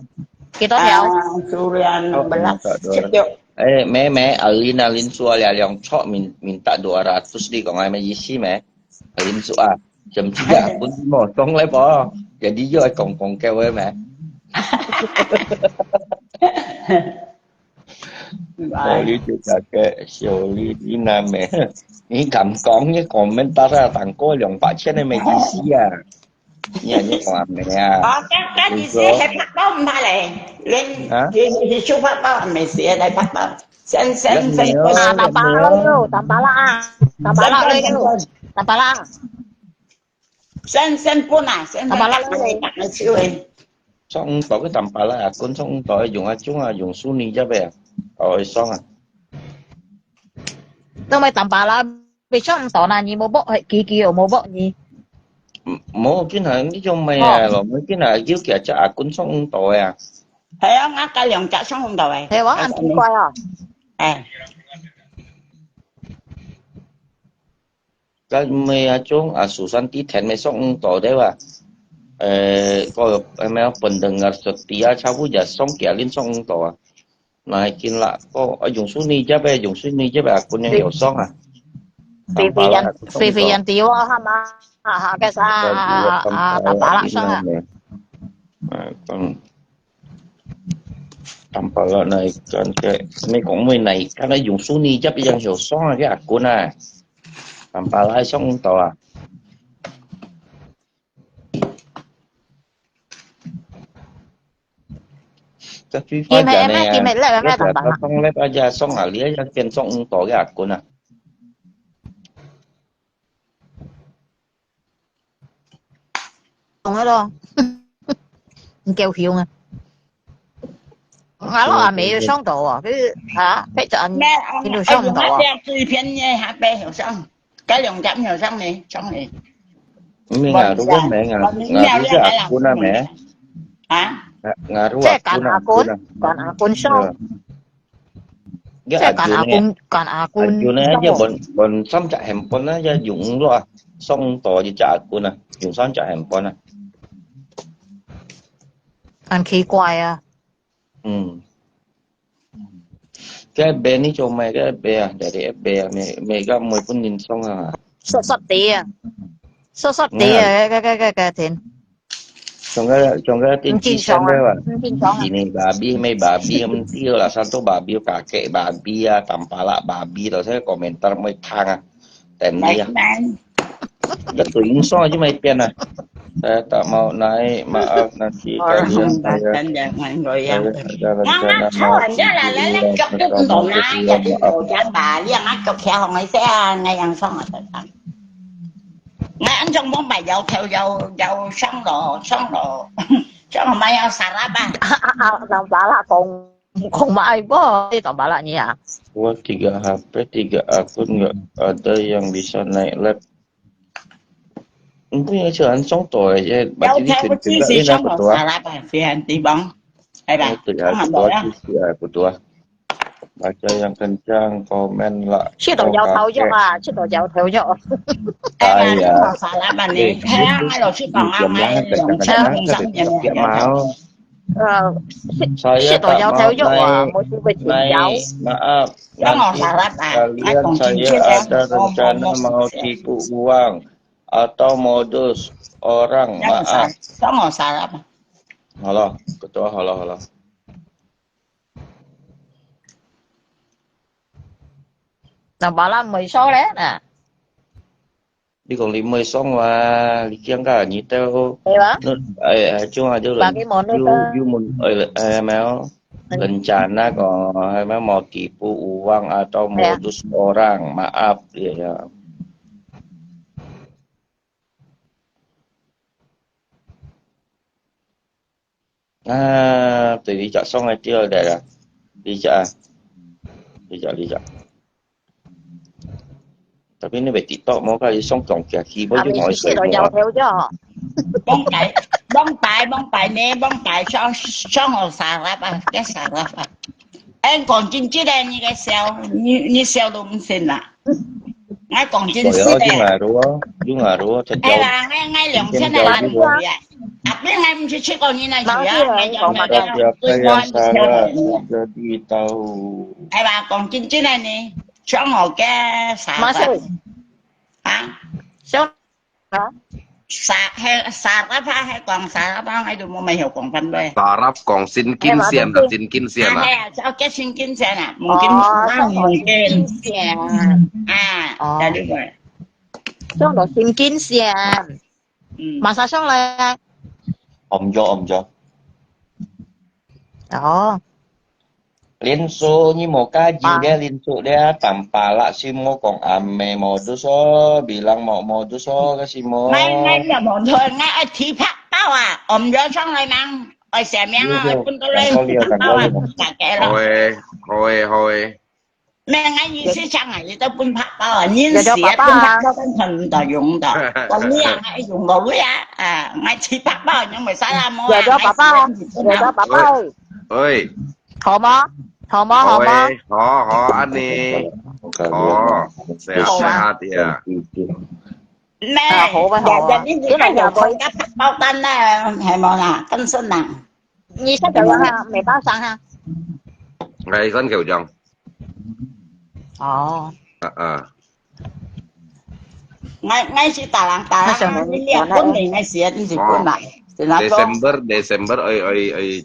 几多条？啊，Suria 两百六十六。哎，没没，二零二零说了两撮，minta dua ratus 你讲什么意思没？ Lim su ah, jam tiga pun mo tong le po. Jadi yo kong kong ke we me. Oli tu kake, si Oli di na me. Ni kam kong ni komentar ah, tang ko 两百千 de me ji si ah. Ni ni kong me ah. 哦，該該你是黑白包毋怕咧，連你你手法包毋係咧，白包。 先先先，啊，打巴拉咯，打巴拉啊，打巴拉咯，打巴拉。先先分啊，先先打个手诶。送到个打巴拉啊，kun 送到用啊种啊，用手泥接个啊，哦，会爽啊。都没打巴拉，被送到那，你没บอก，几几有没บอก你？冇，今下呢种咩啊，咯，冇今下叫佢只阿公送到个啊。 係啊，我个兩隻送到誒。係啊，很奇怪啊。誒，該咩啊種啊，susah 地田咩送到對吧？誒，個咩啊，pendengar setia 差不多送幾輪送到啊。那今啦，個啊，用手泥接誒，用手泥接誒，阿公也有送啊。Vivian，Vivian Tiwa 哈嘛，哈哈，該啥啊，打巴拉送啊。嗯，嗯。 Tampalak na ikan ke, mi kong mui na ikan na yung suni jap yang siu song ke akun na. Tampalak song to ah. Ka chui fa ja ne ah. Ka song lep aja song ah, lia yang ken song to ke akun na. 懂了咯，你夠凶啊！我老阿妹有上到啊，佢啊，佢就安，佢有上到啊。最便宜还白有上，該兩隻有上呢，上呢。你啊，如果沒啊，我你啊，你啊，本啊沒。啊？啊，我即係揀阿官，揀阿官上。 即係揀阿公，揀阿公。阿公呢，一本本三隻handphone呢，一用落啊，上到一隻阿公啊，用三隻handphone啊。很奇怪啊。嗯。該邊呢做咩？該邊啊，在這邊啊，每每個每本人送啊。縮縮地啊，縮縮地啊，該該該該天。 Trong cái trong cái tin chỉ sang đây mà. Sini babi, mai babi, em tiu lah satu babi, kakek babi ah, tampalak babi, tau saya komentar mai thang ah. Tem dia. Betul insya aja mai pian ah. Saya tak mau naik, maaf nanti kalian saya, saya ada rencana mau pergi, maaf. 𠊎恁樣講白有頭有有傷咯，傷咯。Cuma yang sarap ah. Ah, ah, ah, nang bala kong, kong maay po, di tong bala niya. Buat tiga H P, tiga akun, nggak ada yang bisa naik lab. Itu yang siya ansong to eh, ya, Yau bagi ni kai ko kecil chi si ini cuma apa tua? Sarap ah, sihan tibang. Ay ba. Itu ya, apa tua, itu ya, apa tua. Baca yang kencang, komen lah. 食到搖頭肉啊，食到搖頭肉。 Ay ba, Ay, cuma ah. Sarap ah ni. Kaya nga lo si kong ang ay long chang long chang yan. Mau. 呃，食 Saya 食到搖頭肉啊， tak mau 冇食過甜椒。 naik. Maaf. Cuma Nanti Sarap ah. kalian saya ada rencana mau tipu uang atau modus orang. Maaf. Cuma Sarap ah. Halo, ketua, halo, halo. Nang bala mui so le na. Ni kong li mui song wa, li kiang ka ni teo. 係嘛？ Nun, ay, ay, chung aja Bagi modus you, ah. You mun, ay, ay, meo. Rencana ko, ay, meo mau tipu uang atau Ya. Modus orang. Maaf, ya, ya. Ah, tu li cak song ay tiel deh lah. Li cak ah. Li cak, li cak. Tapi ni beti TikTok mau kali song kong kia ki bo Tapi ju mau食到搖頭肉。 Bông cải, bông cải, bông cải nè, bông cải cho cho ngồi xà lấp à, cái xà lấp à. Em còn chín chín đây như cái xèo, như như xèo đúng xin à. Ngay còn chín Rồi chín đó chứ đây. mà đúng không? Chứ mà đúng không? Thật Ê đâu. là ngay ngay lòng Trên xe này đầu là chứ đúng rồi. rồi à. À biết ngay mình sẽ có như này Mà gì cái á, này ngay còn trong mà này Kaya tôi kaya quan theo salah rồi. jadi tahu. Ê là còn chín chín đây nè, cho ngồi cái xà Mà lấp. sao? Hả? Sao hả? Xà hay xà lấp hả? Hay còn xà lấp hả? Hay tụi mua mày hiểu còn phân đây. Sarap kong sin kin sian, sin kin sian À, à. hay à, sao cái xin kim sen à? Mùng kim Ờ, sang sao mùng còn kim. Kim Sen? À, Ờ. là đúng rồi. Sao nó xin Kim Sen? Ừ. Mà sao sao lại? Om jo, om jo. Ờ. Liên số như một cái gì À. Đấy, liên số đấy, tạm pala si mo kong ame modus so, bilang mau modus so, cái si mo. Ngay ngay là một thôi, ngay ở thì phát bao à, ôm gió sang lại mang, ở xe miếng Yêu à, yêu, phun tao đang lên, có liều, đang bao có à, liều. cả kẻ rồi. Hoi, hoi, hoi. Mẹ ngay gì xí chăng à, gì tao phun phát bao à, nhìn Giờ cho xí papa phun à. Phát bao con thần tao dùng tao, còn như là ngay dùng đồ với à, à, ngay thì phát bao nhưng mà sao là mua Giờ à, cho ngay papa, xí giờ cho papa ơi. Ơi, Hổ mò, hổ mò, hổ mò. Hoi, ho, ho, anh nè. Ho, sehat, sehat ya. Mẹ, À, hổ với dạ, hổ dạ, à. những Cái cái này này là không với có phát bao tan à, hay mà là cân sân nặng. Nhi sắp được ha, mẹ bao sang ha. Ngày sân kiểu chồng. Ồ. À, à. Ngay ngay xí ta lăng ta Nó sao lăng, nó những nó cái quân này ngay xí, những cái quân này. Thì nó có December, December, ơi, ơi, ơi,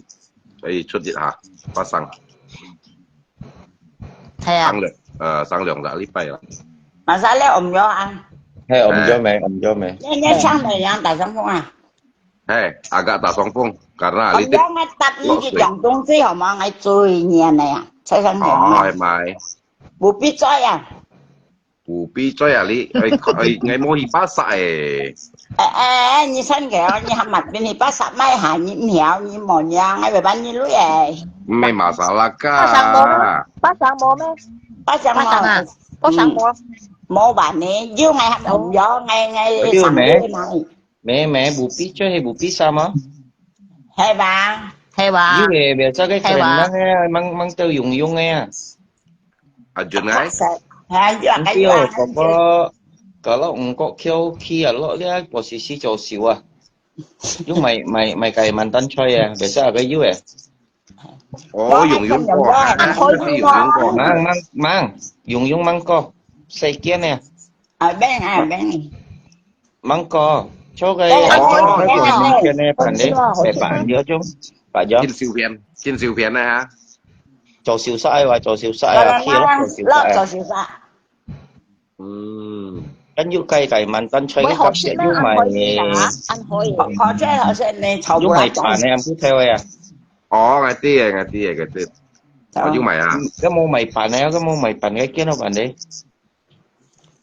ơi, chút gì hả? Phát sang. Thế à. Sang được, ờ, sang được đã lý phải rồi. Mà sao lẽ ôm gió à? Hey, om Eh. jo me, om jo me. Nhớ nhớ sang này yang tại sông không à? Hey, agak tak songpong. Karena Ôm lý tích gió ngay tập những cái dòng công ty hả mà ngay chui nhẹ này à? Sai sang Ôi, hả? mai. Bố biết chơi à? Bù pi choi à lý. Ơi, ơi, ngay mô hi bá sa eh. Ê, ê, ê, 你先给我，你还蛮给你把啥买下，你苗，你没苗，我要把你lui哎。 May masalah Bác sang mô ka. nè. Bác sang mô nè. Bác sang，bác sang mô. À, bác sang mô. 没吧呢，又爱喊红油，爱爱 Ôi, 上 mẹ. 来。 Mẹ, mẹ, bù pi choi hay bù pi sa mà? Hay ba. Hay ba. Yuk eh, biasa ke Hay ba. Karen mang eh, mang mang teu yung yung eh. Ajun ngai. Ha, yuk Ang ka tio, yuk. koko, kalau engkau kio kia lo dia posisi jauh siwa. Yung mai mai mai kai mantan choi eh, biasa ke yuk eh. Oh, yung yung ko. Ang hoi Yung yung ko. Mang mang mang, yung yung mang ko. Sai kian eh. À bên à bên. Mang ko. Cho cái Cái cho này cái cái posisi này. kian eh pan deh, pe pan dia chung. Pa dia. Kin siu pian. Kin siu pian na ha. Jauh siu sa ai wa, jauh siu sa Cái ai là wa, kia lo nó jauh siu lo sa ai. cho siu sa. Hmm. Kan yuk kai kai mantan choi Mới cái học cấp sinh sẽ đó, yuk ăn mai. khối gì hả? Ăn khối gì? Khó khó chứ họ sẽ nên chầu Yuk bữa mai ăn. pan eh, ang pu theo eh. Oh, ngai ti eh, ngai ti eh, ngai ti. Oh, yung mai ah. Cái mô mai pan eh, cái mô mai pan cái kia nó pan deh.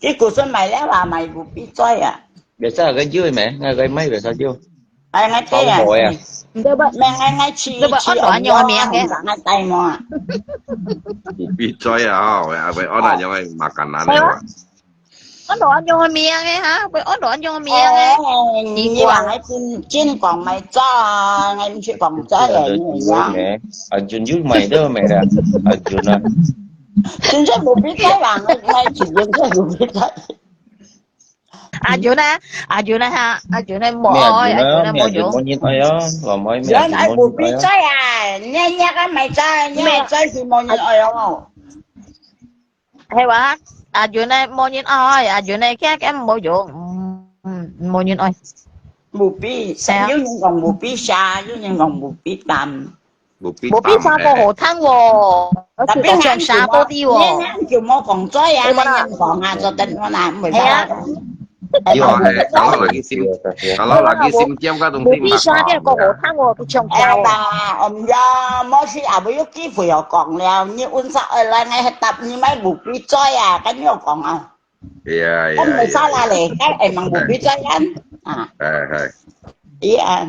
Cái củ xuân mày lẽ là mày cũng biết chơi à. Biasa cái yuk mẹ, ngay cái mai biasa yuk. 哎，𠊎知啊。好好呀。你都不，咩？𠊎𠊎去你都不安到恁樣个名个。去，𠊎帶嘛。不必追啊，吼，會會安到恁樣个makanan个係啊哇。安到恁樣个名个哈，會安到恁樣个名个。哎，你話𠊎真真講賣齋啊，𠊎毋識講齋啊，你呀。啊，準有賣都賣啦，啊，準啊。真正無比齋啦，𠊎𠊎真正無比齋。阿俊呢？阿俊呢？哈，阿俊呢？無咩愛，阿俊呢？啊？無用。無人愛啊，老妹咩？人愛無比啊？齋啊，你你个賣齋，你賣齋係無人愛哦。係哇？阿俊呢？無人愛，阿俊呢？佢佢無用，嗯，無人愛。無比，係啊有人講無比沙，有人講無比淡。無必無比沙過好聽喎，而且就像沙多啲喎。你就無講嘴啊，你講啊，做得我啦，毋會係啊。有啊，係，kalau lagi sim, kalau lagi sim kiam ka 無比沙嘅過好聽喎，佢唱哎歌。呀，我毋知，莫是也會有機會又講了，你搵啥愛來，𠊎係答你買無比嘴啊，跟你講啊。呀我毋係沙拉咧，該係問無比嘴啊。啊，哎，係。係啊。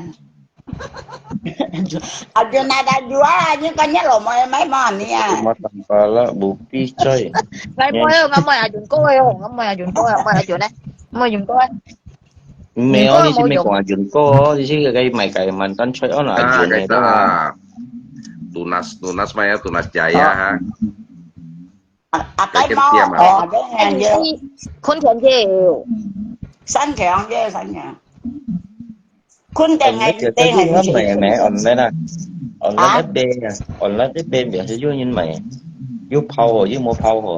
啊，就那个有啊，你講你老妹買麼你啊？ Rumah tampala bupi coy. 我妹，我妹阿俊哥哦，我妹阿俊哥啊，我妹阿俊呢？我妹阿俊哥啊。沒有，你是沒講阿俊哥哦，你是可以買个蠻單純哦，阿俊呢，對吧？ Tunas, tunas maya, tunas jaya ha. 啊，啊，該麼？哦，該樣嘅，坤田姐，三強嘅，三強。坤田 Online 嘅，就係online咩？Online啊，online一邊啊，online一邊表示有人買，有泡好又無泡好。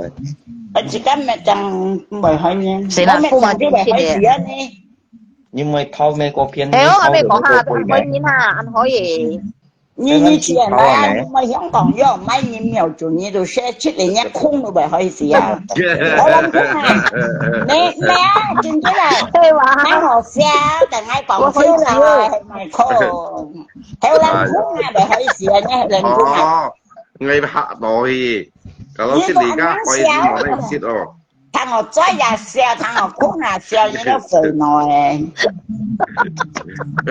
啊，自家咪正毋會開呢。死啦我咪正就會開始啊呢。你買泡咩？嗰片係哦，還沒講哈，泡好還可以哈，還可以。你你自然來啊，你買香港藥，買疫苗做，你都寫出嚟，你空都會開始啊。好冷空啊！你你啊，真正啊，對哇。蠻好笑，等下講笑啦，係咪空？好冷空啊，會開始啊，你好冷空啊。哦，ngay hak dohi. Kalau sini ka, koi di mo na sit oh. 聽我嘴也笑，聽我空也笑，你都肥來。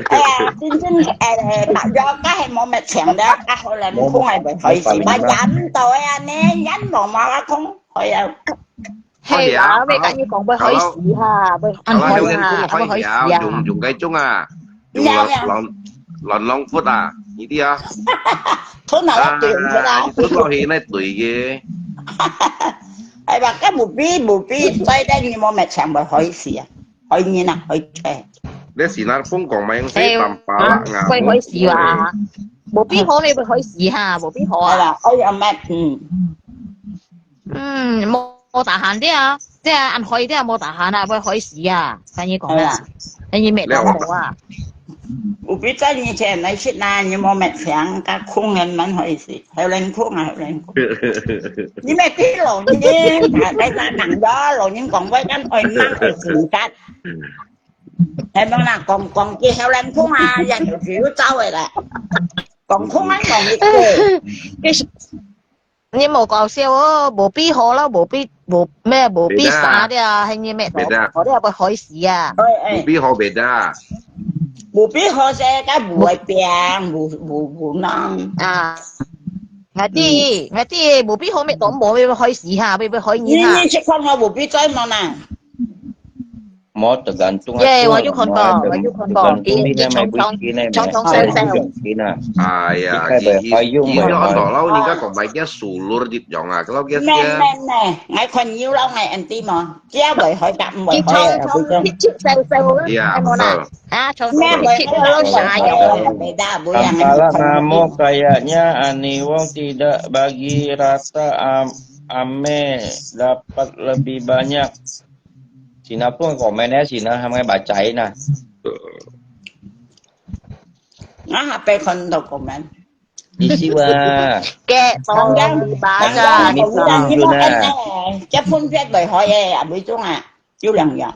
哎呀，真正誒，白咗，該係冇乜強的，該好冷空係會開始，我忍到啊，你忍到嘛，空，哎呀。係啊，你跟你講會開始哈，會安排哈，會開始啊。用用該種啊，用卵卵卵langkut啊，呢啲啊。吞下落對唔得啦。吞落去那對嘅。哎呀，該無比無比，所以咧，你冇乜強會開始啊，開年啊，開誒。你是那風講明死係淡巴啦啊，會開始啊，無比好你會開始哈，無比好啊。係啦，哎呀，乜嗯。嗯，無無tahan啲啊，即係安排啲啊，無tahan啊，會開始啊，跟你講啊，跟你滅到無啊。有比較以前來食啦，你冇乜強，該空人蠻開始，好冷空啊，好冷空。你乜知老人，大家講咗，老人講話咁愛猛愛自殺。係冇啦，講講佢好冷空啊，人就少走个啦。講空啊，講一句。你無搞笑哦，無比好啦，無比無咩無比啥的啊，係你咩？別的我都會開始啊。哎哎，無比好別的啊。無比好勢，該無會病，無無無能。啊，𠊎知，𠊎知，無比好咩？都無會開始哈，會會開你始哈。你去看我無比嘴冇啦？ Mo tergantung Yeah，我有看過，我有看過，佢佢長長長長細細。啊。哎呀，佢佢佢佢佢安到老人家講買件素路啲樣啊，佢老嘅咩咩咩，𠊎看有老𠊎N D嘛，只會開答毋會佢長開。長一直細細，呀，係冇啦？啊，長長一直都有啥咩會開答樣？毋會答，無樣 Tampala namo kayaknya Ani Wong tidak bagi rata am ame dapat lebih banyak. Sina pun komen ya, Sina sama bacain nah. Ngah apa kondo komen? Isi wa. Ke, tong yang di baca, Ngah di kondo baca. Ngah kondo. Jepun piat bai hoi eh, abis itu ngah. Yu liang yang.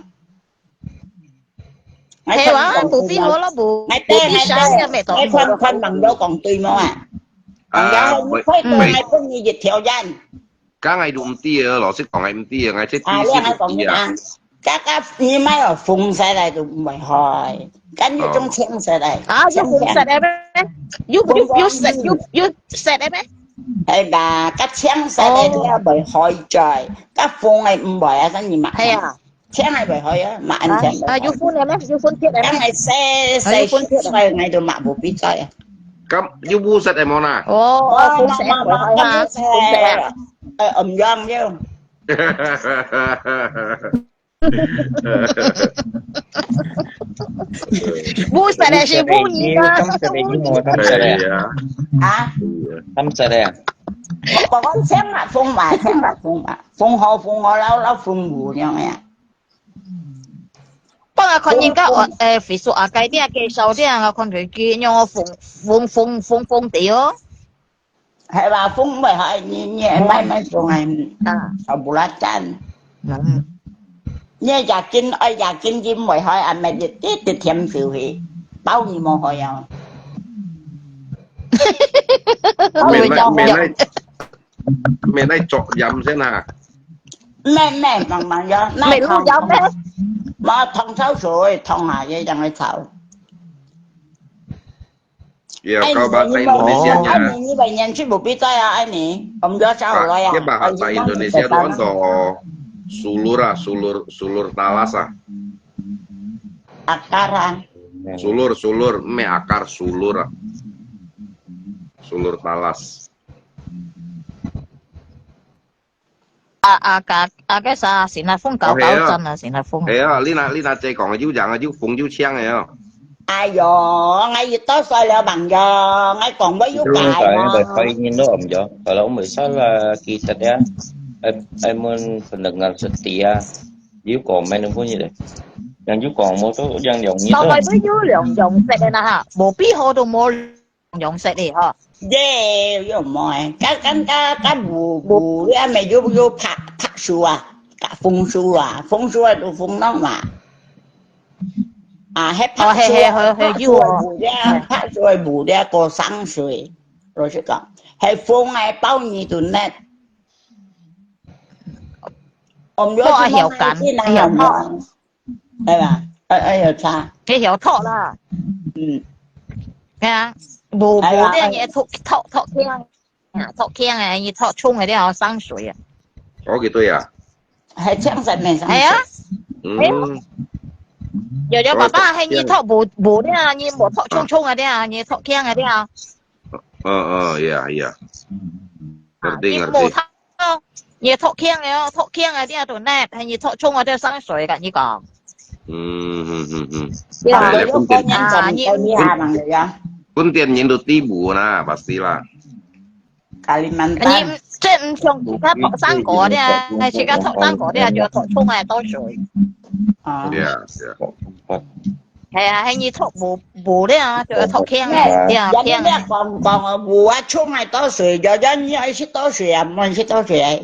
係話，無必好咯，無無必想嘅，咪當你看看網友講對無啊？網友你可以講，你分你一條人。梗係都毋知啊，老實講係毋知啊，𠊎即啊，你知係講你啊。該該你買哦紅色个就毋會害，跟一種青色个。啊，有紅色个咩？有有有色有有色个咩？係吧？該青色个就會害嘴，該紅个毋會啊，所以你買。係啊。青个會害啊，買安全。啊，有分个咩？有分別个咩？該係細細細个，就買無必要啊。咁有烏色个無啦？哦，紅色會害啊，紅色啊。呃，毋樣樣。烏色个係烏泥啊，金色个有無？金色个，啊？金色个啊。我講青啊，紅嘛，青啊，紅嘛，紅好紅好，老老紅烏樣个。不過看人家誒，Facebook啊，該啲介紹啲啊，看佢佢樣紅紅紅紅紅地哦。 係吧？紅會害你，你會買買種啊，啊，不拉蛋。你也緊愛也緊緊會害，啊，買一滴滴甜酒去，包你無害啊。免來免來免來作鹽先哈。咩咩，慢慢樣，美露鹽咩？無燙燒水，燙下嘢正去炒。 Ya, kau bahasa Indonesia-nya. Ini banyak sih bukti saya ini. Om Josa Pak, ya. Dia bahasa Indonesia tu kan toh sulur ah, sulur sulur talas ah. Akaran. Sulur sulur me akar sulur ah. Sulur talas. 啊啊啊！啊个啥，新加坡搞搞震啊，新加坡。係啊，你那你那姐講个有樣啊，有紅有青个哦。哎喲，𠊎越多歲了朋友，𠊎講我有解啦。啊。Kaya nyo lo om jo, kalau mo isa la kita dia, ay ay mon pendengar setia, you comment mo ni deh. Yang you comment mo to yang yang ni 到 to. 底都有兩樣色个啦哈，無必要都無兩樣色个哈。耶，又無誒，跟跟跟跟無無，也沒有有拍拍手啊，跟紅手啊，紅手啊都紅浪嘛。啊，還拍手啊，哦，係係係係，拍手啊無咧，拍手啊無咧，過生水。老實講，係紅誒包你都net。我們不過曉揀，曉學。 係吧？哎哎，有差。佢曉托啦。嗯。係啊，無無咧，你托托托輕，啊托輕誒，你托重誒，你好生水啊。哦，幾對啊？還青色咩？係啊。嗯。有有爸爸，係你托無無咧，你無托重重誒咧，你托輕誒咧。嗯嗯，ya ya。Ngerti 你無 ngerti。托，你托輕誒，托輕誒，你都net，係你托重誒，就生水个，你講。嗯嗯嗯嗯。對啊。對，本店啊，你啊，朋友啊。本店人都知無啦，pasti啦。 Kalimantan。你這毋像自家托生果个，自家托生果个就托重个多水。啊。 Yeah yeah。係啊，係你托無無了，就托輕个，對啊，人家輕个。講講啊，無啊，重个多水，有有你愛食多水啊，毋愛食多水啊。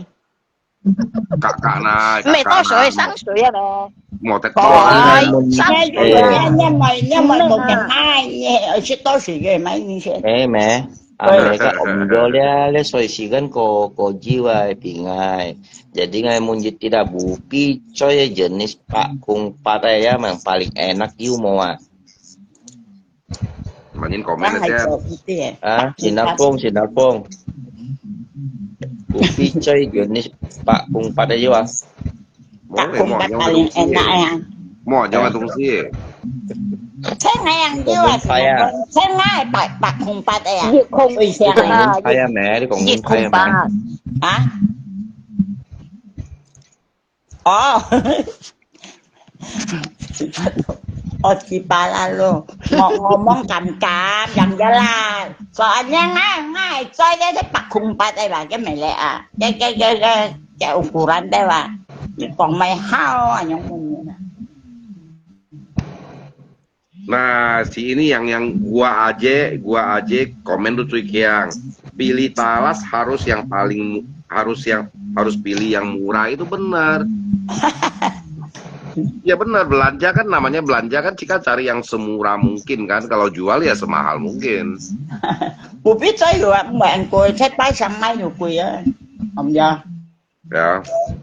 格格啦，毋係多水，生水啊咧。莫得哦，講。生水啊。你你你你你你你愛食多水个，買你食。咩咩，啊咩个，我毋要咧，咧所以時間過過久啊，平啊，jadi ngai mun jiti dah bupi coy jenis pak kung pat ya mang paling enak you mau ah. Manin comment aja. Ah, sinapong, sinapong. Bupi coy jenis pak kung pat ya ah. Pak kung pat paling enak ya. 莫讲个东西。青个樣子啊，青个白白空白个啊，一空最香个。哎呀，咩，你講一空八。啊？哦。哦，七八啦咯，我我望感感，樣个啦。所以呢，我我做个係白空白个啦，个咩咧啊？个个个个个ukuran个啦。你講咪好啊，樣个。 Nah, si ini yang yang gua aja, gua aja komen tuh cuy kiang. Pilih talas harus yang paling mu- harus yang harus pilih yang murah itu benar. Ya benar, belanja kan namanya belanja kan kita cari yang semurah mungkin kan. Kalau jual ya semahal mungkin. 不必再有啊，唔係貴，七百三買就貴啊，係咪啊？ Ya.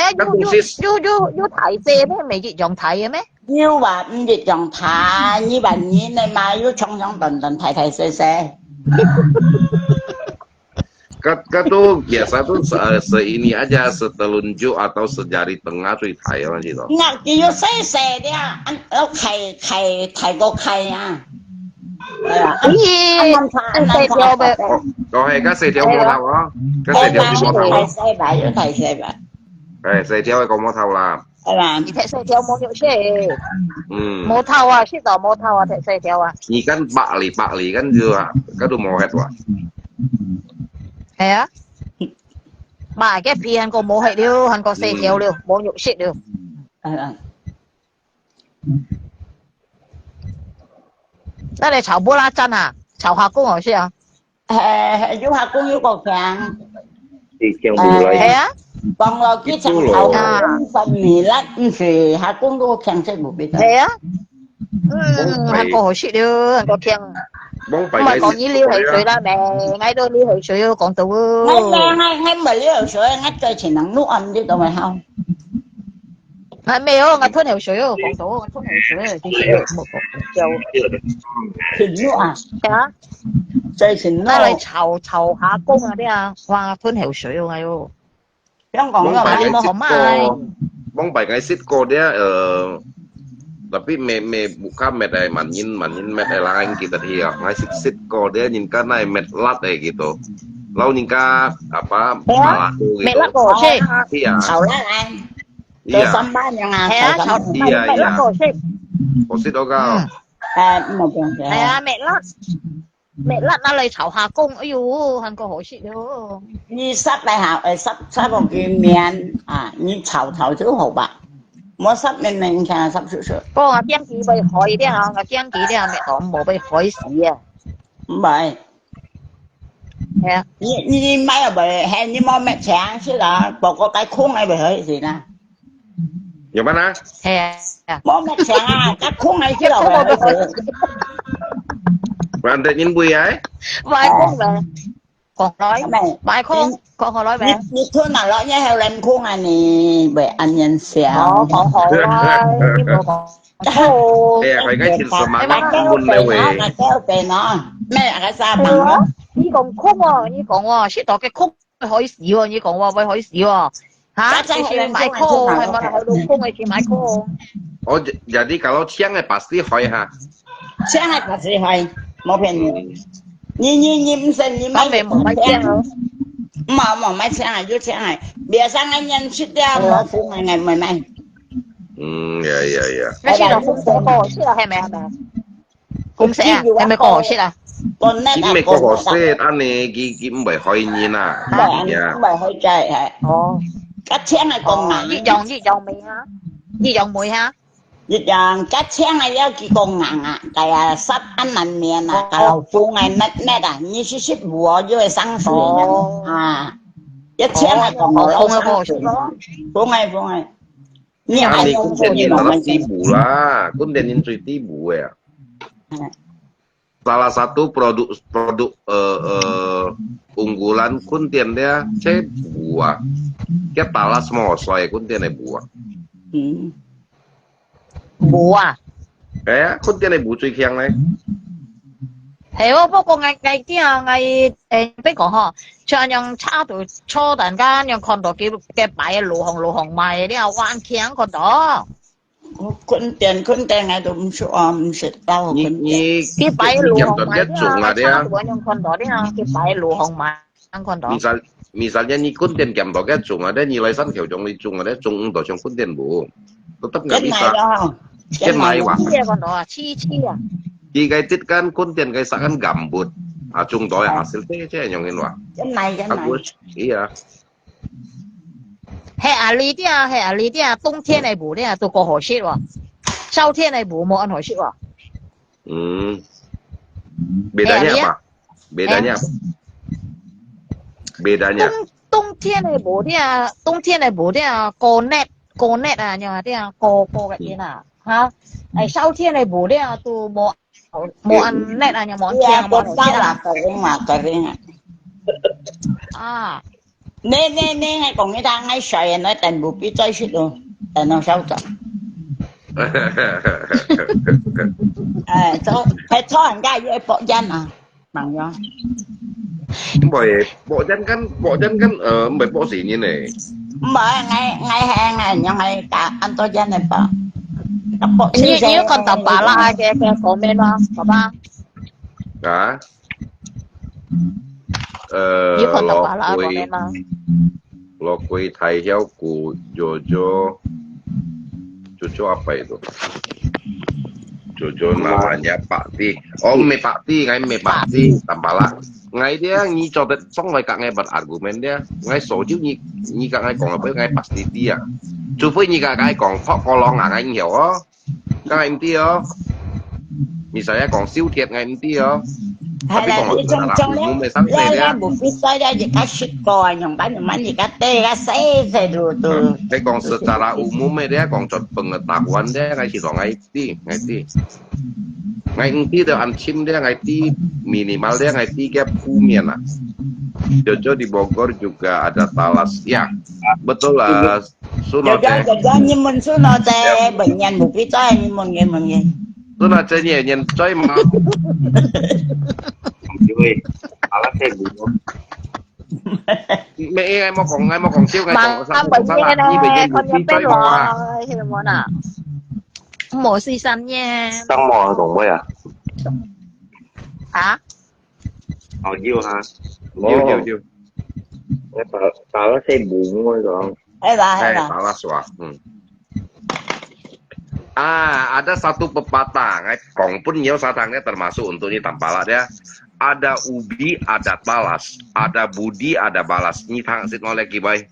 係啊，又又又又又大隻咩？毋係一樣大个咩？又話毋一樣大，你話人个嘛，又長長短短，大大細細。Kat, kat tu biasa tu se, se ini aja, setelunjuk atau sejari tengah tu thai orang situ. Ngak kiyo sese dia, an, oh, khai, khai, khai ko khai ah. Iya. Ih, aman sa, aman sa. Kau hai ka sese dia mau tahu ah? Ka sese dia mau tahu. Thai sai ba, yo thai sai ba. Eh, sese dia kau mau tahu lah. 係嘛？你踢細條無肉食，嗯，無頭啊，食到無頭啊，踢細條啊。你看百里百里kan juga, kan都無核哇。係啊，買个皮還過無核了，還過細條了，無肉食了。嗯。再來炒不拉糝啊，炒下公好食啊。 係，係，有下公有個強。你聽無來。係啊。講落去就好，啊。五十年啦，毋係，下公都強食無必得。係啊。嗯，還過好食了，還過強。往擺該食過了。毋係講你流口水啦咩？𠊎都流口水哦，講到哦。𠊎，𠊎，𠊎，𠊎毋係流口水，𠊎最近能錄啊，毋知做麼好。 還沒有，𠊎吞口水哦，講到，𠊎吞口水哦，其實無講笑。停了啊，係啊，最近咯。拿來炒，炒下公啊，這樣，哇，吞口水哦，哎喲。香港个買，你無好買。往擺𠊎食過，往擺𠊎食過這，呃，tapi mè，mè，bukan mè ai，滿人，滿人mè ai lain kita dia。𠊎食，食過這，人家那mè辣个gitu。然後人家，apa，係啊，麻辣个gitu。Mè辣个好食。係啊。炒辣啊。 Iya. Sambal yang, ah, iya, sambal. Iya, iya. Hosik. Hosik to kau. Hmm. Eh, mau bilang saya. Saya mè辣，mè辣拿來炒下公，哎喲，還過好食喲。你煠來下，哎，煠，煠落去面啊，你炒炒就好吧。莫煠面面，你看煠熟熟。不，我驚佢會害了，我驚佢了，mè，哦，無會害死啊。毋會。 係啊。你，你買又袂，係你無搣青色啊，不過該空个袂好食啊。有嗎？係啊。無搣青啊，該空个色就袂好食。Berantem你會啊？買空个，講來，買空，講好來未？你，你吞啊，落去還有冷空啊，你袂恁樣笑。哦，講好啊，你無講。 哎呀，佢應該挺什麼？哎呀，問了喂。你講空哦，你講哦，食到个空會害死哦，你講話會害死哦。哈？就是買空，係咪？還有空个去買空。Oh, jadi kalau青个pasti害哈？青个pasti害，無騙你。你，你，你毋信，你買。我無買青哦。無，無買青啊，有青啊。別生个人食了，無苦个，買買。 嗯，呀呀呀。該係紅色个，係啊，係咪啊？紅色啊，係咪个好食啊？佢毋係个好食，恁呢，佢，佢毋會害人啊。毋會，呀。毋會害ใจ，係。哦。該青个講啊。哦，一樣，一樣味哈？一樣味哈？一樣，該青个要佢講硬啊，該啊，煠恁難面啊，哦。該老紅个乜乜啊，你試試無哦，就會生水哦。哦。啊，一青个講，哦，老生水哦。紅个，紅个。 你啊，你Kuntian人最底部啦，Kuntian人最底部个啊。嗯。Salah satu produk, produk, eh, eh, unggulan Kuntian dia，這布啊，佢talas mosoi Kuntian个布啊。嗯。布啊？哎呀，Kuntian个布最強呢。 係哦，不過𠊎，𠊎驚𠊎，誒，比如講吼，像恁樣車到坐等間，樣看到佢，佢擺路項路項賣个，你啊，還強看到。Kuntian，Kuntian𠊎都毋識啊，毋識到Kuntian。你，你，佢擺路項賣个，你啊，車到恁樣看到，你啊，佢擺路項賣，恁樣看到。Misal, misalnya你Kuntian kiam到該種啊，你來山口種你種啊，種毋到像Kuntian無，tetap nggak bisa。真係咯，真係哇。黐黐啊，看到啊，黐黐啊。 佢个節間Kuntian个sakan gambut，啊，種到个hasil teh，這樣樣哇。真係，真係。Bagus，iya。係啊，你啲啊，係啊，你啲啊，冬天个布啲啊，都過好食哇。秋天个布無恁好食哇。嗯。Bedanya apa？Bedanya apa？Bedanya。冬天个布啲啊，冬天个布啲啊，過熱，過熱啊，你啊，都無恁熱啊，你無天啊，無天啊。Iya，kering啊，kering啊，kering啊。啊。你，你，你，你講你聽，𠊎睡啊，𠊎等無必再食咯，等到燒走。哎，坐，係坐人家又愛博煙啊。Mang yo. Mbai, bok jan kan, bok jan kan, eh, mbai bok sini ni. Mbai, ngai, ngai hai, ngai nyong hai ta, anto jan ni bok. Bok 你，你有看到巴拉个，个 comment 吗？好吧。 啊？呃，你有看到巴拉个 comment 吗？ Lo kui thai hiau ku Jojo, Jojo apa itu? Jojo namanya Pak Ti. Oh, me Pak Ti, ngai me Pak Ti, tampala. Ngai dia, ngi cho det song lai kak ngai ber argumen dia. Ngai so jiu ngi, ngi kak ngai kong apa, ngai pasti dia. Cuba ngi kak ngai kong, kok kolong ngai ngiau oh. Kak ngai mti oh. Misalnya kong siu tiat ngai mti oh. Tapi kong secara umum eh, sampai dia. Lah, lah, bukan saya je kasih kau, yang banyak mana kata, ya, saya, saya dulu tu. Tapi kong secara umum eh, dia kong cot pengetahuan dia, ngai si ngai ti, ngai ti. Ngai ti dia ancim dia, ngai ti minimal dia, ngai ti kia pumian lah. Jojo di Bogor juga ada talas. Ya, betul lah. Suno te. Jojo, Jojo, nyi mun suno te, benyan bupi te, nyi mun, nyi mun, nyi. Suno te nyi, nyi te ma. Ui, ala te bu. Me, eh, mo kong, ngai mo kong siu, ngai kong sa, kong sa la, nyi benyan bupi te ma. Mo si sam nyi. Sang mo kong mo ya. Ha? Oh, you ha. You, you, you. Talas te bu mo kong. 哎啦，哎啦。 Talas wa. Hmm. Ah, ada satu pepatah, ngai kong pun nyo satang dia termasuk untuk ni tampala dia. Ada ubi, ada talas, ada budi, ada balas. Ni thang sit nolek kibai.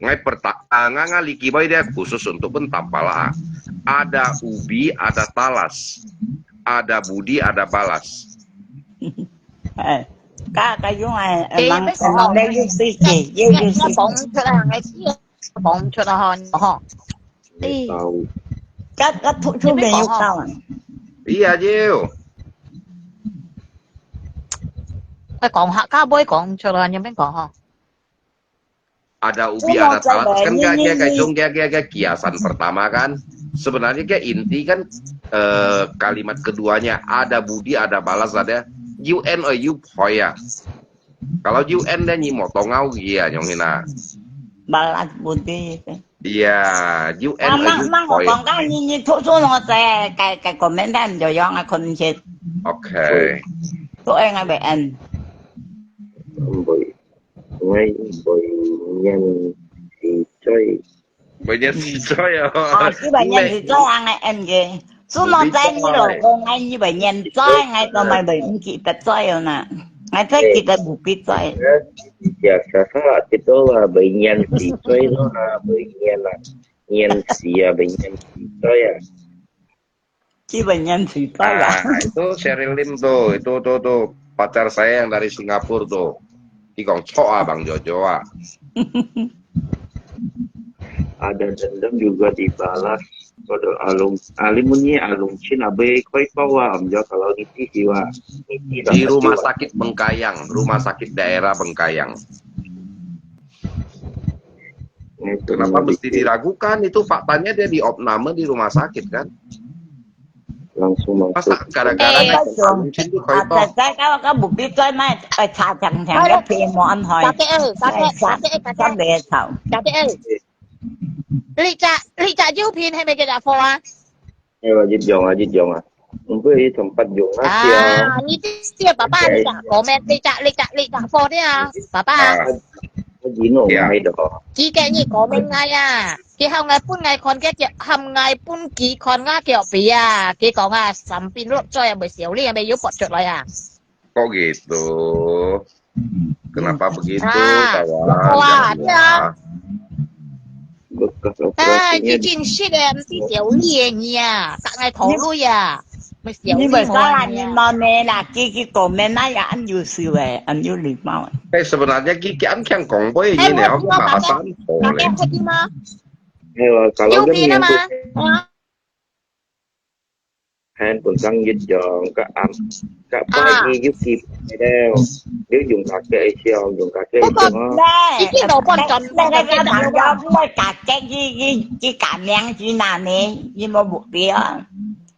Ngai perta, ah, ngai ngali kibai dia khusus untuk pun tampala. Ada ubi, ada talas, ada budi, ada balas. 哎，个个用哎，哎，emang，emang dia use sih，dia use sih。 Bong 出来，bong 出来吼，吼。哎，个个出出没有到啊。 Iya je. 哎，講客家話講出來，你免講吼。 Ada ubi, ada talas. Kan dia, dia, dia, dia, dia kiasan pertama kan. Sebenarnya dia inti kan, eh, kalimat keduanya ada budi, ada balas, ada U N or U poi ya. Kalau U N dia nyi mo tongau ya, nyong hina. Balas budi. Iya, U N or U poi. Mang, mang, mang, kong ka nyi nyi thu thu no se, cái, cái comment dan jo yong a kon chet. Okay. Thu eng a be en. Ngai bơi nhan si choi. Bơi nhan si choi à? À, chứ bơi nhan si choi ăn ai ăn kì. Su nó trái như đồ con ngay như bơi nhan choi ngay tao mày bơi không kịp tật choi rồi nè. Ngay thấy kịp tật bụt kịp choi. Giờ sa sa là cái đó là bơi nhan si choi nó là bơi nhan là nhan si à, bơi nhan si choi à. Ci Banyan cerita lah. Ah, itu Sheryl Lim tuh, itu tuh tuh pacar saya yang dari Singapura tuh. Ikong cok ah Bang Jojo ah. Ada dendam juga dibalas pada Alung. Alimunnya Alung Chin abe koi pawa amja kalau niti siwa. Niti. Di rumah sakit Bengkayang, rumah sakit daerah Bengkayang. Kenapa mesti diragukan? Itu faktanya dia diopname di rumah sakit kan? Langsung masuk. Masa gara-gara naik angin itu kau itu? Saya kalau kau bukti tuan mai, eh, cacang cacang dia pemo an hoi. Kaki eh, kaki, kaki eh, kaki. Sampai tahu. Kaki eh. Li cak, li cak Jiu Pin hai mai ke cak fo ah. 哎，我一樣啊，一樣啊。毋過伊同別樣啊，啊，你這爸爸，你講咩？你隻你隻你隻貨呢啊，爸爸。啊，我已經有買了。幾個月講咩啊？佢喊𠊎分𠊎看，佢喊𠊎分佢看啊，佢比啊，佢講啊，三邊六嘴啊，未笑你啊，未有發出來啊。 Kok gitu? Kenapa begitu, kawan? Wah, ya. Bekas operasinya. 哎，佢真識个，毋知條理个你啊，逐个頭路啊，咪條理無啊你。你咪講啦，你無咩啦，佢佢講咩那樣，恁有趣个，恁有禮貌个。 Eh, sebenarnya Kiki an kian kong boy ini ne, aku mah pasan ko le. Kaki, kaki mah. Ayo, kalau kan yang tu. Handphone sang yut jong ka am ka pai ni yut kip deu. Deu jung ka ke ai siao jung ka ke jung. Iki no pon ton. Ka ke ki ki ki ka miang ki na ne, ni mo bu pi a.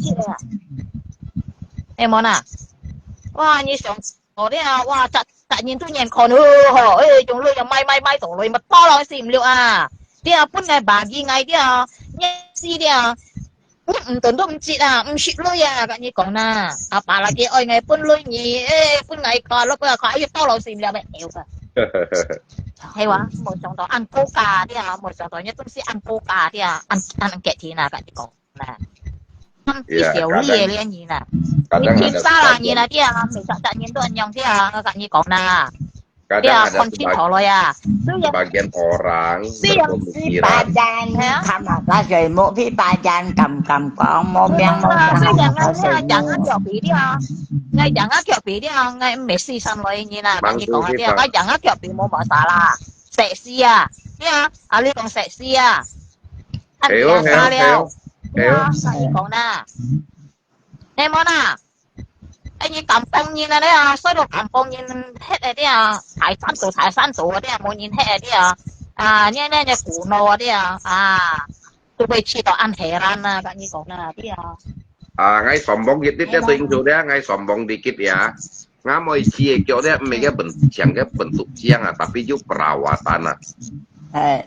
知个啊？哎，無啦。哇，你想到了，哇，逐，逐人都人看哦，吼，哎，用鐳又買買買到來，乜多人死毋了啊！對啊，本來bagi𠊎對啊，你死了，你毋等都毋知啊，毋識鐳啊，跟你講啦，阿爸那个愛𠊎分鐳你，哎，分𠊎看，落去啊，看，哎，多人死毋了，乜有个。係哇，無想到恁高價對啊，無想到你東西恁高價對啊，恁，恁價錢啊，跟你講啦。 一小粒个呢啦，你天杀啦你啦，对啊，每只只人都恁樣对啊，我跟你讲啦。Kadang ada sebagian orang berpemikiran. 係啊，係巴掌，係啊。佢嘛打水，無去巴掌，敢敢講，無命無命，打水無。所以人啊，腳皮了，𠊎人啊，腳皮了，𠊎毋係四三來人啊，跟你講啊，對啊，𠊎人啊，腳皮無麼啥啦，食屎啊，對啊，啊，你講食屎啊，啊，你啊，沙了，對啊，跟你講啦，係無啦？ 哎，你敢幫人啊？你啊，所以敢幫人，迄个你啊，大山肚，大山肚啊，你啊，無人迄个你啊，啊，你你你苦惱啊，你啊，啊，都會去到安黑人啊，跟你講啦，你啊。啊，𠊎sombong dikit ya，對應出咧，𠊎sombong dikit ya。𠊎每次个腳咧，毋係个本像个本族樣啊，tapi有perawatan啊。哎，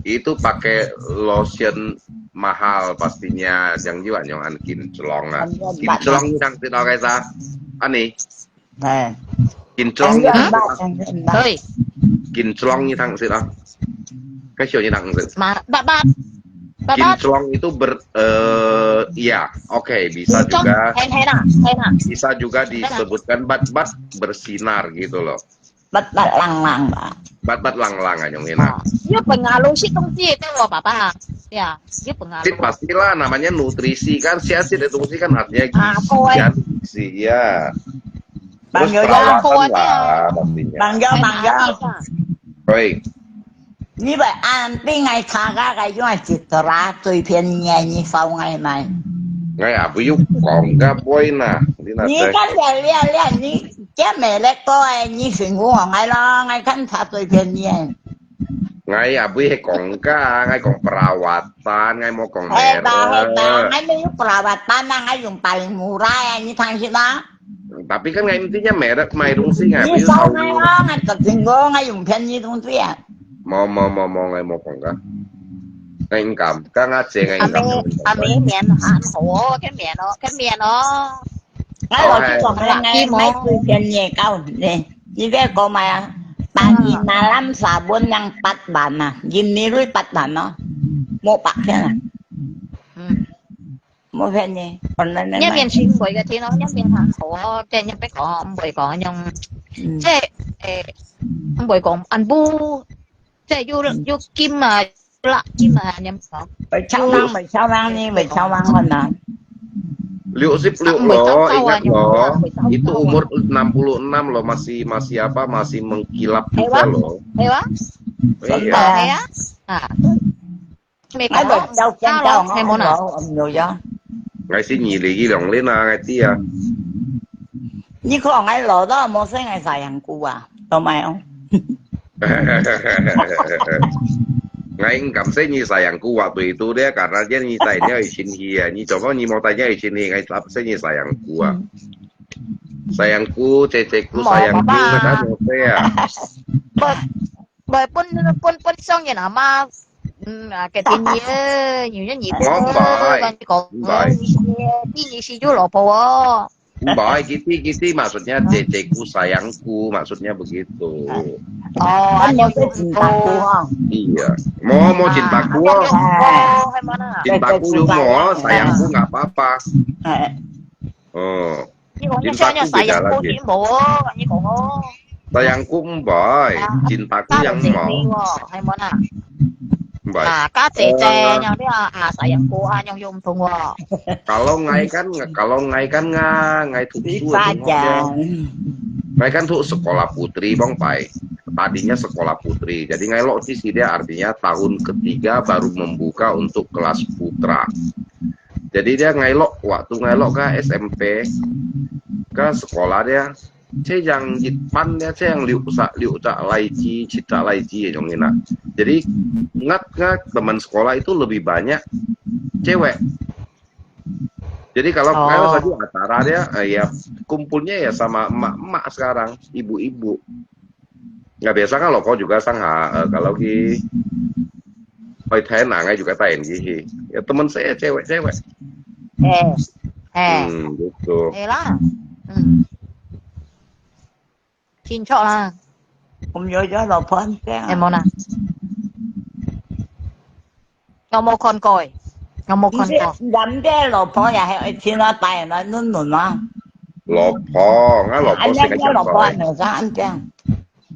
Itu pakai lotion mahal pastinya, yang juga yang an kinclong ah. Kinclong ni sang sino kaisa? Ani? Eh. Kinclong ni sang, Hei. Kinclong ni sang sino? Kaisa ni sang sino? Ma, bat bat. Bat bat. Kinclong itu ber, eh, ya, oke, bisa juga, Hei hei lah, hei lah. Bisa juga disebutkan bat-bat bersinar gitu loh. Bat bat lang lang ba. Bat-bat lang lang ah, yung ina. 日本啊，老是东西对我爸爸，对啊，日本啊。 Sit pastilah namanya nutrisi kan, sehat-sehat itu sih kan artinya Ah, gizi kau, eh. Kan, gizi ya. Terus Bang Yoyo. Perawatan Kau, eh. Lah pastinya. Bang Yoyo, Bang Yoyo. Oi, 你个安定个差价个用个一dollar最便宜个，你收我买。 ngai abu yuk kong ka boy na. Di na 你 te. 看了了了，你这没得过哎，你辛苦我买咯，我看他最便宜哎。 Ngai abu he kong ka, ngai kong perawatan, ngai mau kong 哎，吧哎吧， merek. 我没有 perawatan 啊，我用paling murah 哎，你看是吧？ Tapi kan ngai intinya merek mai dong sih ngai. 你收我咯，我就辛苦，我用便宜东西啊。 Mau mau mau mau ngai mau kong ka. Ngai income, ka ngai je ngai 阿美 income. 阿美面很好哦，个面哦，个面哦。 哎，我去讲了，哎，买最便宜个，你，你这个买啊，单一拿蓝沙本yang 八万啊，一米六八万哦，没白骗啊，嗯，没骗你，本来那一面先唔會个天咯，一面行好哦，即係一邊講唔會講用，嗯即係誒唔會講銀布，即係要要金啊，要辣金啊，咁講。，bercabang bercabang ni bercabang mana? Liu sip liu lo, ingat lo, itu umur enam puluh enam lo, masih masih apa, masih mengkilap juga lo. 係哇？ Iya. 係啊，啊，美國，ngai bercabang bercabang係冇啦。 lo，唔有呀。 Ngai si nyili ki long lin ah, ngai ti ah. 你看，ngai老到没生个sayangku啊，都没有。 Ngai ngam se ni sayangku waktu itu dia karena dia ni tanya isin hi ya. Ni coba ni mau tanya isin hi, ngai tap se ni sayangku ah. Sayangku, ceceku, Mau sayangku, apa? Kata mau saya. 不不分分分上人阿媽，嗯啊，个天爷，有人你不哦，唔係，跟你講，唔係。你你是有老婆哦。 Mbak, gitu, gitu maksudnya ceceku, sayangku, maksudnya begitu. 哦，啊，你是cintaku哦。 Iya. Mau mau cintaku, oh. 哦，係嘛啦。 Cintaku yung mau, sayangku nggak apa-apa. 哎， Oh, 你講一聲就sayangku先冇哦，你講哦。 sayangku mbak, cintaku yang mau. 係嘛啦。 Mbak. 啊，家姐姐，樣啲啊，啊，sayangku啊，樣又唔同哦。 Kalau ngai kan, kalau ngai kan nga, ngai thuk Di su, Pajang. ngai kan thuk sekolah putri bang pai. Tadinya sekolah putri. Jadi ngai lok di sini artinya tahun ketiga baru membuka untuk kelas putra. Jadi dia ngai lok, waktu ngai lok ke S M P, ke sekolah dia, 這樣一般的，這樣六隻、六隻來去、七隻來去的種人啊。Jadi ngat ngat teman sekolah itu lebih banyak cewek. Jadi kalau Oh. kalau saja acara dia, eh, ya kumpulnya ya sama emak-emak sekarang, ibu-ibu. Nggak biasa kan loko juga sang ha, eh, kalau ki Pai Thailand ngai juga Thailand ki hi. Ya teman saya cewek-cewek. 誒誒， Hmm, gitu. 係啦，嗯，清楚啦，我有咗老婆這樣。係冇啦？我冇看過誒，我冇看過。 人家老婆也係愛請我帶來暖暖啊。 Lopo, nga lopo Anh sing em nga老婆 lopo. 能上岸這樣。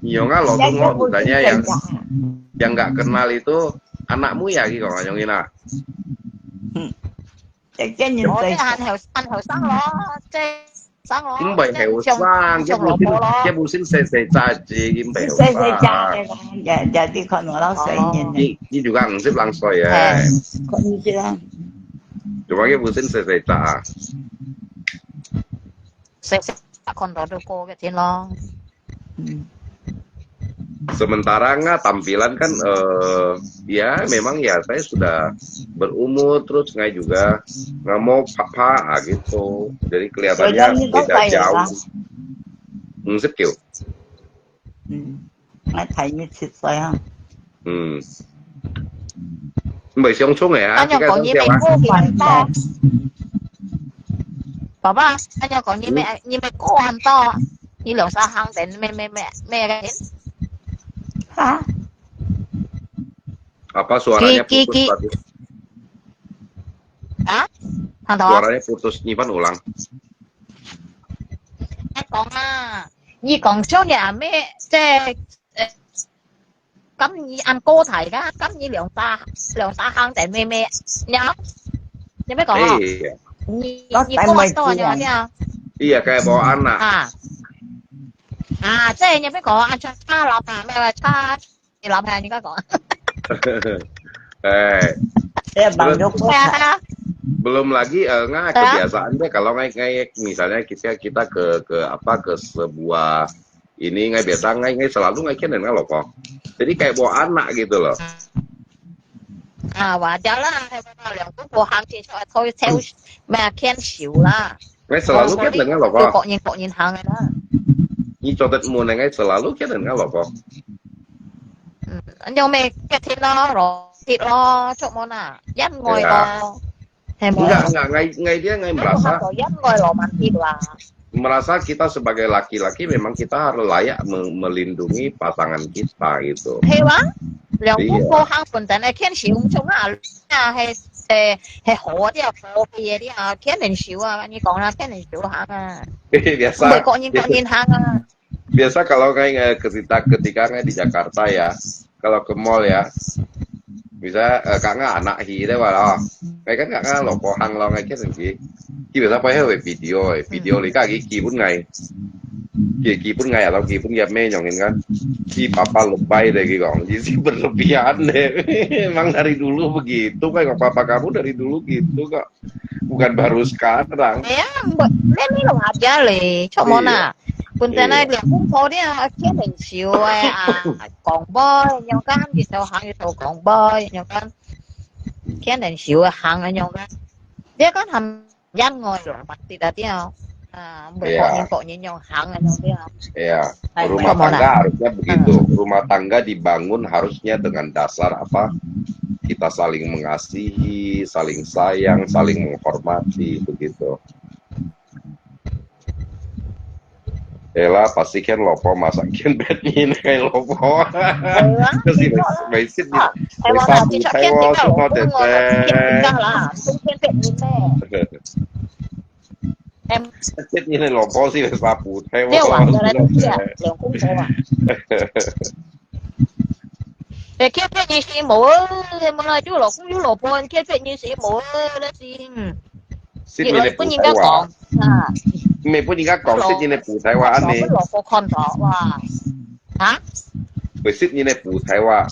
你用啊，老公，我都在那样，yang nggak kenal itu anakmu ya, gitu, 容易啦。嗯，这个人最我这还后还后生咯，这生咯，唔係後生，佢本身，佢本身細細隻，佢唔係後生。細細隻个啦，也也你看我老細人呢。佢佢就講五十零歲誒，看你知啦，就話佢本身細細隻啊。細細看到都過个天咯。嗯， Sementara nga tampilan kan, eh, ya memang ya saya sudah berumur, terus ngai juga nggak mau papa ah, gitu. Jadi kelihatannya beda jauh. 五十九。嗯，我大你七岁啊。嗯。唔係相衝个啊，那要講你這個相衝啊。們過很多，爸爸，那要講你們你們過很多，你兩三行等咩咩咩咩个人啊， Apa suaranya Ki- ki- putus ki- tadi? 啊？聽到啊？ Suaranya putus, Nyipan ulang. 你講啊，你講少年咩？即係誒，咁你按高大噶，咁你兩三兩三行等咩咩，你有你咩講啊？哎，你我你過多少啊？ iya kayak bawa anak. 啊啊，即係你咩講啊？差差老啊，咩話差你老啊？你講講。 Eh, 这网络过係啊係啊， belum lagi eh, ngai kebiasaan deh kalau ngai, ngai misalnya kita kita ke ke apa ke sebuah ini ngai biasa ngai ngai selalu ngai kena dengan lopo. Jadi kayak bawa anak gitu loh. 啊，話咗啦，係嘛，兩公婆行前出去偷偷咩牽手啦， Ngai selalu kena dengan lopo. 各人各人行个啦。 Ni cotet mo ngai selalu kena dengan lopo. 嗯，用咩嘅鐵咯，攞鐵咯，捉摸啦，恩愛咯，係冇 Enggak enggak ngai ngai dia ngai merasa 恩愛羅曼鐵啦， merasa kita sebagai laki-laki memang kita harus layak me- melindungi pasangan kita gitu. 係哇？兩公婆行本身係牽手，捉啊，係誒係好啲啊，好嘅嘢啲啊，牽人手啊，你講啦，牽人手行啊， Biasa 每個人各人行啊。 biasa kalau ngai eh, ketika ketika ngai di Jakarta ya, kalau ke mall ya, bisa eh, kak nga anak hi deh wala. Ngai kan kak nga lopo hang lo ngai kan sih. Ki biasa pakai we video, eh, video li kak ki ki pun ngai. Ki ki pun ngai atau ki pun ya me nyongin kan. Ki papa lebay deh ki kong, jadi berlebihan deh. Emang dari dulu begitu kok, papa kamu dari dulu gitu kok. Bukan baru sekarang. 係啊，你呢度話啫你，出門啊，本身咧兩公婆啲啊，牽人手誒啊，講杯，又跟住就行去做講杯，又跟牽人手啊行啊，又跟，你跟含恩愛羅曼鐵啊啲啊，啊，每個人各人樣行啊，又啲啊。 Ya, Ay, rumah tama tangga na. Harusnya begitu. Rumah tangga dibangun harusnya dengan dasar apa? Kita saling mengasihi, saling sayang, saling menghormati, begitu. Ella pasti kan lopo masa kan bet ni ngai lopo. 係啊， Kasi basic ni. 係話啦，之前牽定啊，老公我牽定啊啦，中間別人咩？ Bet ni ngai lopo si sa putih. 你又話咗你知啊，兩公婆啊。誒，牽別人事無啊，你問下，有老公有老婆，牽別人事無啊，你知。嗯， Sit 你 ni 來 ngai 分人家 putih wa. 講啊， Me pun ngai kong sit ni ngai putih wa 講 ani. 分老婆看到哇，啊？ Basic ni ngai putih wa.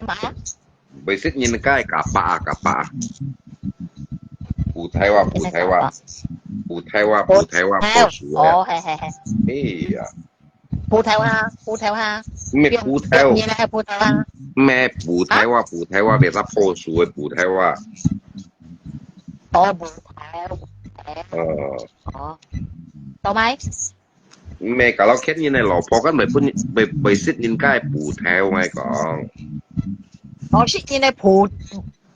嘛？ Basic ni ngai kapa kapa. Putih wa, putih wa. Putih wa, putih wa, 係，putih wa. 哦，係係係， Iya. 葡萄啊，葡萄啊， Me putih. 你來葡萄啊， Me putih wa, putih wa, beta posu putih wa. 哦，葡萄，葡萄， Eh, 哦，懂沒？ me kalau kan ni ngai lopo kan me pun me basic ni ngai putih wa kong. 哦，係因為葡，葡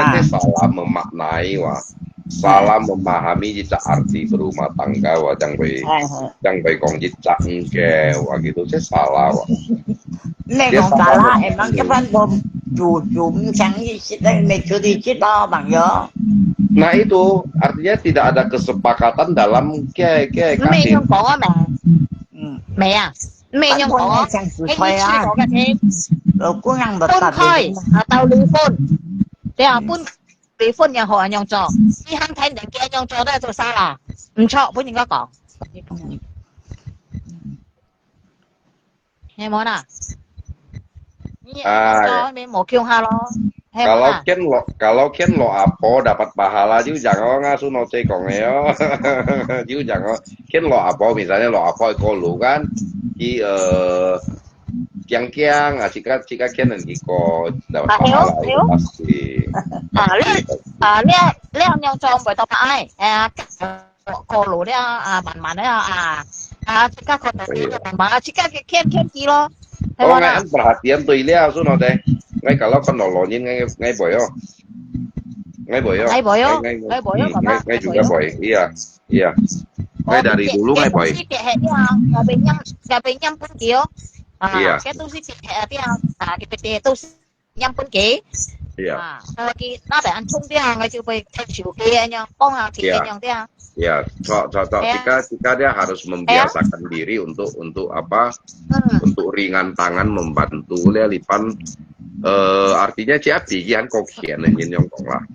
Kita teh salah memaknai wah. Salah memahami cicak arti berumah tangga wah, 正會，正會講cicak engke wah gitu, teh salah wah. 你講salah，emang kita無，就，就毋想意識，你就知道，朋友。Nah itu artinya tidak ada kesepakatan dalam ke ke 你有講啊未？嗯，未啊，你有講啊？分開啊，老公人都分開啊，到離婚，對啊，分離婚也好，恁樣做，你還談人家恁樣做，那做salah，毋著，毋應該講。 係無啦？你啊，你無共下咯，係無啦？Kalau ken lo, kalau ken lo apo dapat pahala，就恁樣哦，ngasuh no cek講个哦，就恁樣哦。Ken lo apo，misalnya lo apo ikut lo kan，佢呃，tiang tiang啊，自家自家 ken 能夠 dapat pahala，pasti。啊，你啊，你你恁樣做會到白哎，係啊。 過路了啊，慢慢了啊，啊，自家看到慢慢，自家去看看佢咯，係無啦？Oh，ngai perhatian tu ilia，so no teh，ngai kalau kan lolonin ngai ngai boy哦，ngai boy哦，ngai boy哦，ngai ngai ngai boy哦，爸爸，ngai ngai juga boy，iya，iya。Ngai dari dulu ngai boy。Ngai penyam，ngai penyam pun kio，啊，iya，佢都係別个啊，啊，佢別个都係 nyam pun ke. Iya. Ah, kalau kita ada antung dia, ngai juga boleh kasih ke yang kong ha, si yang dia. Ya, so, so, so, kita, kita dia harus membiasakan diri untuk, untuk apa? Untuk ringan tangan membantu dia lipan. Eh, artinya siapa yang kau kian yang kong lah.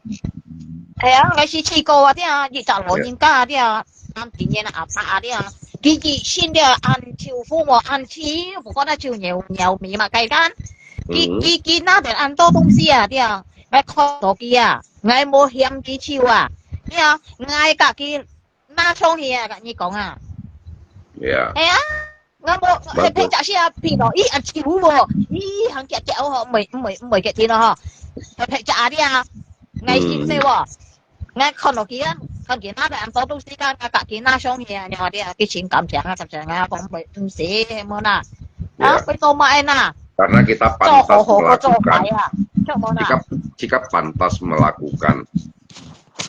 係啊，𠊎係試過啊，啲啊，一隻老人家啲啊，三十年啊，阿伯啊啲啊，佢佢先啲啊，恁臭苦無，恁臭，不過那臭尿尿味嘛，該間，佢佢佢拿等恁多東西啊，啲啊，𠊎看到佢啊，𠊎無嫌佢臭啊，啲啊，𠊎甲佢拿上去啊，甲你講啊。Yeah。係啊。 𠊎無，係別隻係啊，譬如，咦，啊，臭無？咦，行夾夾吼，毋會，毋會，毋會夾定咯吼。係別隻啊，你啊，𠊎識識無？𠊎看落去啊，看見那个恁多東西，甲甲佢拿上去啊，你話你啊，佢真感謝啊，感謝啊，講毋會，毋是，無啦。啊，會做麼个啦？Karena kita pantas melakukan. 做好好个做坏啊，做無啦。Jika, jika pantas melakukan.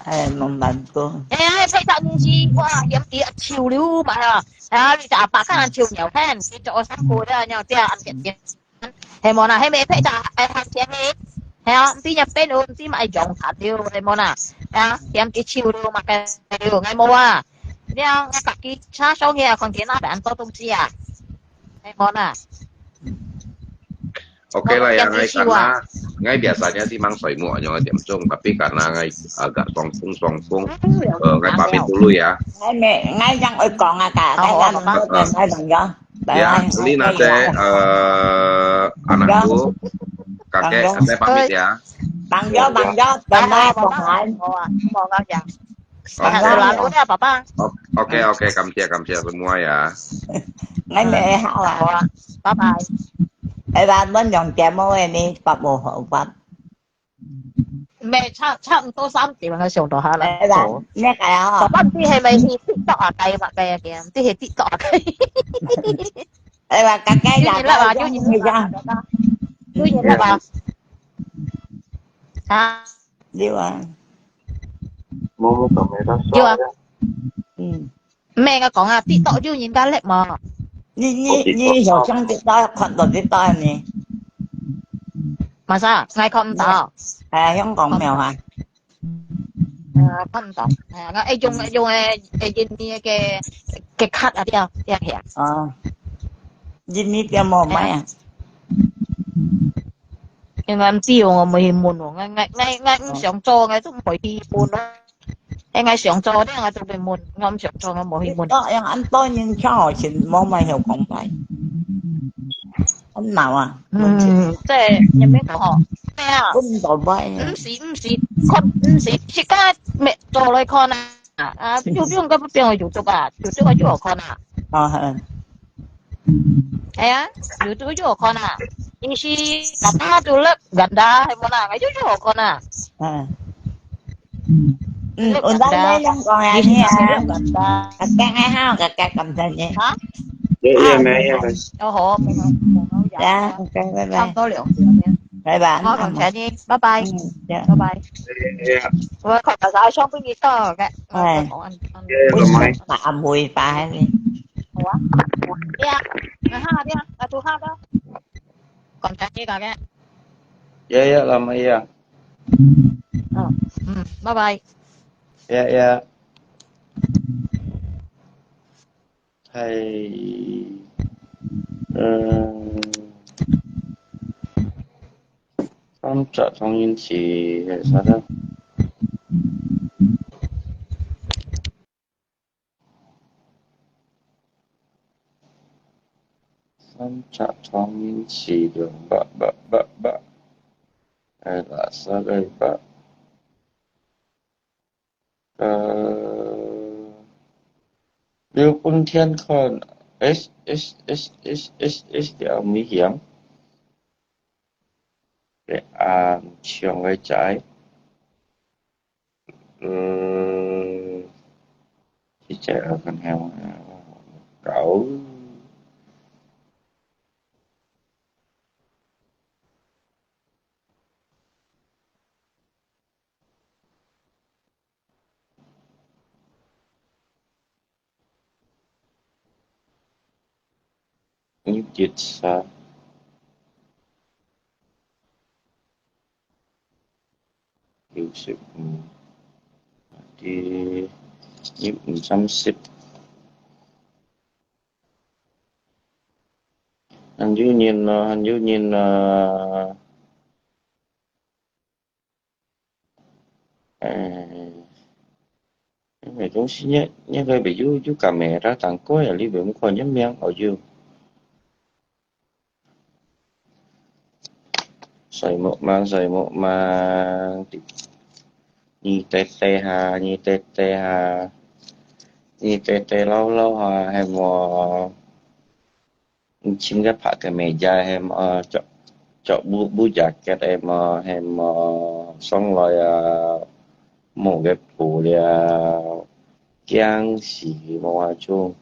哎，啷辦到？哎，哎，配搭东西，哇，嫌佢啊，潮流嘛哈，啊，你就阿爸看潮流，看，你做辛苦了，你这样，系无啦？系咪配搭，哎，行情呢？系啊，唔知入边路，唔知买用卡了，系无啦？啊，嫌佢潮流嘛，个潮流，系无啊？你啊，我自己车上去啊，看见那边多东西啊，系无啦？ OK lah ya, ngai karena ngai biasanya sih mang soimu anyong tiap cung, tapi karena ngai agak songkung songkung, eh, ngai pamit dulu ya. Ngai me, ngai yang oi kong ah ka, ngai yang ngai bang yo. Ya, Lina teh, eh, anakku, kakek, saya pamit ya. Bang yo, bang yo, bye bye, bye bye. Sehat selalu ya, Papa. Oke, oke, 感谢，感谢 semua ya. Ngai me hao ah. Bye bye. 哎，咱们用点么个呢？发无好发。咩差差唔多三点啊，上到下啦。哎，咱那个啊，爸爸唔知系咪去TikTok啊，该嘛该啊，唔知系TikTok啊，该。哎，咱刚刚也有人啦，有人啦，有人啦，啊，有啊。有啊。嗯。 咩个讲啊，TikTok有人家叻无？你你你有上TikTok看到TikTok呢？嘛啥？我看唔到。哎，香港没有啊？呃，看唔到。哎，我爱用用个个印尼个个卡啊，对啊，对啊，系啊。哦，印尼店冇卖啊？因為毋知哦，我無去問哦，𠊎𠊎𠊎𠊎毋想做，𠊎都無去問哦。哎，𠊎想做，你𠊎都無問，𠊎毋想做，𠊎無去問。哦，用恁多人搶學生，無買曉講話。很惱啊！嗯，這也免講吼。對啊，分到位。毋是毋是，看毋是，自家做來看啊。啊，YouTube个不變YouTube啊，YouTube个就好看啊。啊，係。哎呀，YouTube就好看啊。伊是ganda都love ganda，係無啦？就就好看啊。嗯。嗯，有人來用講啊，你啊，ganda。Kakak ai hao, kakak感謝你。啊？也也没有。哦吼，没有没有。呀，OK，拜拜。差不多兩点。拜拜。好，感謝你，拜拜。嗯，拜拜。我看到啥，上分你到，OK。哎。Bye bye。 Hả? Đi à? Hả? Đi à? Hả? Đi à? Còn cái gì cả cái? Dạ, dạ, làm gì à? Ờ, ừ, bye bye. Dạ, dạ. Thầy, ờ, 三隻同音詞係啥个？三隻同音詞就bak bak bak bak，係啦，三个bak。呃，你本天看，S S S S S S了，無響。 你啊，像个仔，呃，這隻啊，看下，狗。 五、七、三，九、十五，第，一、二、三、十。還有人啊，還有人啊。 哎，因為東西呢，呢个有有camera當高啊，你毋看人名哦，有。Sai mok mang, sai mok mang. Nyi tete ha, nyi tete ha. Nyi tete lau lau ha, hai mo. Chim cái phạt cái mẹ già hem, ờ, chọc, chọc bu, bu già kẹt em, ờ, hem, ờ, sống rồi, ờ, một cái phủ thì, ờ, kiang xì mò chung.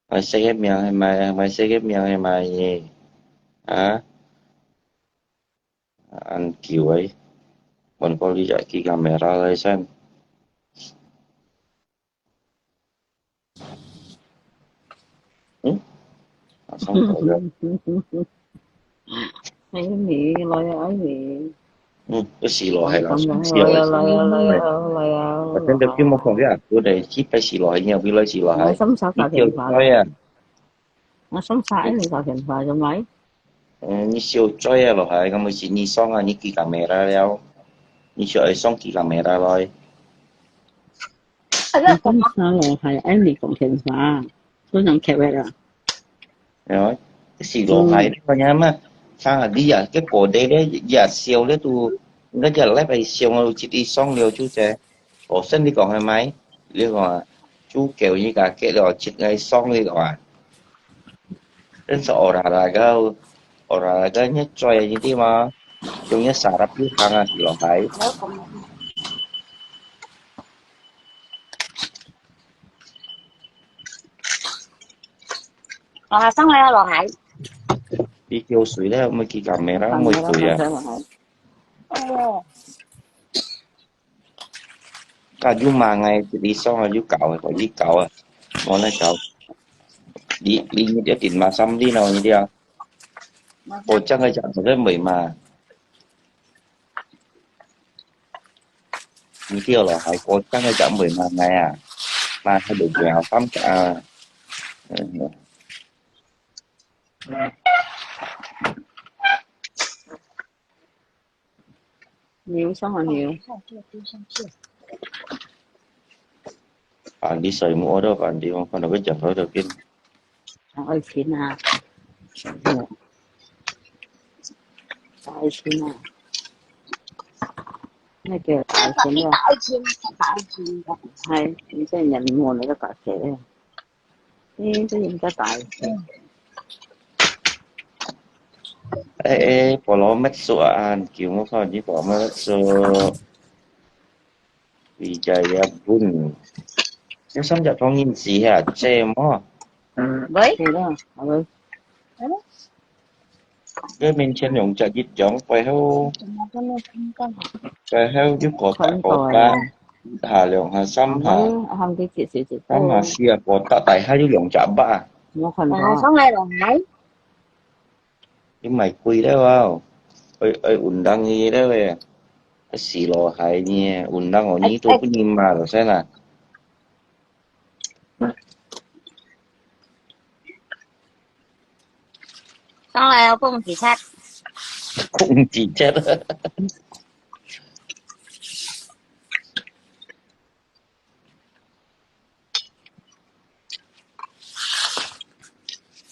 Mày sẽ ghép miệng hay mày, mày sẽ ghép miệng hay mày gì? Hả? Ăn kiểu ấy. Bọn con đi dạy kỹ camera rồi xem. Ừ? À, xong rồi đó. 哎，你來啊，哎，你。嗯，這是落去啦，來啊，來啊，來啊，來啊，來啊。我真的就沒看到啊，我的這擺是落去，你有沒有是落去？我心想打電話。你叫佢啊。我心想，哎，你打電話做咩？嗯，你小嘴啊，落去，咁咪是你爽啊，你寄camera了，你就愛送寄camera來。你講啥咯？還愛你講電話，不能客氣啊。哎喲，這是落去，你看呀嘛，三下你啊，結果你咧也笑咧都，應該只禮拜笑我一日爽了就這，我先你講係咪？你看，就叫人家結了，一日爽你講啊。 Rin sa ora laga, ora laga nya coy ni ti ma. Yung nya sarap yung hanga si Lohai. Lohai sang le Lohai. Di kiu sui le, mo ki camera, mo sui ya. Lohai. Ka yung mangai di song a yung kau, ko di kau a. Mo na kau. Di, di ni dia tin ma sam di na ni dia. Ko chang ka chang sa mo ma. Ni dia lo, hai ko chang ka chang mo ma ngai a. Ma ha do ya sam ka. 上好牛。啊，你水母屙到飯店，我看到佢腳頭就變。愛錢啊！愛錢啊！那個愛錢啊！愛錢，愛錢。係，你這人摸那個搞錢的。 你這應該大。哎，哎，菠蘿乜熟啊，叫我看你講乜熟。你家也分。有三隻同人試下，這麼？喂？係啦，好了。佢面前兩隻一樣，背後，背後又過大過大，下兩下三下。佢佢佢佢佢，三下四下過大，大下有兩隻吧。我看到。啊，上來了，來。你買貴了啊！愛愛運動佢了喂，愛死老害呢，運動哦，你都不能嘛，老師啦。 上來哦，蹦幾隻。蹦幾隻。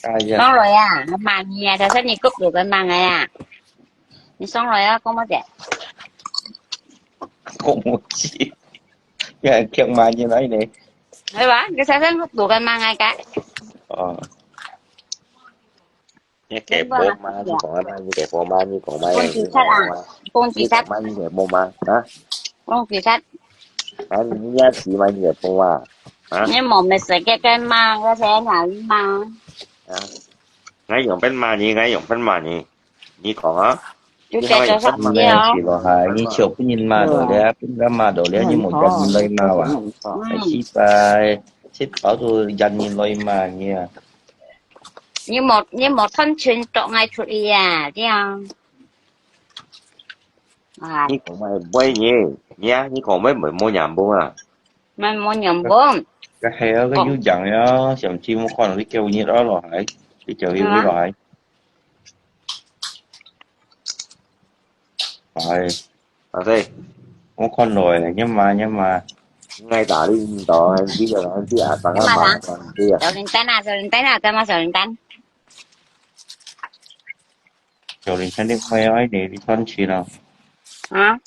哎呀，上來啊，罵你啊，頭先你谷到个猛个啊。你上來啊，講麼个？講麼个？ 也強嘛，你來呢？係吧？佢頭先讀緊嘛，𠊎个。哦。你給波嘛，你講啊，你給波嘛，你講嘛，蹦幾隻啊？蹦幾隻？你講嘛，你給波嘛，啊？蹦幾隻？啊，你也試嘛，你給波嘛，啊？你無咩事，該該嘛，該些哪裡嘛？啊？𠊎用分嘛你，𠊎用分嘛你。 你講啊。就變做上吊。你係嘛？死落海，你笑分人罵到了，分人罵到了，你無人來罵哇？哎，失敗，食飽都人人來罵你啊！你無，你無賺錢捉𠊎出去啊，這樣。啊。你講麼个你，你啊，你講麼个無，無nyambung啊？無，無nyambung。該係啊，該有樣啊，上次我看到你叫你落海，你叫佢落海。 哎。啊，對。我看到誒，你罵，你罵。𠊎打你毋到，你就講你啊，打个罵，你啊。小鈴鐺啊，小鈴鐺啊，幹嘛小鈴鐺？小鈴鐺你開啊，你，你賺錢啊。啊？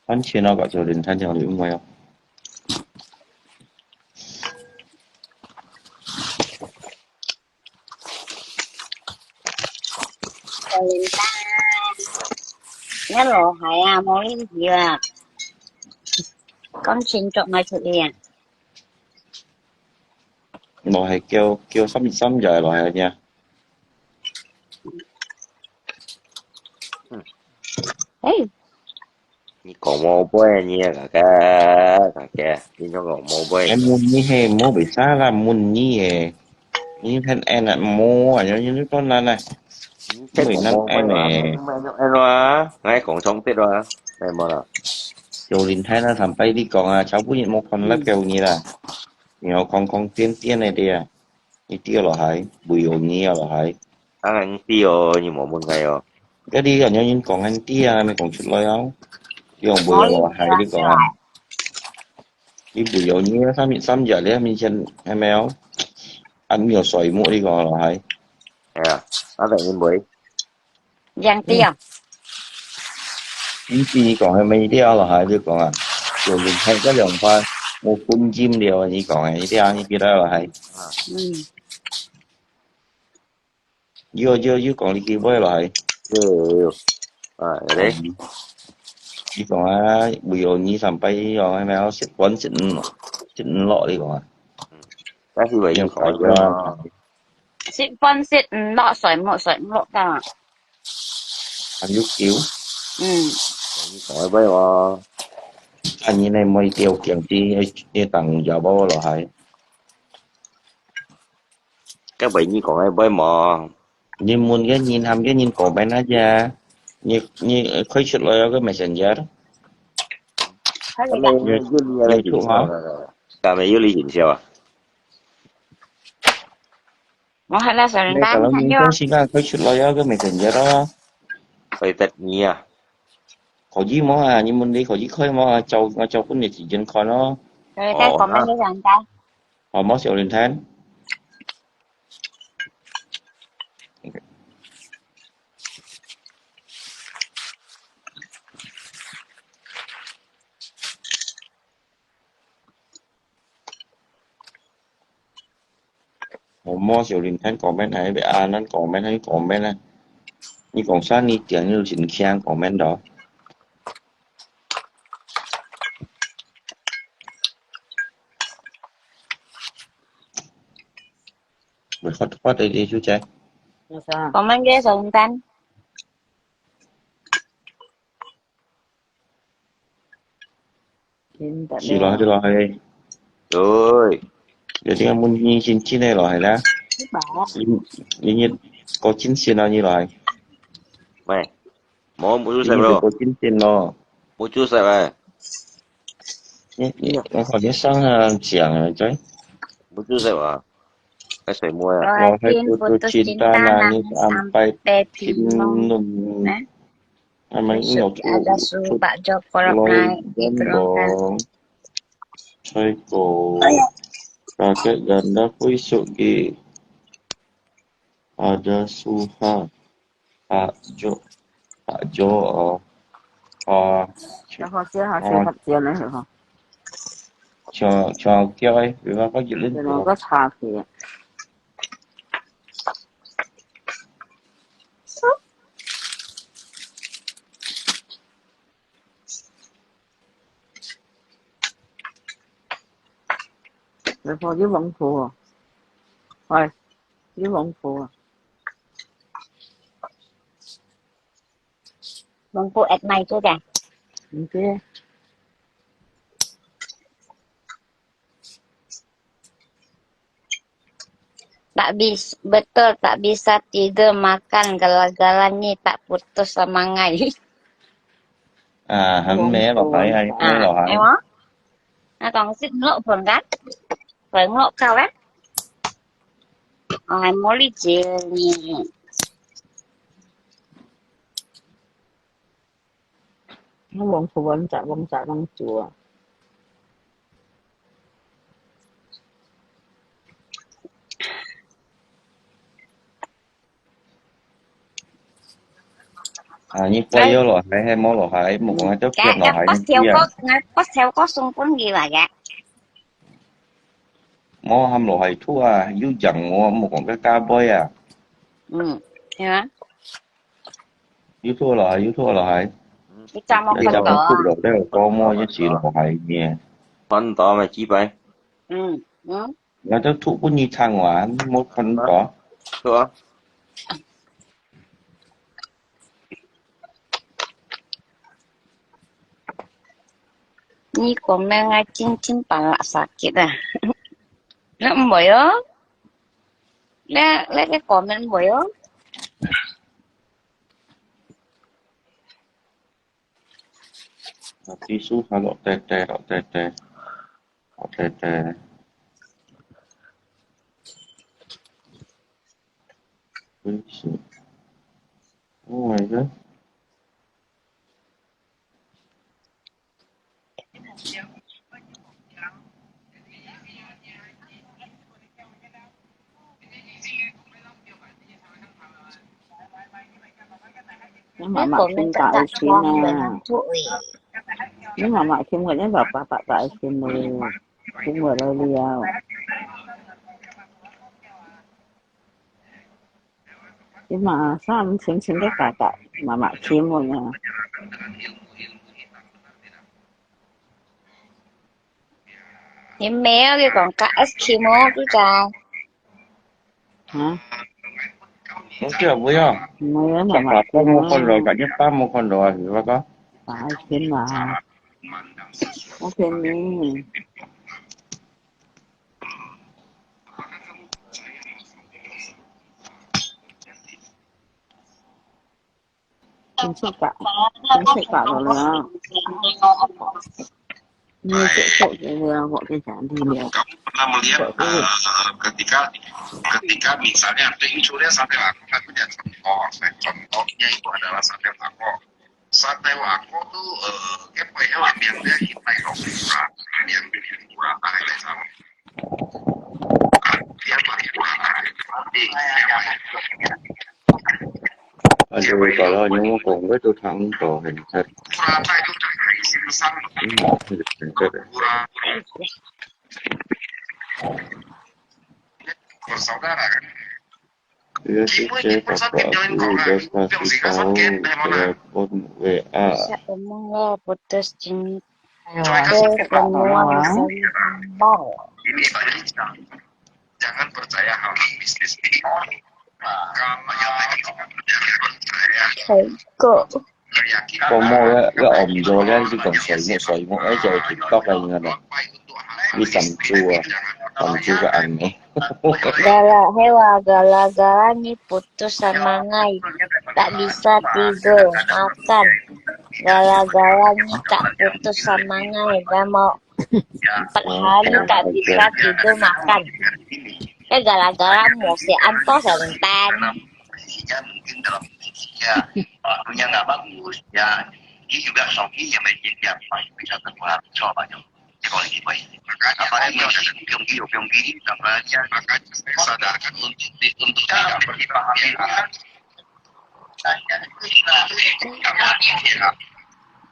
賺錢啊，搞小鈴鐺就你唔會哦。 小鈴鐺，你落海啊，無理由啊！講清楚𠊎出去啊！落海叫，叫三三就係落海啊！哎， 你講無背，你啊，大家，大家，你樣講無背。哎，問你嘿，無為啥啦，問你嘿。你很愛啊，無啊，你，你當然啦。你這講無背啊，你愛用愛用啊，𠊎講重點啊，哎，無啦。有人太那坦白你講啊，全部人無看那表你啦。然後講講癲癲个啲啊，你跌落海，會有你啊落海。當然跌哦，你無問題哦。 該你恁樣人講恁啲啊，還沒講出來啊？用背後話害你講啊？你背後你三三日你面前還沒有？還沒有睡目你講咯，還？哎呀，那等於沒。樣啲啊？你知你講還沒掉了，還就講啊？有人還在兩塊，我分金了，你講啊，你掉你跌到了還？嗯。 有有有講你機會來。有有有。啊，有咧。你講啊，會有二三百億哦，係咪啊？食飯食毋食毋落，你講啊？但是會有講啊。食飯食毋落，睡目睡毋落，當然。還有救？嗯。你講會會哦。啊，你呢，每條件子，你，你等有無落來？ 該會你講个會無？你問个人，喊个人講咩那隻？你，你開出來个messenger？該你有你个形象啊？該你有你形象啊？我還那小人你可能你東西那開出來个messenger咯。會得你啊？可以無啊？你問題可以開無啊？照，𠊎照分你時間看咯。對，在comment个上高。好，無小林談。我無小林談comment，還有啊，咱comment，還有comment啊。你講啥？你點你就先聽comment咯。喂，發，發的，小姐。有啥？comment个小林談。 是咯，是咯，係。對。有這個問題先進來咯，係啦。你，你，你過進先咯，你來。喂，無，無做事咯。你過進先咯。無做事啊。你，你，我看你上下講啊，在。無做事啊。該誰摸啊？我還不知道你安排評論。 Aman ingat ada su Pak Jo korok nai di kerongkan. Sai ko. Kakek ganda pun isuk gi. Ada suha. Pak Jo. Pak Jo, oh. Oh. 然後接下去發展了，是吧？ Cho, cho kêu ấy, vì mà có gì linh. Cho nó có thà thì. Rồi, phô với bóng phù à? Rồi, với bóng phù à? Bóng phù ẹt mày chưa kìa? Không biết. Tak bis-, betul tak bisa tidur makan, gala-gala ni tak putus semangat. À, hẳn mẹ lộc hại, ai, mẹ lộc hại. Em á? Nó còn xích ngộ phần gắt. Phần ngộ cao á. Ai, mô lý gì nè. Nó vòng phủ vòng chặt, vòng chặt, vòng chùa. À, như quay vô lộc hại hay mô lộc hại, một con chốc kiệt lộc hại như kia. Có theo có, có theo có xung quanh gì vậy ạ? Mô hâm lộc hại thua, yu jang mô, mô kong ka ka boy à. Ừ, thế hả? Yu thua lộc hại, yu thua lộc hại. Cái chăm mô khuôn đó, đây là có mô như chỉ lộc hại nhỉ. Con đó mà chi bay. Ừ, ừ. Nó chắc thụ cũng như thằng hả, mô con đó. Thua. Ni kong nè ngai chin chin pala sakit ah. Nè mboi yo. Nè, nè cái comment mboi yo. Tí su ha lộc tè tè, lộc tè tè. Lộc tè tè. Ui, su. Oh my god. Nó mà mặn phim cả ai phim à. Nó mà mặn phim người nó bảo bà bà bà ai phim rồi. Phim người lâu liao. Chứ mà sao mình chim chim cái cả cả mà mà chim rồi nha. Thì mẹ cái còn cả Eskimo cái cha. Hả? Không chưa, vui không? Mới mà mà phim một con rồi, cả nhất pháp một con rồi, thì bác có. Phải phim mà. Có phim đi. Chính sách cả, chính sách cả rồi là như sự sự thì vừa gọi cái chán thì nhiều. Sợ cái gì? Ketika, ketika misalnya ada insurnya sampai lakukan tidak contoh, saya contohnya itu adalah sampai lapor. Sa tai wa ko tu, eh, ke pai ya wa biang dia hitai ko pura, biang pura tai lai sama. Dia pura tai. Aduh, kalau nyo kong ko tu thang to hen chat. Pura tai tu tak isi pesan. Hmm, hen chat. Pura. Bersaudara kan. Iya, sih, cek apa aku udah kasih tahu telepon W A. Bisa ngomong lah, putus cinta. Ayo, Coy, kasih telepon semua lah. Ini banyak. Jangan percaya hal bisnis ini. Kalau yang lain jangan percaya. Kok. Komo le, le om jo le, ti kon soi mo, soi mo, eh, jadi TikTok le, ngana. Ni samcu ah, samcu ka ang ni. Gara, hewa, gara-gara ni putus sama ngai. Tak bisa tidur, makan. Gara-gara ni tak putus sama ngai, dah mau empat hari tak bisa tidur, makan. Kan gara-gara mo si Anto Senten. Isinya mungkin dalam kondisi ya, waktunya nggak bagus, ya. Ini juga Songki yang bikin dia masih bisa terpengaruh, coba aja. Dia kalau lagi baik. Makanya apalagi yang sibuk, piongki, piongki, makanya makanya saya sadarkan untuk di, untuk tidak berpikir.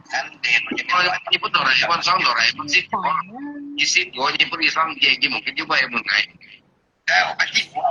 Kan dia punya. Kalau ini pun Doraemon, sang Doraemon sih. Isi, gua ini pun isang dia, dia mungkin juga yang mengenai. Makanya, ini kok.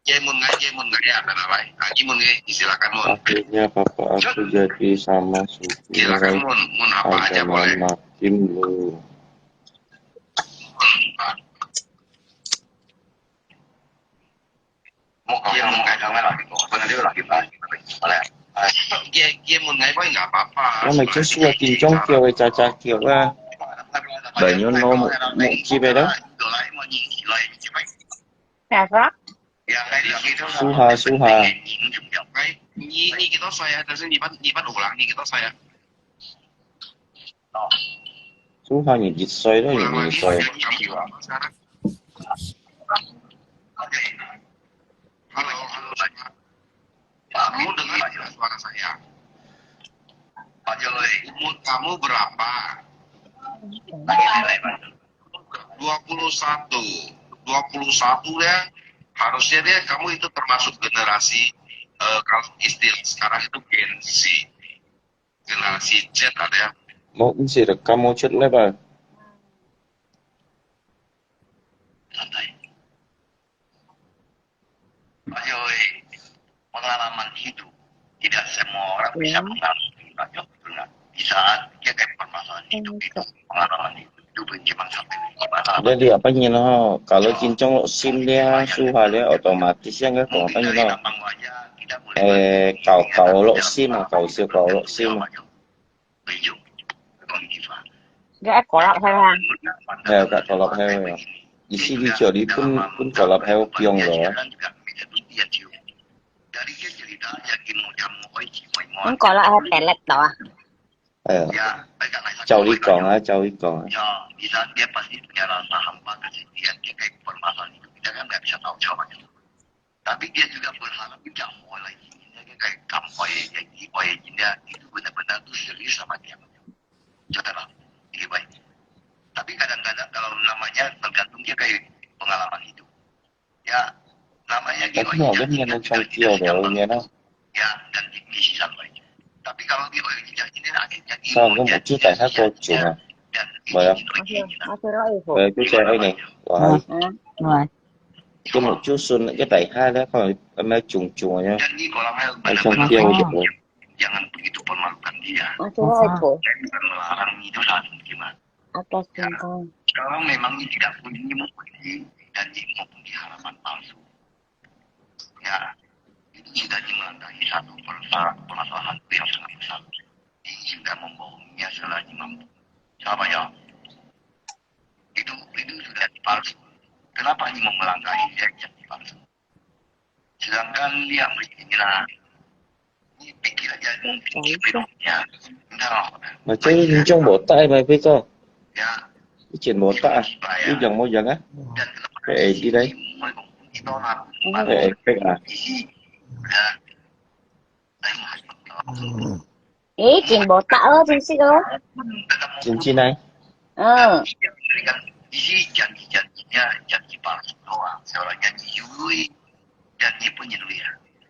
Ye mun ngai, ye mun ngai, ya, kenapa? Ah, ini mun ngai, silakan mun. Akhirnya papa aku jadi sama Suki. Silakan mun, mun apa aja boleh. Makin lu. Ye mun ngai, jangan lagi kok. Benar juga lagi, Pak. Boleh. Ye, ye mun ngai, boy, nggak apa-apa. Wah, macam suka kincong kio, eh, caca kio, eh. Banyak no, mu, mu, cibai dah. Siapa? Suha, Suha. Ni, ni kita saya, tapi ni pan, ni pan ulang, ni kita saya. Suha ni 一歲咯，二歲。Halo, halo, saya. Kamu dengar tidak suara saya? Pak Jokowi. Umur kamu berapa? Dua puluh satu. Dua puluh satu ya, harusnya dia, kamu itu termasuk generasi, eh, kalau istilah sekarang itu Gen Z. Generasi Z ada ya. Mau mesti rekam mau chat lebar. Santai. Pak Jokowi, pengalaman hidup. Tidak semua orang bisa mengalami, Pak Jokowi, betul nggak? Di saat dia kayak permasalahan hidup itu, pengalaman hidup itu cuma sampai di mana. Jadi apa ni no? Kalau kincong lok sim dia, Suha dia otomatis yang kan apa ni no? Eh, kau, kau lok sim, kau sih kau lok sim. Gak kolak saya. Eh, gak kolak saya. Isi di jari pun, pun kolak saya piong loh. Pun kolak saya pelet toh. Eh, 照你講啊，照你講啊。 Tapi dia juga berharap tidak mau lagi. Ini kayak kampanye, janji, kampanye, itu benar-benar tuh serius sama dia. Saudara, ini baik. Tapi kadang-kadang kalau namanya tergantung dia kayak pengalaman hidup. Ya, namanya. Tapi mau kan yang macam dia ada, ya, nah. Ya, dan misi sampai. Tapi kalau di orang tidak ini, akhirnya. Sao, kan một chút tại sao cô chủ mà. Bảo là, Masih, masih roh ibu. Về cái xe này. Wah. Hah? Wah. Cái một chút xuân, cái tại hai đó, còn em nói chung chung nha. Ở trong kia. Jangan begitu permalukan dia. Masih roh ibu. Saya bukan melarang itu salah gimana. Atas tingkah. Kalau memang dia tidak punya, mau pergi dan dia mau pergi halaman palsu. Ya, itu sudah menandai satu persa-, permasalahan yang sangat besar. Ini sudah membohonginya salah imam. Siapa ya? Itu itu sudah dipalsu. Kenapa imam melangkahi dia jadi palsu? Sedangkan dia mestinya ini pikir aja mungkin dia punya. Entah. Macam ni jong botak mai peko. Ya. Ijen botak ah. Ini jong mau jang ah. Dan kenapa Eh, di dai. Imam itu nak Eh, pek ah. Isi. Dan Ê, chim bò tắc ơ, chính xác ơ. Chính chính này. Ờ, Ini janji-janjinya janji palsu doang. Seorang janji Yuli, janji penyembelih.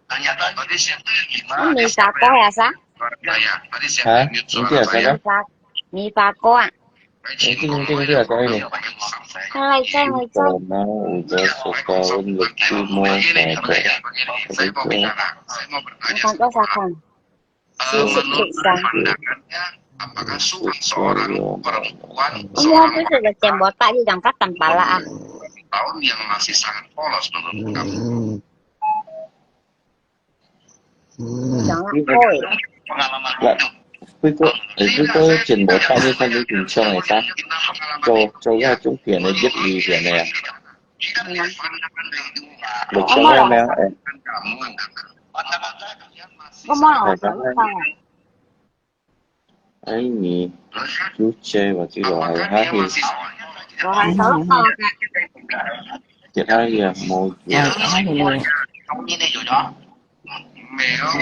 Ternyata pada siang tu lima nó mì phá có hả sao? Bayar. Pada siang Hả? tu Chính kia sao đó? Mì phá, mì phá có à? Chính chính chính kia sao này? Hai, chay, hai, chay. Tàu nó udah suka untuk cuma Saya mau bicara, saya mau bertanya. Không có sao không? Xin sự trị sao? Pandangannya, apakah suami seorang perempuan Iya, itu sudah chim bò tắc, đi dòng cắt tầm pala à. Tahun yang masih sangat polos menurut kamu? Dòng ôi. Pengalaman Lah, hidup. Peko, Peko ijen botak ni kan ijen chong ai ta. Cho cho ya chung pian ai yet li pian ai. Lục Có cho mò ra lòng mèo sao? ai. Có mò lòng Phải sao? không? Sao à? Ai ni, chú chê và cái gọi là hát thì Rồi hàng xóm con kìa. Chị ai ya mau Rồi, có gì nè.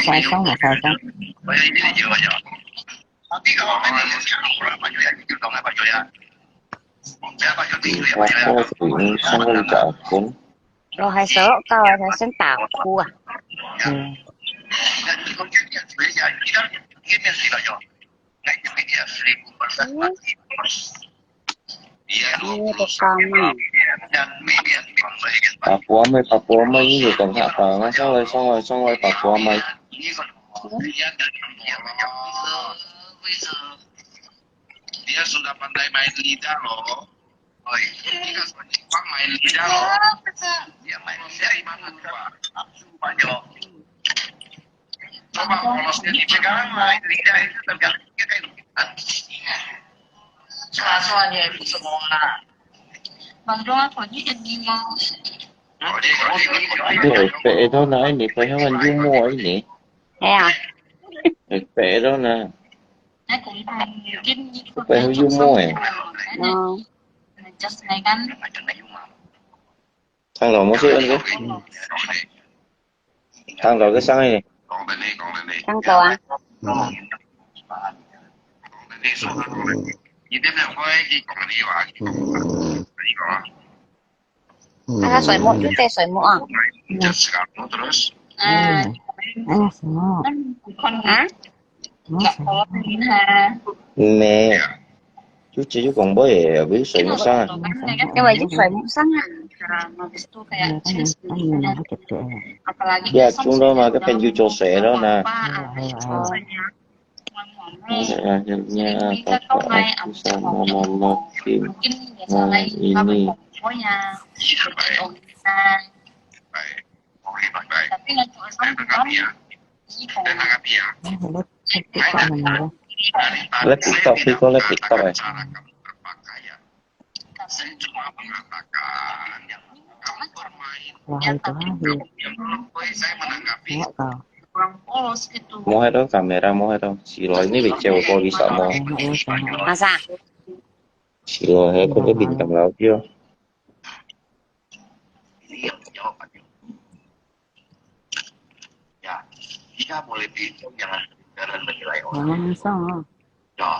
Sai sống là sai sống. Thì hoa khô thì cũng không có cả cũng Rồi hàng xóm con là hàng xóm tạo khu à. Ừ. Ini tuh kamu. Papua mày, Papua mày như còn hạ tờ nó xong rồi, xong rồi, xong rồi, Papua mày. Dia sudah pandai main lidah loh. Oi, dia kan main lidah loh. Dia main lidah di mana coba? Langsung Pak Jo. Coba polosnya di sekarang main lidah itu tergantung dia kan. Suara-suaranya itu semua. Bằng đo có những cái gì mà Oh, dia, oh, dia, oh, dia, Cái ở pệ đó nói nè, phải không anh du mua ấy nè. Thế à? Ở pệ đó nè. nó cũng còn kinh nghiệm Phải không du mua ấy. Ờ. Just này kan Thằng đó mua sữa ăn chứ. Thằng đó cái sáng này. Thằng cậu à? Thằng xoài một chút tê xoài một à? Terus À, Ăn là sao? con Hả? Nó sao? Có ha. Nè. Chú chị chú còn bố vậy với sữa nó sao? Nhưng mà chút xoài một sáng à? Nah, habis itu Iya kayak kan ya, kan iya nah kecil. Apalagi Ya, chúng đó mà cái phần YouTube sẽ đó nè. Mẹ Akhirnya kakak aku sama mama Kim mungkin biasa lain apa ini. Pokoknya Iya, baik. Nah, Baik. Oke, baik, baik. tapi nggak cuma Saya tanggapi ya. Saya tanggapi ya. Nó hơi bớt cái kỹ thuật này mà. Dari tadi Live TikTok, saya Piko live TikTok mengatakan ya. Cara kamu berpakaian. Saya cuma mengatakan kamu bermain. Là hơi có hơi Yang belum boleh saya menanggapi. Ngọt kau. Kurang polos gitu. Mua hai đó camera, mua hai đó. Xin lỗi nếu bị trêu cô đi sợ mua. Ngọt luôn sao hả? Mà sao? Xin lỗi, hai cô có bình tĩnh lắm chưa? Ini yang menjawab Pak Jo. Ya, kita boleh pintar, jangan jangan menilai orang. Ngọt sao hả? Ya.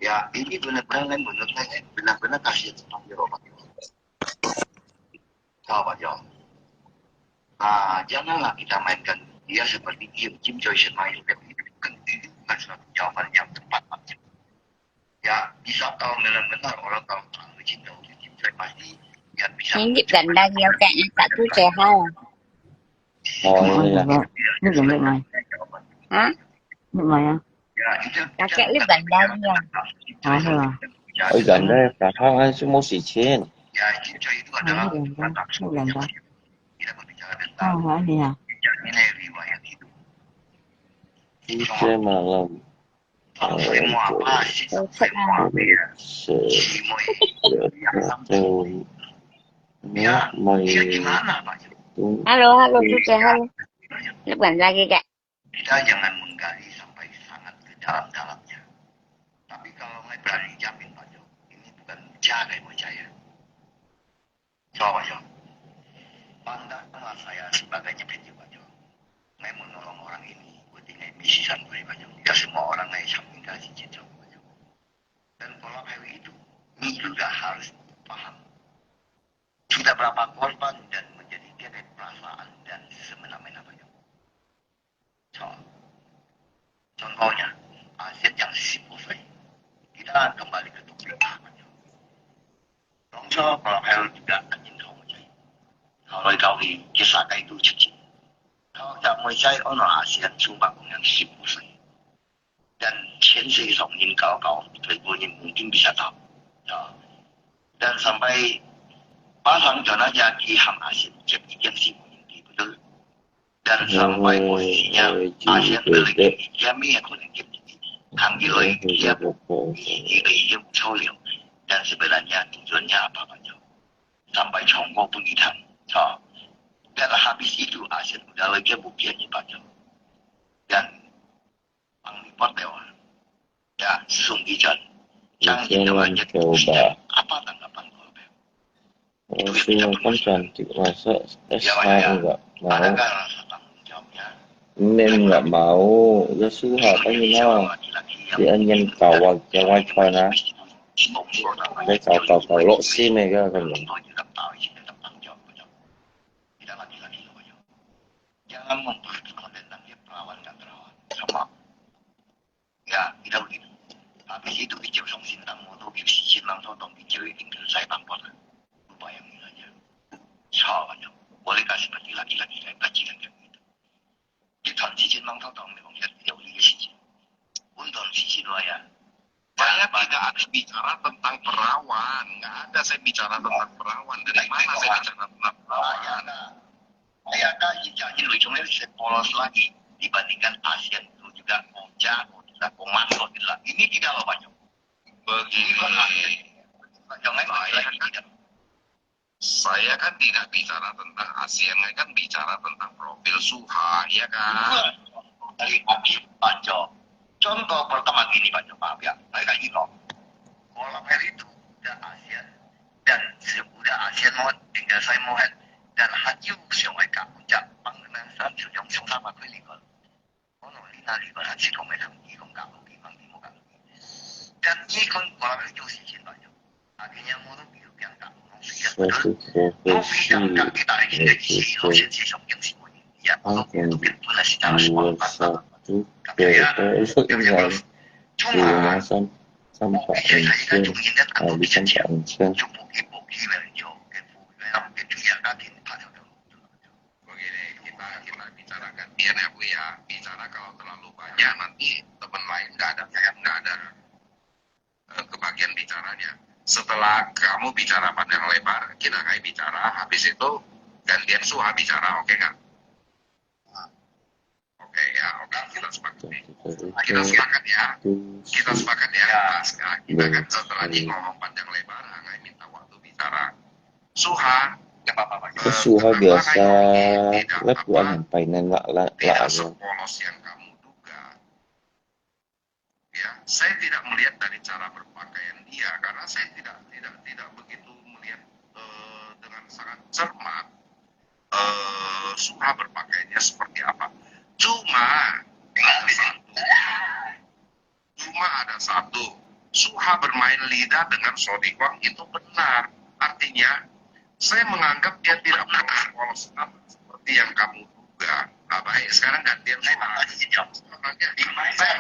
Ya, ini benar-benar kan menurut saya benar-benar kasih Pak Jo, Pak Jo. Tahu Pak Jo. Ah, janganlah kita mainkan dia seperti Kim Kim Choi Shen Mai yang itu kan itu bukan suatu jawaban yang tepat Pak Jo. Ya, bisa tahu benar-benar orang tahu Kim Choi pasti yang bisa Ini dần đang nhiều kẻ như cả chú trẻ hai à? Ồ, Ôi, đây là vậy. Nước dùng được này. Hả? Nước này á. Cả kẻ lúc dần đang nhiều. Ờ, thế à. Ở gần đây cả thang anh chứ mua xỉ trên. Ờ, nước gần đó. Nước gần đó. Ờ, hả, gì hả? Chứ mà lòng Kalau saya mau apa, saya mau apa ya? Saya mau yang sama. Ya, dia gimana, Pak Jo? Hello，hello，主持人，hello。你管lagi kak？ Kita jangan menggali sampai sangat ke dalam-dalamnya. Tapi kalau ngai berani jamin, Pak Jo, ini bukan jaga buat saya. Coba, Pak Jo. Pandanglah saya sebagai nyepit, Pak Jo. Ngai menolong orang ini, buat ngai misi sendiri, Pak Jo. Tidak semua orang ngai samping kasih, Pak Jo. Dan pola pikir itu, ini juga harus paham. Sudah berapa korban dan menjadi keret perasaan dan semena-mena, Pak Jo. Contohnya, ASEAN yang sibuk saya. Kita kembali ke topik apa, Pak Jo? Rongcho, Palau juga anjing kau macam. Kalau kau di kisah itu cuci. Kalau tak mau saya, ono ASEAN sumpah yang sibuk saya. Dan 全世界上人搞搞，最多人 mungkin bisa tahu. Ya. Dan sampai pasang dana jaki ham ASEAN, cek ikan si mungkin betul. Dan sampai posisinya ASEAN berlagi, kami yang kau lagi. Kami lagi, dia bu, ini dia bu cau liu. Dan sebenarnya tujuannya apa, Pak Jo? Sampai Chongko pun hitam. So, dan habis itu ASEAN udah lagi bukan ni, Pak Jo. Dan Ang report lewat. Ya, sunggijan. Yang itu aja tidak. Apa tanggapan Korban? Itu yang kita perlu. Cantik masuk, S A enggak mau. Adakah rasa tanggung jawabnya? Mem enggak mau, ya suha kan you know. Dia ingin kawal, kawal China. Dia kawal, kawal, kawal, lok si mereka kan. Kita laki-laki loh, Pak Jo. Jangan memperhatikan tentang dia perawan nggak perawan. Sama. Ya, kita begitu. Habis itu, bijak song sintang moto, bijak sintang totong, bijak ini selesai tampon. Lupa yang ini aja. Soalnya, boleh kasih bagi laki-laki lain bajingan kayak gitu. Di tahun sijin mang totong, memang ya, ya, udah sijin. Untung sijin wayah. Saya tidak ada bicara tentang perawan, nggak ada saya bicara tentang perawan. Dari mana saya bicara tentang perawan? Saya kan janji ujungnya lebih polos lagi dibandingkan ASEAN itu juga Ocha, juga Komando juga. Ini tidak loh, Pak Jo. Ini bukan ASEAN. Pak Jo, saya tidak. Saya kan tidak bicara tentang ASEAN, saya kan bicara tentang profil Suha, ya kan? Dari Pak Jo. Contoh pertama gini, Pak Jo, maaf ya, saya kasih tahu. Pola pikir itu udah ASEAN, dan sudah ASEAN mau, tinggal saya mau, dan hati saya mau puncak panggilan saya sudah sama kali. Begini, kita, kita bicarakan biar ya, Bu, ya. Bicara kalau terlalu banyak, nanti teman lain nggak ada, saya nggak ada, eh, kebagian bicaranya. Setelah kamu bicara panjang lebar, kita kayak bicara, habis itu gantian Suha bicara, oke nggak? Oke, ya, oke, kita sepakat. Kita sepakat ya. Kita sepakat ya, Mas, ya. Kita kan setelah ini ngomong panjang lebar, Angai minta waktu bicara. Suha, nggak apa-apa, Pak. Eh, Suha biasa, tidak apa, tidak sepolos yang kamu duga. Ya, saya tidak melihat dari cara berpakaian dia, karena saya tidak, tidak, tidak begitu melihat, eh, dengan sangat cermat, eh, Suha berpakaiannya seperti apa. Cuma ada satu, cuma ada satu, Suha bermain lidah dengan Sodikuang itu benar. Artinya, saya menganggap dia tidak polos-polos amat seperti yang kamu duga. Nah, baik, sekarang gantian Suha. Saya orangnya, saya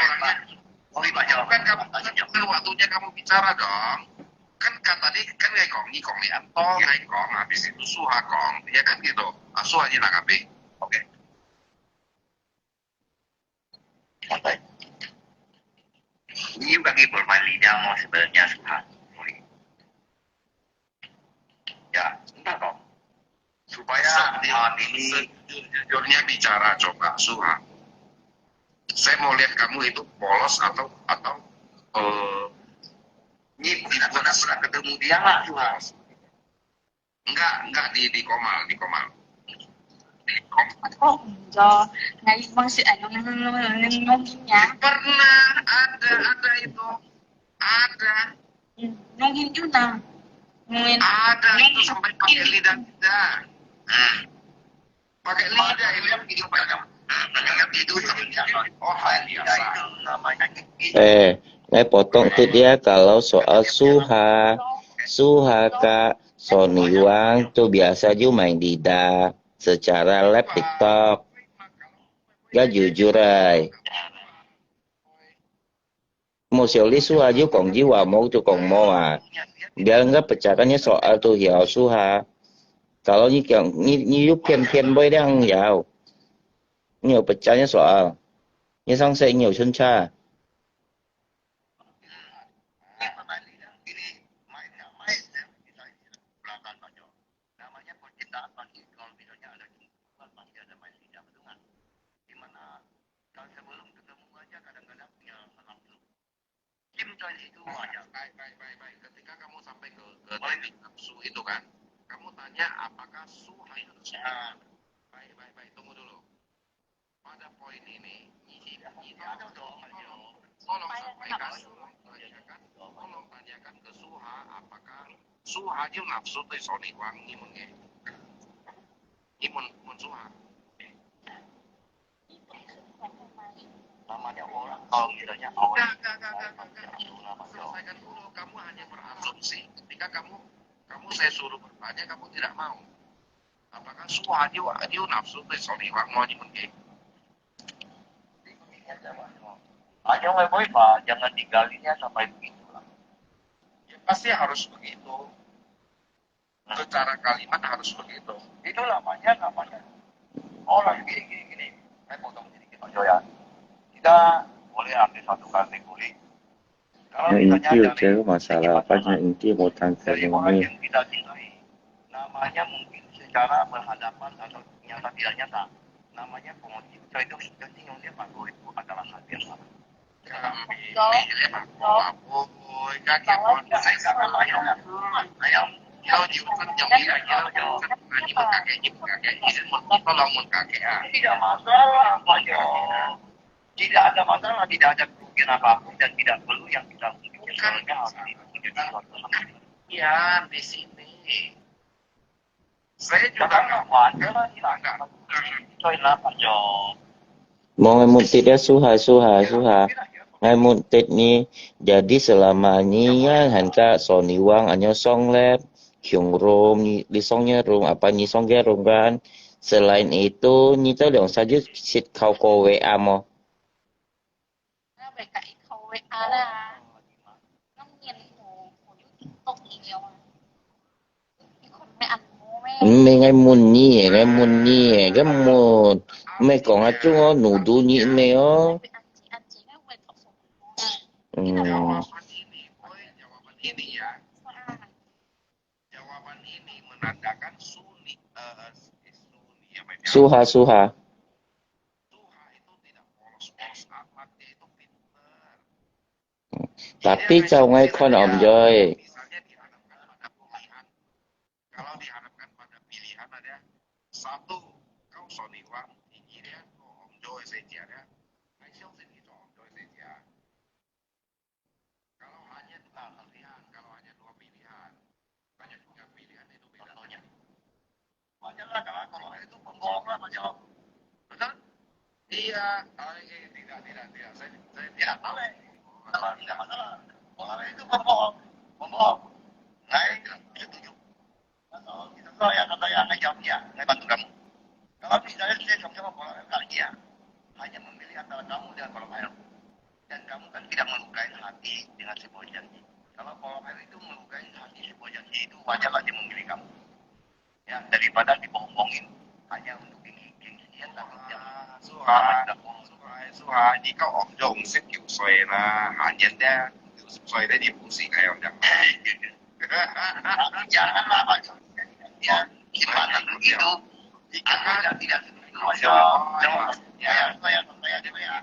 orangnya, bukan kamu, bukan waktunya kamu bicara dong. Kan, kan tadi kan ngai kong, ni kong ni Anto, ngai kong, habis itu Suha kong, ya kan gitu. Ah, Suha aja tanggapi. Oke. Santai. Ini bagi bermain lidah mau sebenarnya Suha. Ya, sebentar kong. Supaya malam ini sejujur-jujurnya bicara coba, Suha. Saya mau lihat kamu itu polos atau atau eh, ini dibuat sudah ketemu dia lah juga. Enggak, enggak di di Komal, di Komal. Di Komal. 哦，毋知，𠊎望係愛用用用用用用用啊。 Pernah ada ada itu. Ada. 嗯，用用用啊。用用。 Ada itu sampai pakai lidah kita. Nah, pakai lidah itu itu itu oh hal biasa. Eh, ngai potong tu dia kalau soal suha, suha ka soniwang tu biasa ju main lidah secara live TikTok. Ya jujur ai. Mau siau li suha ju kong ji wa mau tu kong mau ah. Biar enggak pecahkannya soal tu hiau suha. Kalau ni kong ni ni ju pian pian boy dia hiau. Ni pecahnya soal. Ni sang se ni chun cha. Namanya percintaan pasti kalau misalnya ada cinta pasti ada main lidah, betul nggak? Gimana? Kalau sebelum ketemu aja kadang-kadang punya salah dulu. Kim Choi itu aja. Baik, baik, baik, baik. Ketika kamu sampai ke ke titik nafsu itu kan, kamu tanya apakah Su hanya suka. Baik, baik, baik. Tunggu dulu. Pada poin ini, ini tolong sampaikan, tolong tanyakan, tolong tanyakan ke Suha apakah Suha 有 nafsu 對 Sony Wang 你問个，你問問 Suha。 Namanya orang kalau misalnya awal Enggak, enggak, enggak, enggak, enggak, enggak. Selesaikan dulu. Kamu hanya berasumsi. Ketika kamu kamu saya suruh bertanya, kamu tidak mau. Apakah Suha 有 nafsu 對 Sony Wang 你問个？ Hanya baik-baik Pak, jangan digalinya sampai begitulah. Ya, pasti harus begitu. Secara kalimat harus begitu. Itu namanya namanya orang gini gini gini. Saya potong sedikit Pak Joy ya. Kita boleh ambil satu kategori. Kalau Nah, misalnya inti dari ujar masalah apa nya inti mau tangkap dari orang ini. Yang kita cintai, namanya mungkin secara berhadapan atau nyata tidak nyata, namanya pengecut itu senyum dia baru itu adalah hal biasa. Kami, kami, kami, kami, kami, kami, 要有真有一个，要有真，你問家己，你問家己，你先問，你幫我問家己啊。 Tidak masalah Pak Jo. Tidak ada masalah, tidak ada kerugian apapun dan tidak perlu yang kita pikirkan harus menjadi suatu hal. Iya, di sini. Saya juga Jangan nggak wajar lah, tidak ada. Sorry lah Pak Jo. Mau ngai mutit ya Suha, Suha, Suha. Ngai mutit ni, jadi selama ni ya han ka Sony Wang anyo song lep, hiung rum ni, di song nya rum, apa ni song nya rum kan. Selain itu, ni tu liang saja sit kau kowe amo. 那边改口味啊啦，用面膜，我就一动一秒啊。你看没按摩咩？ Mme ngai mun ni, ngai mun ni, ngai mun. Mme kong a chung o, nu du ni mme o. 安静安静，那我也头手。 Hmm. Jawaban ini, boy, jawaban ini ya. Jawaban ini menandakan Suni, eh, Suni apa itu? Suha, Suha. Suha itu tidak polos-polos amat, dia itu pinter. Tapi cau ngai kon Om Joy. Misalnya dihadapkan pada pilihan. Kalau dihadapkan pada pilihan ada satu, kau Sony Wang, tinggi dia, kau Om Joy saja dia. Ngai siau sini kau Om Joy saja. Kalau hanya dua pilihan, kalau hanya dua pilihan, hanya dua pilihan itu bedanya. Wajar lah kalau kalau itu pembohong lah Pak Jo. Betul? Iya, oh, eh, tidak, tidak, tidak. Saya, saya tidak mau. Tidak masalah. Kalau itu pembohong, pembohong. Ngai setuju. Kalau kita kalau yang kata yang ngai jawab dia, ngai bantu kamu. Kalau misalnya saya sama-sama bola kali dia, hanya memilih antara kamu dengan bola air. Dan kamu kan tidak melukai hati dengan sebuah janji. Kalau bola air itu melukai hati sebuah janji, itu wajarlah dia memilih kamu. Ya, daripada dibohong-bohongin hanya untuk gengsi, gengsian takutnya. Suha, Suha, Suha, 你跟 Om Joy 五十九歲啦，閒人咧，五十歲咧，你唔使咁樣。 Janganlah Pak Jo. Ya, gimana begitu? Jika tidak tidak setuju, Pak Jo. Ya, saya saya saya ya.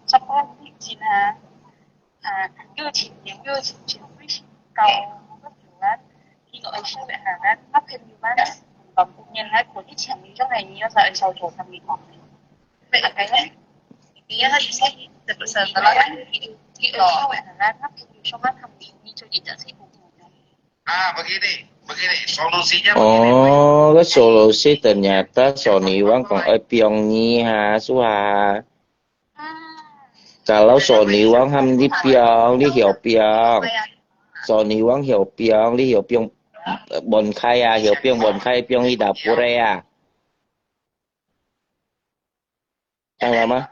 做个事情啊，啊，又请年又请钱，会请高，我觉得，你个爱笑的哈，那朋友们，很多年来可以请你用来，你要在爱笑做生意。对，OK。你要是，是不是？你个爱笑的哈，那朋友说嘛，他们你就一直是不同的。 Ah, begini, begini. Solusinya begini. Oh, cái solusi ternyata Sony Wang còn ở Pyong Nhi hả, su hả? Kalau Sony Wang ham đi Pyong, đi hiểu Pyong. Sony Wang hiểu Pyong, đi hiểu Pyong. Bon khai à, hiểu Pyong, bon khai Pyong đi đạp pure à. Tahu nama?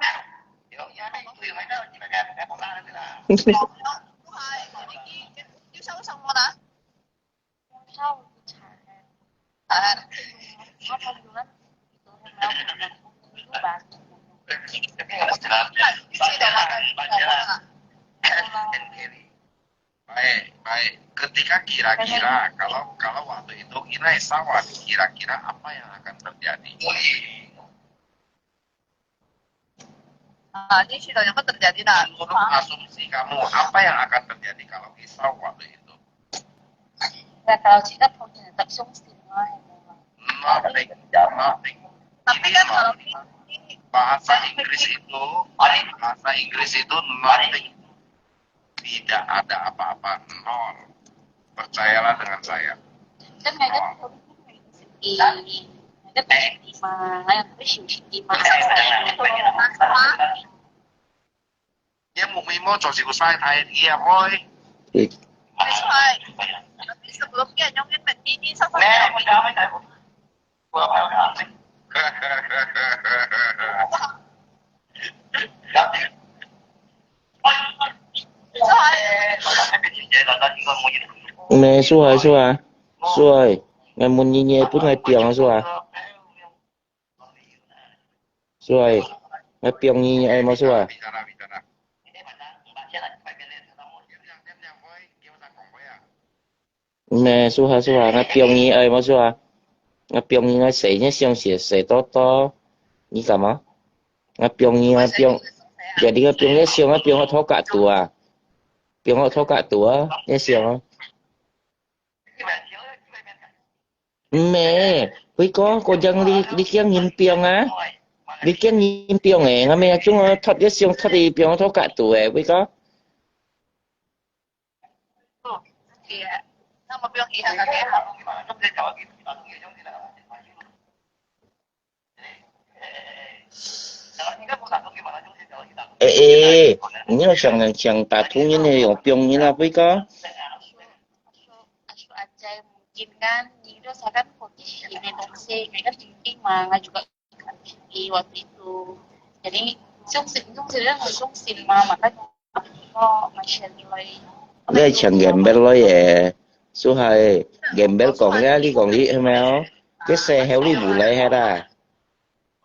Baik, baik. Ketika kira-kira, kalau kalau waktu itu Ina Esau, kira-kira apa yang akan terjadi? Ah, ini sudah yang terjadi lah. Menurut asumsi kamu, apa yang akan terjadi kalau Esau waktu itu? Ya, kalau kita punya tak sungsi, nothing, nothing. Tapi kan kalau ini bahasa Inggris itu, bahasa Inggris itu nothing. Tidak ada apa-apa, nol. Percayalah dengan saya. Kan mereka di, mereka di lima, yang terus di lima. Dia mau mimo cho si usai thai dia, boy. Tapi sebelumnya nyong ini sama. Nè, Suhai, Suhai. Suhai. Ngai mun nyi nyi pun ngai piang, Suhai. Suhai. Ngai piang nyi nyi ai ma, Suhai. Nè, Suhai, Suhai, ngai piong nyi ai ma, Suhai. Ngai piong nyi ngai sè nyi siang sè sè to to. Nyi kama? Ngai piong nyi ngai piong. Jadi ngai piong nyi siang ngai piong ngai thok kak tu a. Piong ngai thok kak tu a. Nyi siang a. Mè, hui ko, ko jang li li kiang nyin piong a. Li kiang nyin piong e, ngai mè chung a thot nyi siang thot li piong thok kak tu e, hui ko. Ê, ê, ê, 你要想想打通人的，用中人啊，不会个。Asu, asu, asu ajai mungkin kan, ni do sakan ko di sini dong se, ni kan tingting ma, nga juga di waktu itu. Jadi, sungsin, sungsin, sungsin ma, maka ko masih loi. 你係請人物來耶，所以人物講呀，你講你係咪哦？佢細後你無來係啦。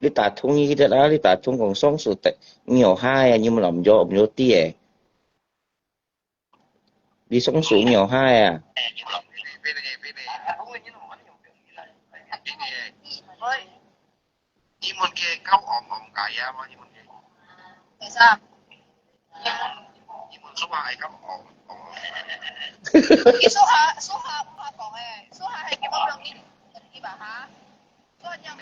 你打通佢得啦，你打通講上訴得，你有下呀，你冇諗咗，唔有啲耶。你上訴你有下呀。 你問佢夠戇戇解啊嘛？你問佢。第三。你問，你問蘇華係咁戇戇。佢蘇華，蘇華，蘇華講誒，蘇華係叫我用英語吧哈？蘇華你有冇？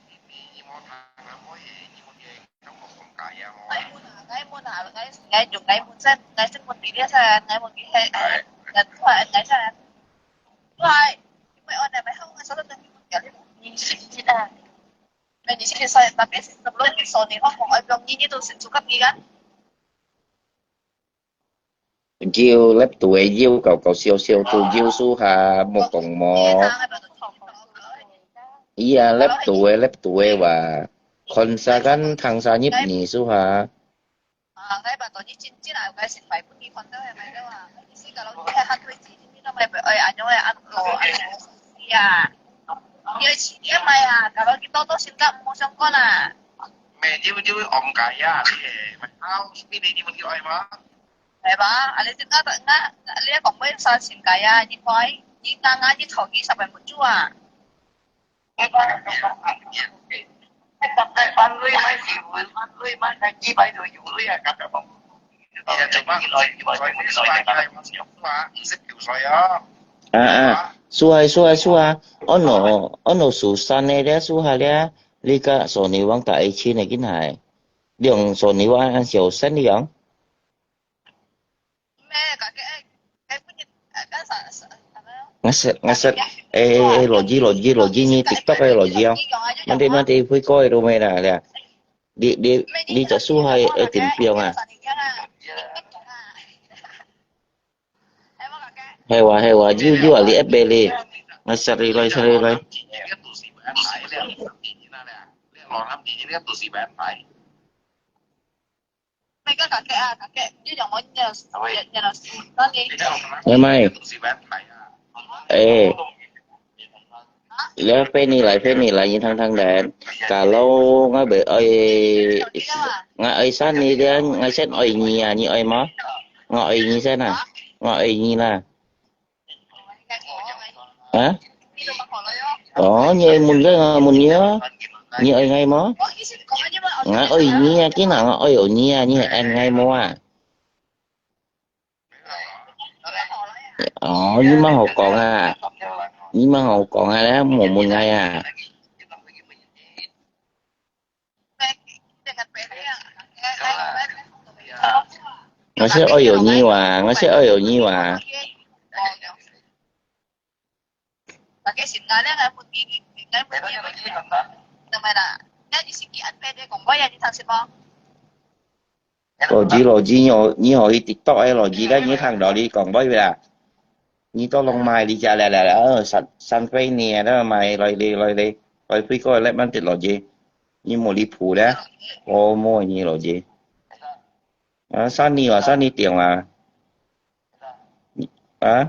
你，你，你莫聽啊，莫，你問佢咁戇戇解啊，莫。𠊎問啊，𠊎問啊，𠊎，𠊎用𠊎問先，𠊎先問你，你先，𠊎問佢係，𠊎，𠊎先。 Why? May on na may hawak sa loob ng limang galit. Isip sila. May isip sa tapi sebelum Sony ho kung ay yung nini to sin sukat ni kan? 要粒度嘅要搞搞笑笑，都要數下，莫講莫。Iya，粒度嘅，粒度嘅話，看晒間，聽晒入耳數下。 啊，𠊎把到你真正啊，𠊎先擺分你看到係咪个啊？意思講你係客氣，你都咪愛安樣个啊，哦，安樣个啊。你愛錢你也買啊，搞到佢多多心肝，莫相干啊。咩，你你戇解啊，你係，好，邊你你問佢愛嗎？係吧？啊，你真个，那，你講咩啥心解啊？你快，你剛剛你頭幾十萬不足啊？ 啊啊，Suhai，Suhai，Suhai，ono，ono susah呢，這Suhai這，你个Sony王打一千呢，緊還，你用Sony王按小三的樣。 Ngasat, ngasat, eh, eh, eh, logi, logi, logi ni TikTok eh, logi oh. Mati, mati, phui koi tu mai na, ya. Di, di, di cak Suhai eh, tim piong ah. Hai wa, hai wa, jiu, jiu, ali eh, beli. Ngasat, ri, loi, sari, loi. Mai mai，哎，了，飛你來，飛你來，你聽聽等。Kalau ngài bơ ơi, ngài ơi san ni dia, ngài sen ơi nhi à, nhi ơi mò? Ngài ơi nhi sen à? Ngài ơi nhi là. Hả? Ồ, nhi ơi mun cái, mun nhi á. Nhi ơi ngài mò? Ngài ơi nhi à, cái nào ngài ơi ơi nhi à, nhi ơi ngài mò à? Ồ, nhi mà hậu con à? Nhi mà hậu con à, đấy, mò mun ngài à? Ngài sẽ ơi ơi nhi à, ngài sẽ ơi ơi nhi à. Lò gì, lò gì, nhi hò, nhi hò hi TikTok ai, lò gì đấy, nhi thằng đó đi còn với là. Nhi tao lòng mai đi chả lẹ lẹ lẹ, ờ, sẵn, sẵn quay nè, đó mai, lòi đi, lòi đi. Lòi phi coi lẹ bắn tịt lò gì. Nhi mò đi phù đấy. Ô, mò nhi lò gì. Ờ, sao nhi, ờ, sao nhi tiếng à? Hả?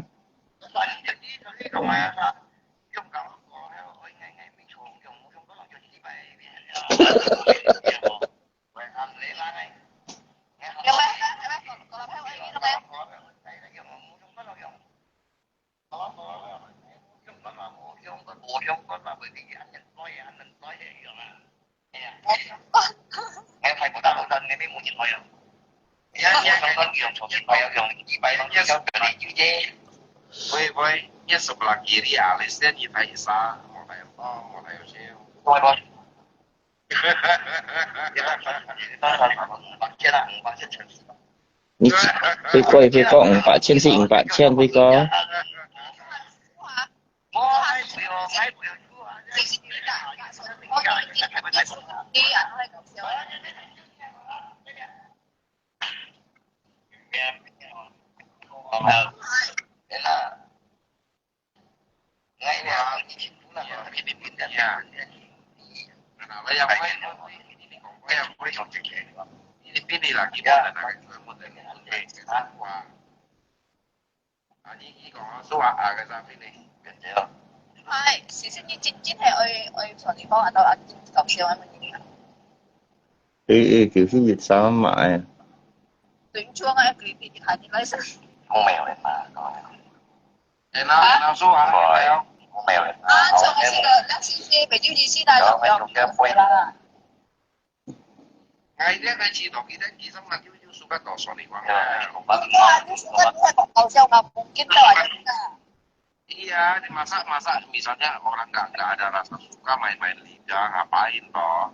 Wei, wei, ngiat sebelah kiri alis dia nyi thai isa, mau thai apa, mau thai apa. Ni, Phi Koi, Phi Koi, 五百千是五百千，Phi Koi. Hai, 先生，你真，真係愛，愛同你講，啊，到啊，搞笑啊，麼个啊？誒，誒，九十一三買啊。對，你就愛改變一下，你來先。我沒有人嘛，搞笑。誒，那，那說完了沒有？我沒有人嘛。啊，這個是個，那是些北京人士的，然後沒有人會啦。 Ngai dia ngai chỉ đọc cái đấy, kisah nanti you suka đọc soal Iwan. Ya, ya, lupa tuh. Wah, ini suka dia kok kau siapa mungkin tahu aja kita. Iya, di masa, masa misalnya orang nggak, nggak ada rasa suka main-main lidah, ngapain toh?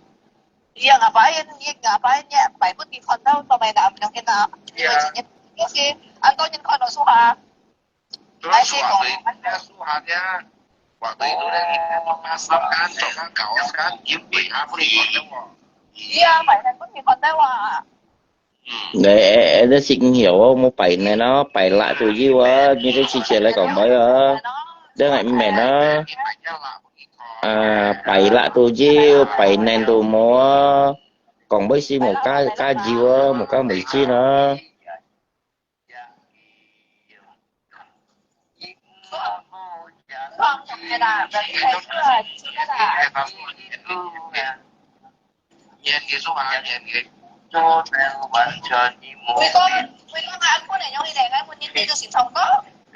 Iya, ngapain? Iya, ngapain ya? Baik pun di hotel pemain apa kita? Iya. Iya sih. Atau yang kau suka. Terus waktu itu dia suhaannya, waktu itu dia kita memasang kan, cok kan, kaos kan, game B H pun di hotel. Iya, mainan pun di hotel, wah. Nè, em rất xin hiểu, mua bài này nó bài lạ tụi you á, như cái chi chia lại còn mới á. Đó là em mẹ nó. À, bài lạ tụi you, bài này tụi mua. Còn mới xin một cái, cái you á, một cái mười chín á.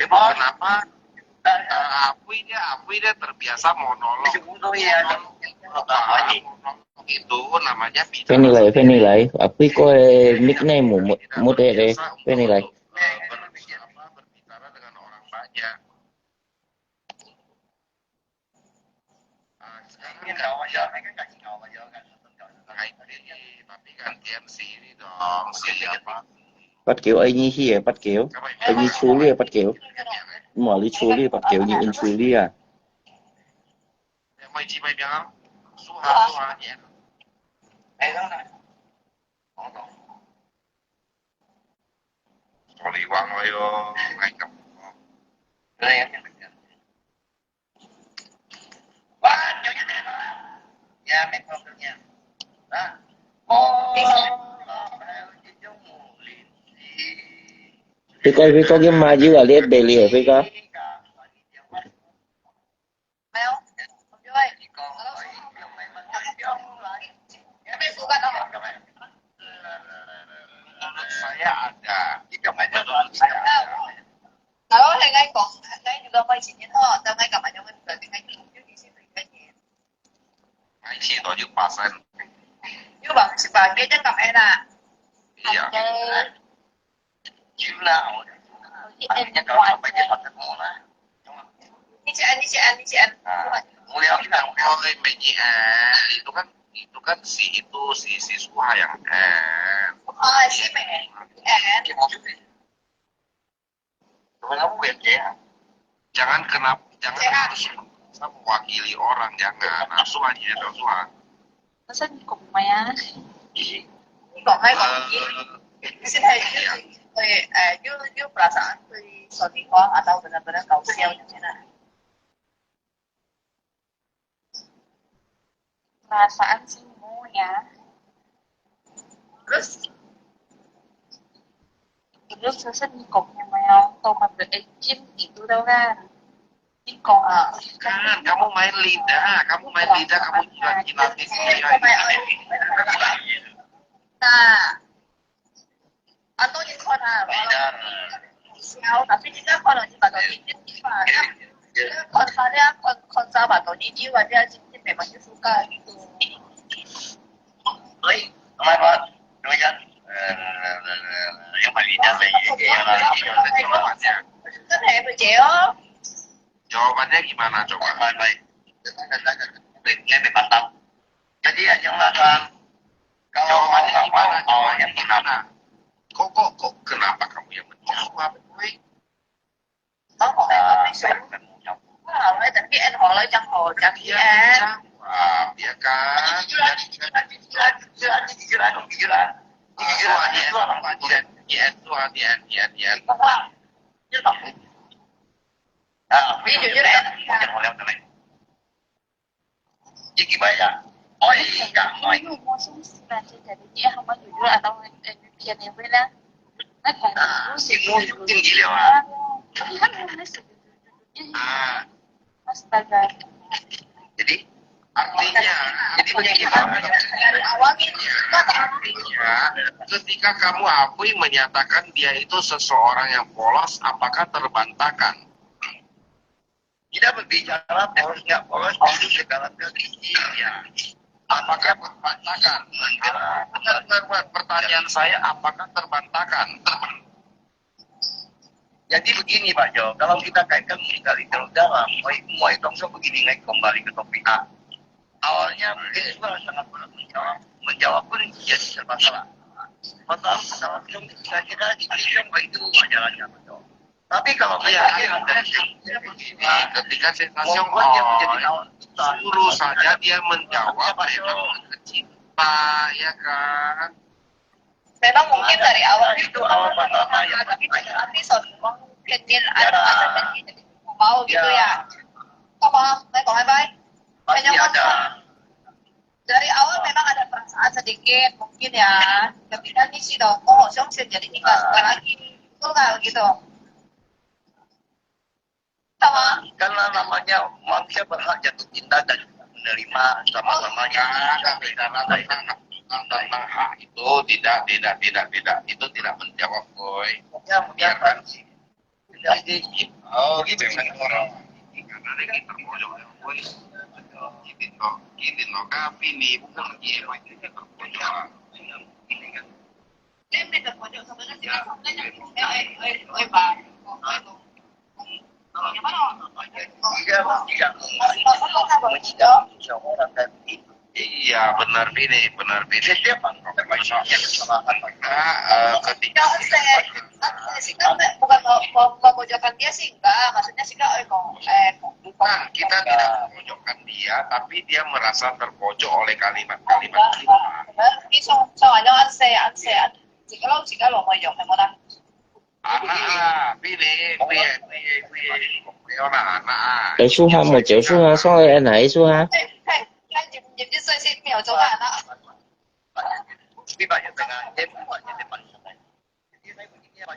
Kenapa? Ah, Apui dia, Apui dia terbiasa monolog. Monolog itu namanya bicara sendiri. Phe ni lai, phe ni lai. Apui ko, eh, nickname mu, mu, mu te de. Phe ni lai. Ber-, apa, berbicara dengan orang banyak. Ah, sekarang kan, tapi kan T M C ini dong, si apa? Bắt Kiều ai nhi hi, bắt Kiều. Ai nhi chu lia, bắt Kiều. Mà li chu lia, bắt Kiều nhi in chu lia. Sorry, Wang Leo, ngay cặp. Fika, Fika, gimana juga lihat beli ya, Fika? Menurut saya ada. Itu menurut saya ada. Kalau saya ngai kong, ngai juga mai sini ho, dan ngai kamar jangan berarti ngai juga di situ kan. Ngai sini tu juga pasan. Juga bang, sebagai jangan kamar nak. Iya. Jumlah. Artinya kalau sampai dia pakai bola. Ni si An, ni si An, ni si An. Nah, mulia kita, mulia orang main ni, eh, itu kan, itu kan si itu, si, si Suha yang, eh. Oh, si Mei. Eh. Dia mau juga. Kenapa ya, Jaya? Jangan kenapa, jangan harus mewakili orang, jangan. Nah, Suha aja, Suha. 可是你讲咩啊？你讲咩讲？呃，现在就是因为呃，又又 perasaan 对 Sony 话啊，到 benar-benar 搞笑的啦。 perasaan sih mo ya. Terus Terus 可是你讲咩啊？都没有 engine 你知道啦。你讲啊， kan kamu main lidah, kamu main lidah, kamu jual jilat itu ya. Nah, atau di sana, siau, tapi kita kalau di Batu Tinggi, di mana? Kalau saya kon kon sama Batu Tinggi, dia sih memang suka gitu. 哎，怎么办？怎么样？呃，有买 lidah 的也可以啊。 Kan hebat je oh. Jawabannya gimana coba? Baik, baik. Saya memang tahu. Jadi yang makan kalau Jawabannya mau gimana? mau yang Jawabannya gimana? Kok, kok, kok, kenapa kamu yang menjawab? Woi, Có một cái Ah, cái số. Wow, cái tính cái anh họ lại chẳng họ chẳng gì dia à. Menjawab, ya kan? Jujur, jujur, jujur. Ah, Suha, dia, Suha, dia, dia, Suha, dia, dia, dia. Jujur. Ah, Ví dụ như là em Yang mau lewat lain. Jadi bayar. Oh iya, oh iya. 因为我是喜欢这个的，你还没有热到很很便宜回来，那可能不是我有 Tinggi lewat. Kan masih Ah, astaga. Jadi artinya, jadi begini Pak. dari awal gitu. Artinya, ketika kamu akui menyatakan dia itu seseorang yang polos, apakah terbantahkan? Tidak berbicara polos nggak polos itu segala kondisi ya. Apakah terbantahkan? Bukan, bukan, bukan. Pertanyaan saya, apakah terbantahkan? Jadi begini Pak Jo, kalau kita kaitkan sekali terus dalam, mau mau itu langsung begini naik kembali ke topik A. Awalnya mungkin juga sangat berat menjawab, menjawab pun jadi serba salah. Pertama, pertama saya kira di Malaysia itu wajar aja Pak Jo. Tapi kalau Iya, saya iya. Jadi, ketika saya mau tanya, buat dia menjadi oh, lawan besar. Suruh saja dia menjawab, memang tercipta, ya kan? Memang mungkin dari awal Itu awal pertama ya. Tapi tapi soal mungkin ada ada jadi mau gitu ya. Apa? Baik, baik. Pasti ada. Dari awal memang ada perasaan sedikit mungkin ya. Ketika ni si dong, oh, 相信 jadi nikah sekali lagi. Betul nggak begitu? Sama. Karena namanya manusia berhak jatuh cinta dan menerima sama-samanya. Karena bicara tentang, tentang hak itu tidak, tidak, tidak, tidak, itu tidak menjawab, boy. Ya, biarkan. Oh, gitu yang orang. Karena kita mau jawab, boy. Gitu toh, gitu toh. Tapi ni bukan dia, boy. Kita mau jawab. Dia minta pojok sebenarnya sih kan sebenarnya eh eh eh eh bang. Yang mana? Tidak, tidak. Tidak, orang kan. Iya, benar bini, benar bini. Setiap orang punya kesalahan. Maka eh, ketika Kan saya, kan saya sih kan bukan mau mau memojokkan dia sih enggak, maksudnya sih enggak eh kok eh kok bukan kita tidak memojokkan dia, tapi dia merasa terpojok oleh kalimat-kalimat kita. Benar, ini so so ada an saya an saya an. Jika lo jika lo mau jok, mau dah. Anak ah, bini, bini, bini, bini. Ayo lah, anak ah. 结束哈，没结束哈，上来哪一束哈？ Kan kan jam jam tu saya sih punya jok anak. Tapi banyak tengah dia buat dia depan. Jadi saya begini ya Pak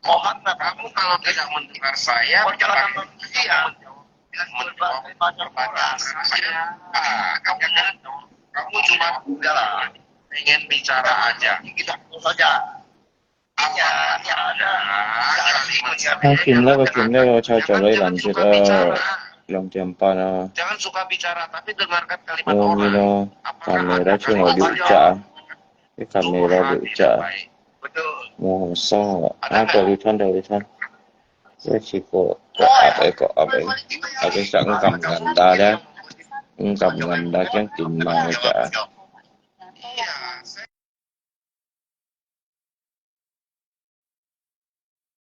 Mohonlah kamu kalau tidak mendengar saya, jangan menjawab pertanyaan saya. Kamu jangan, kamu cuma pengen bicara aja. Kita saja. 啊，今日个，今日个，差不多一兩節，呃，兩點半啊。我呢，camera全部留下，這camera留下，我好爽哦。啊，對你看，對你看，這是個，個壓个，個壓个，啊，這是毋敢硬打咧，毋敢硬打，這樣緊慢个。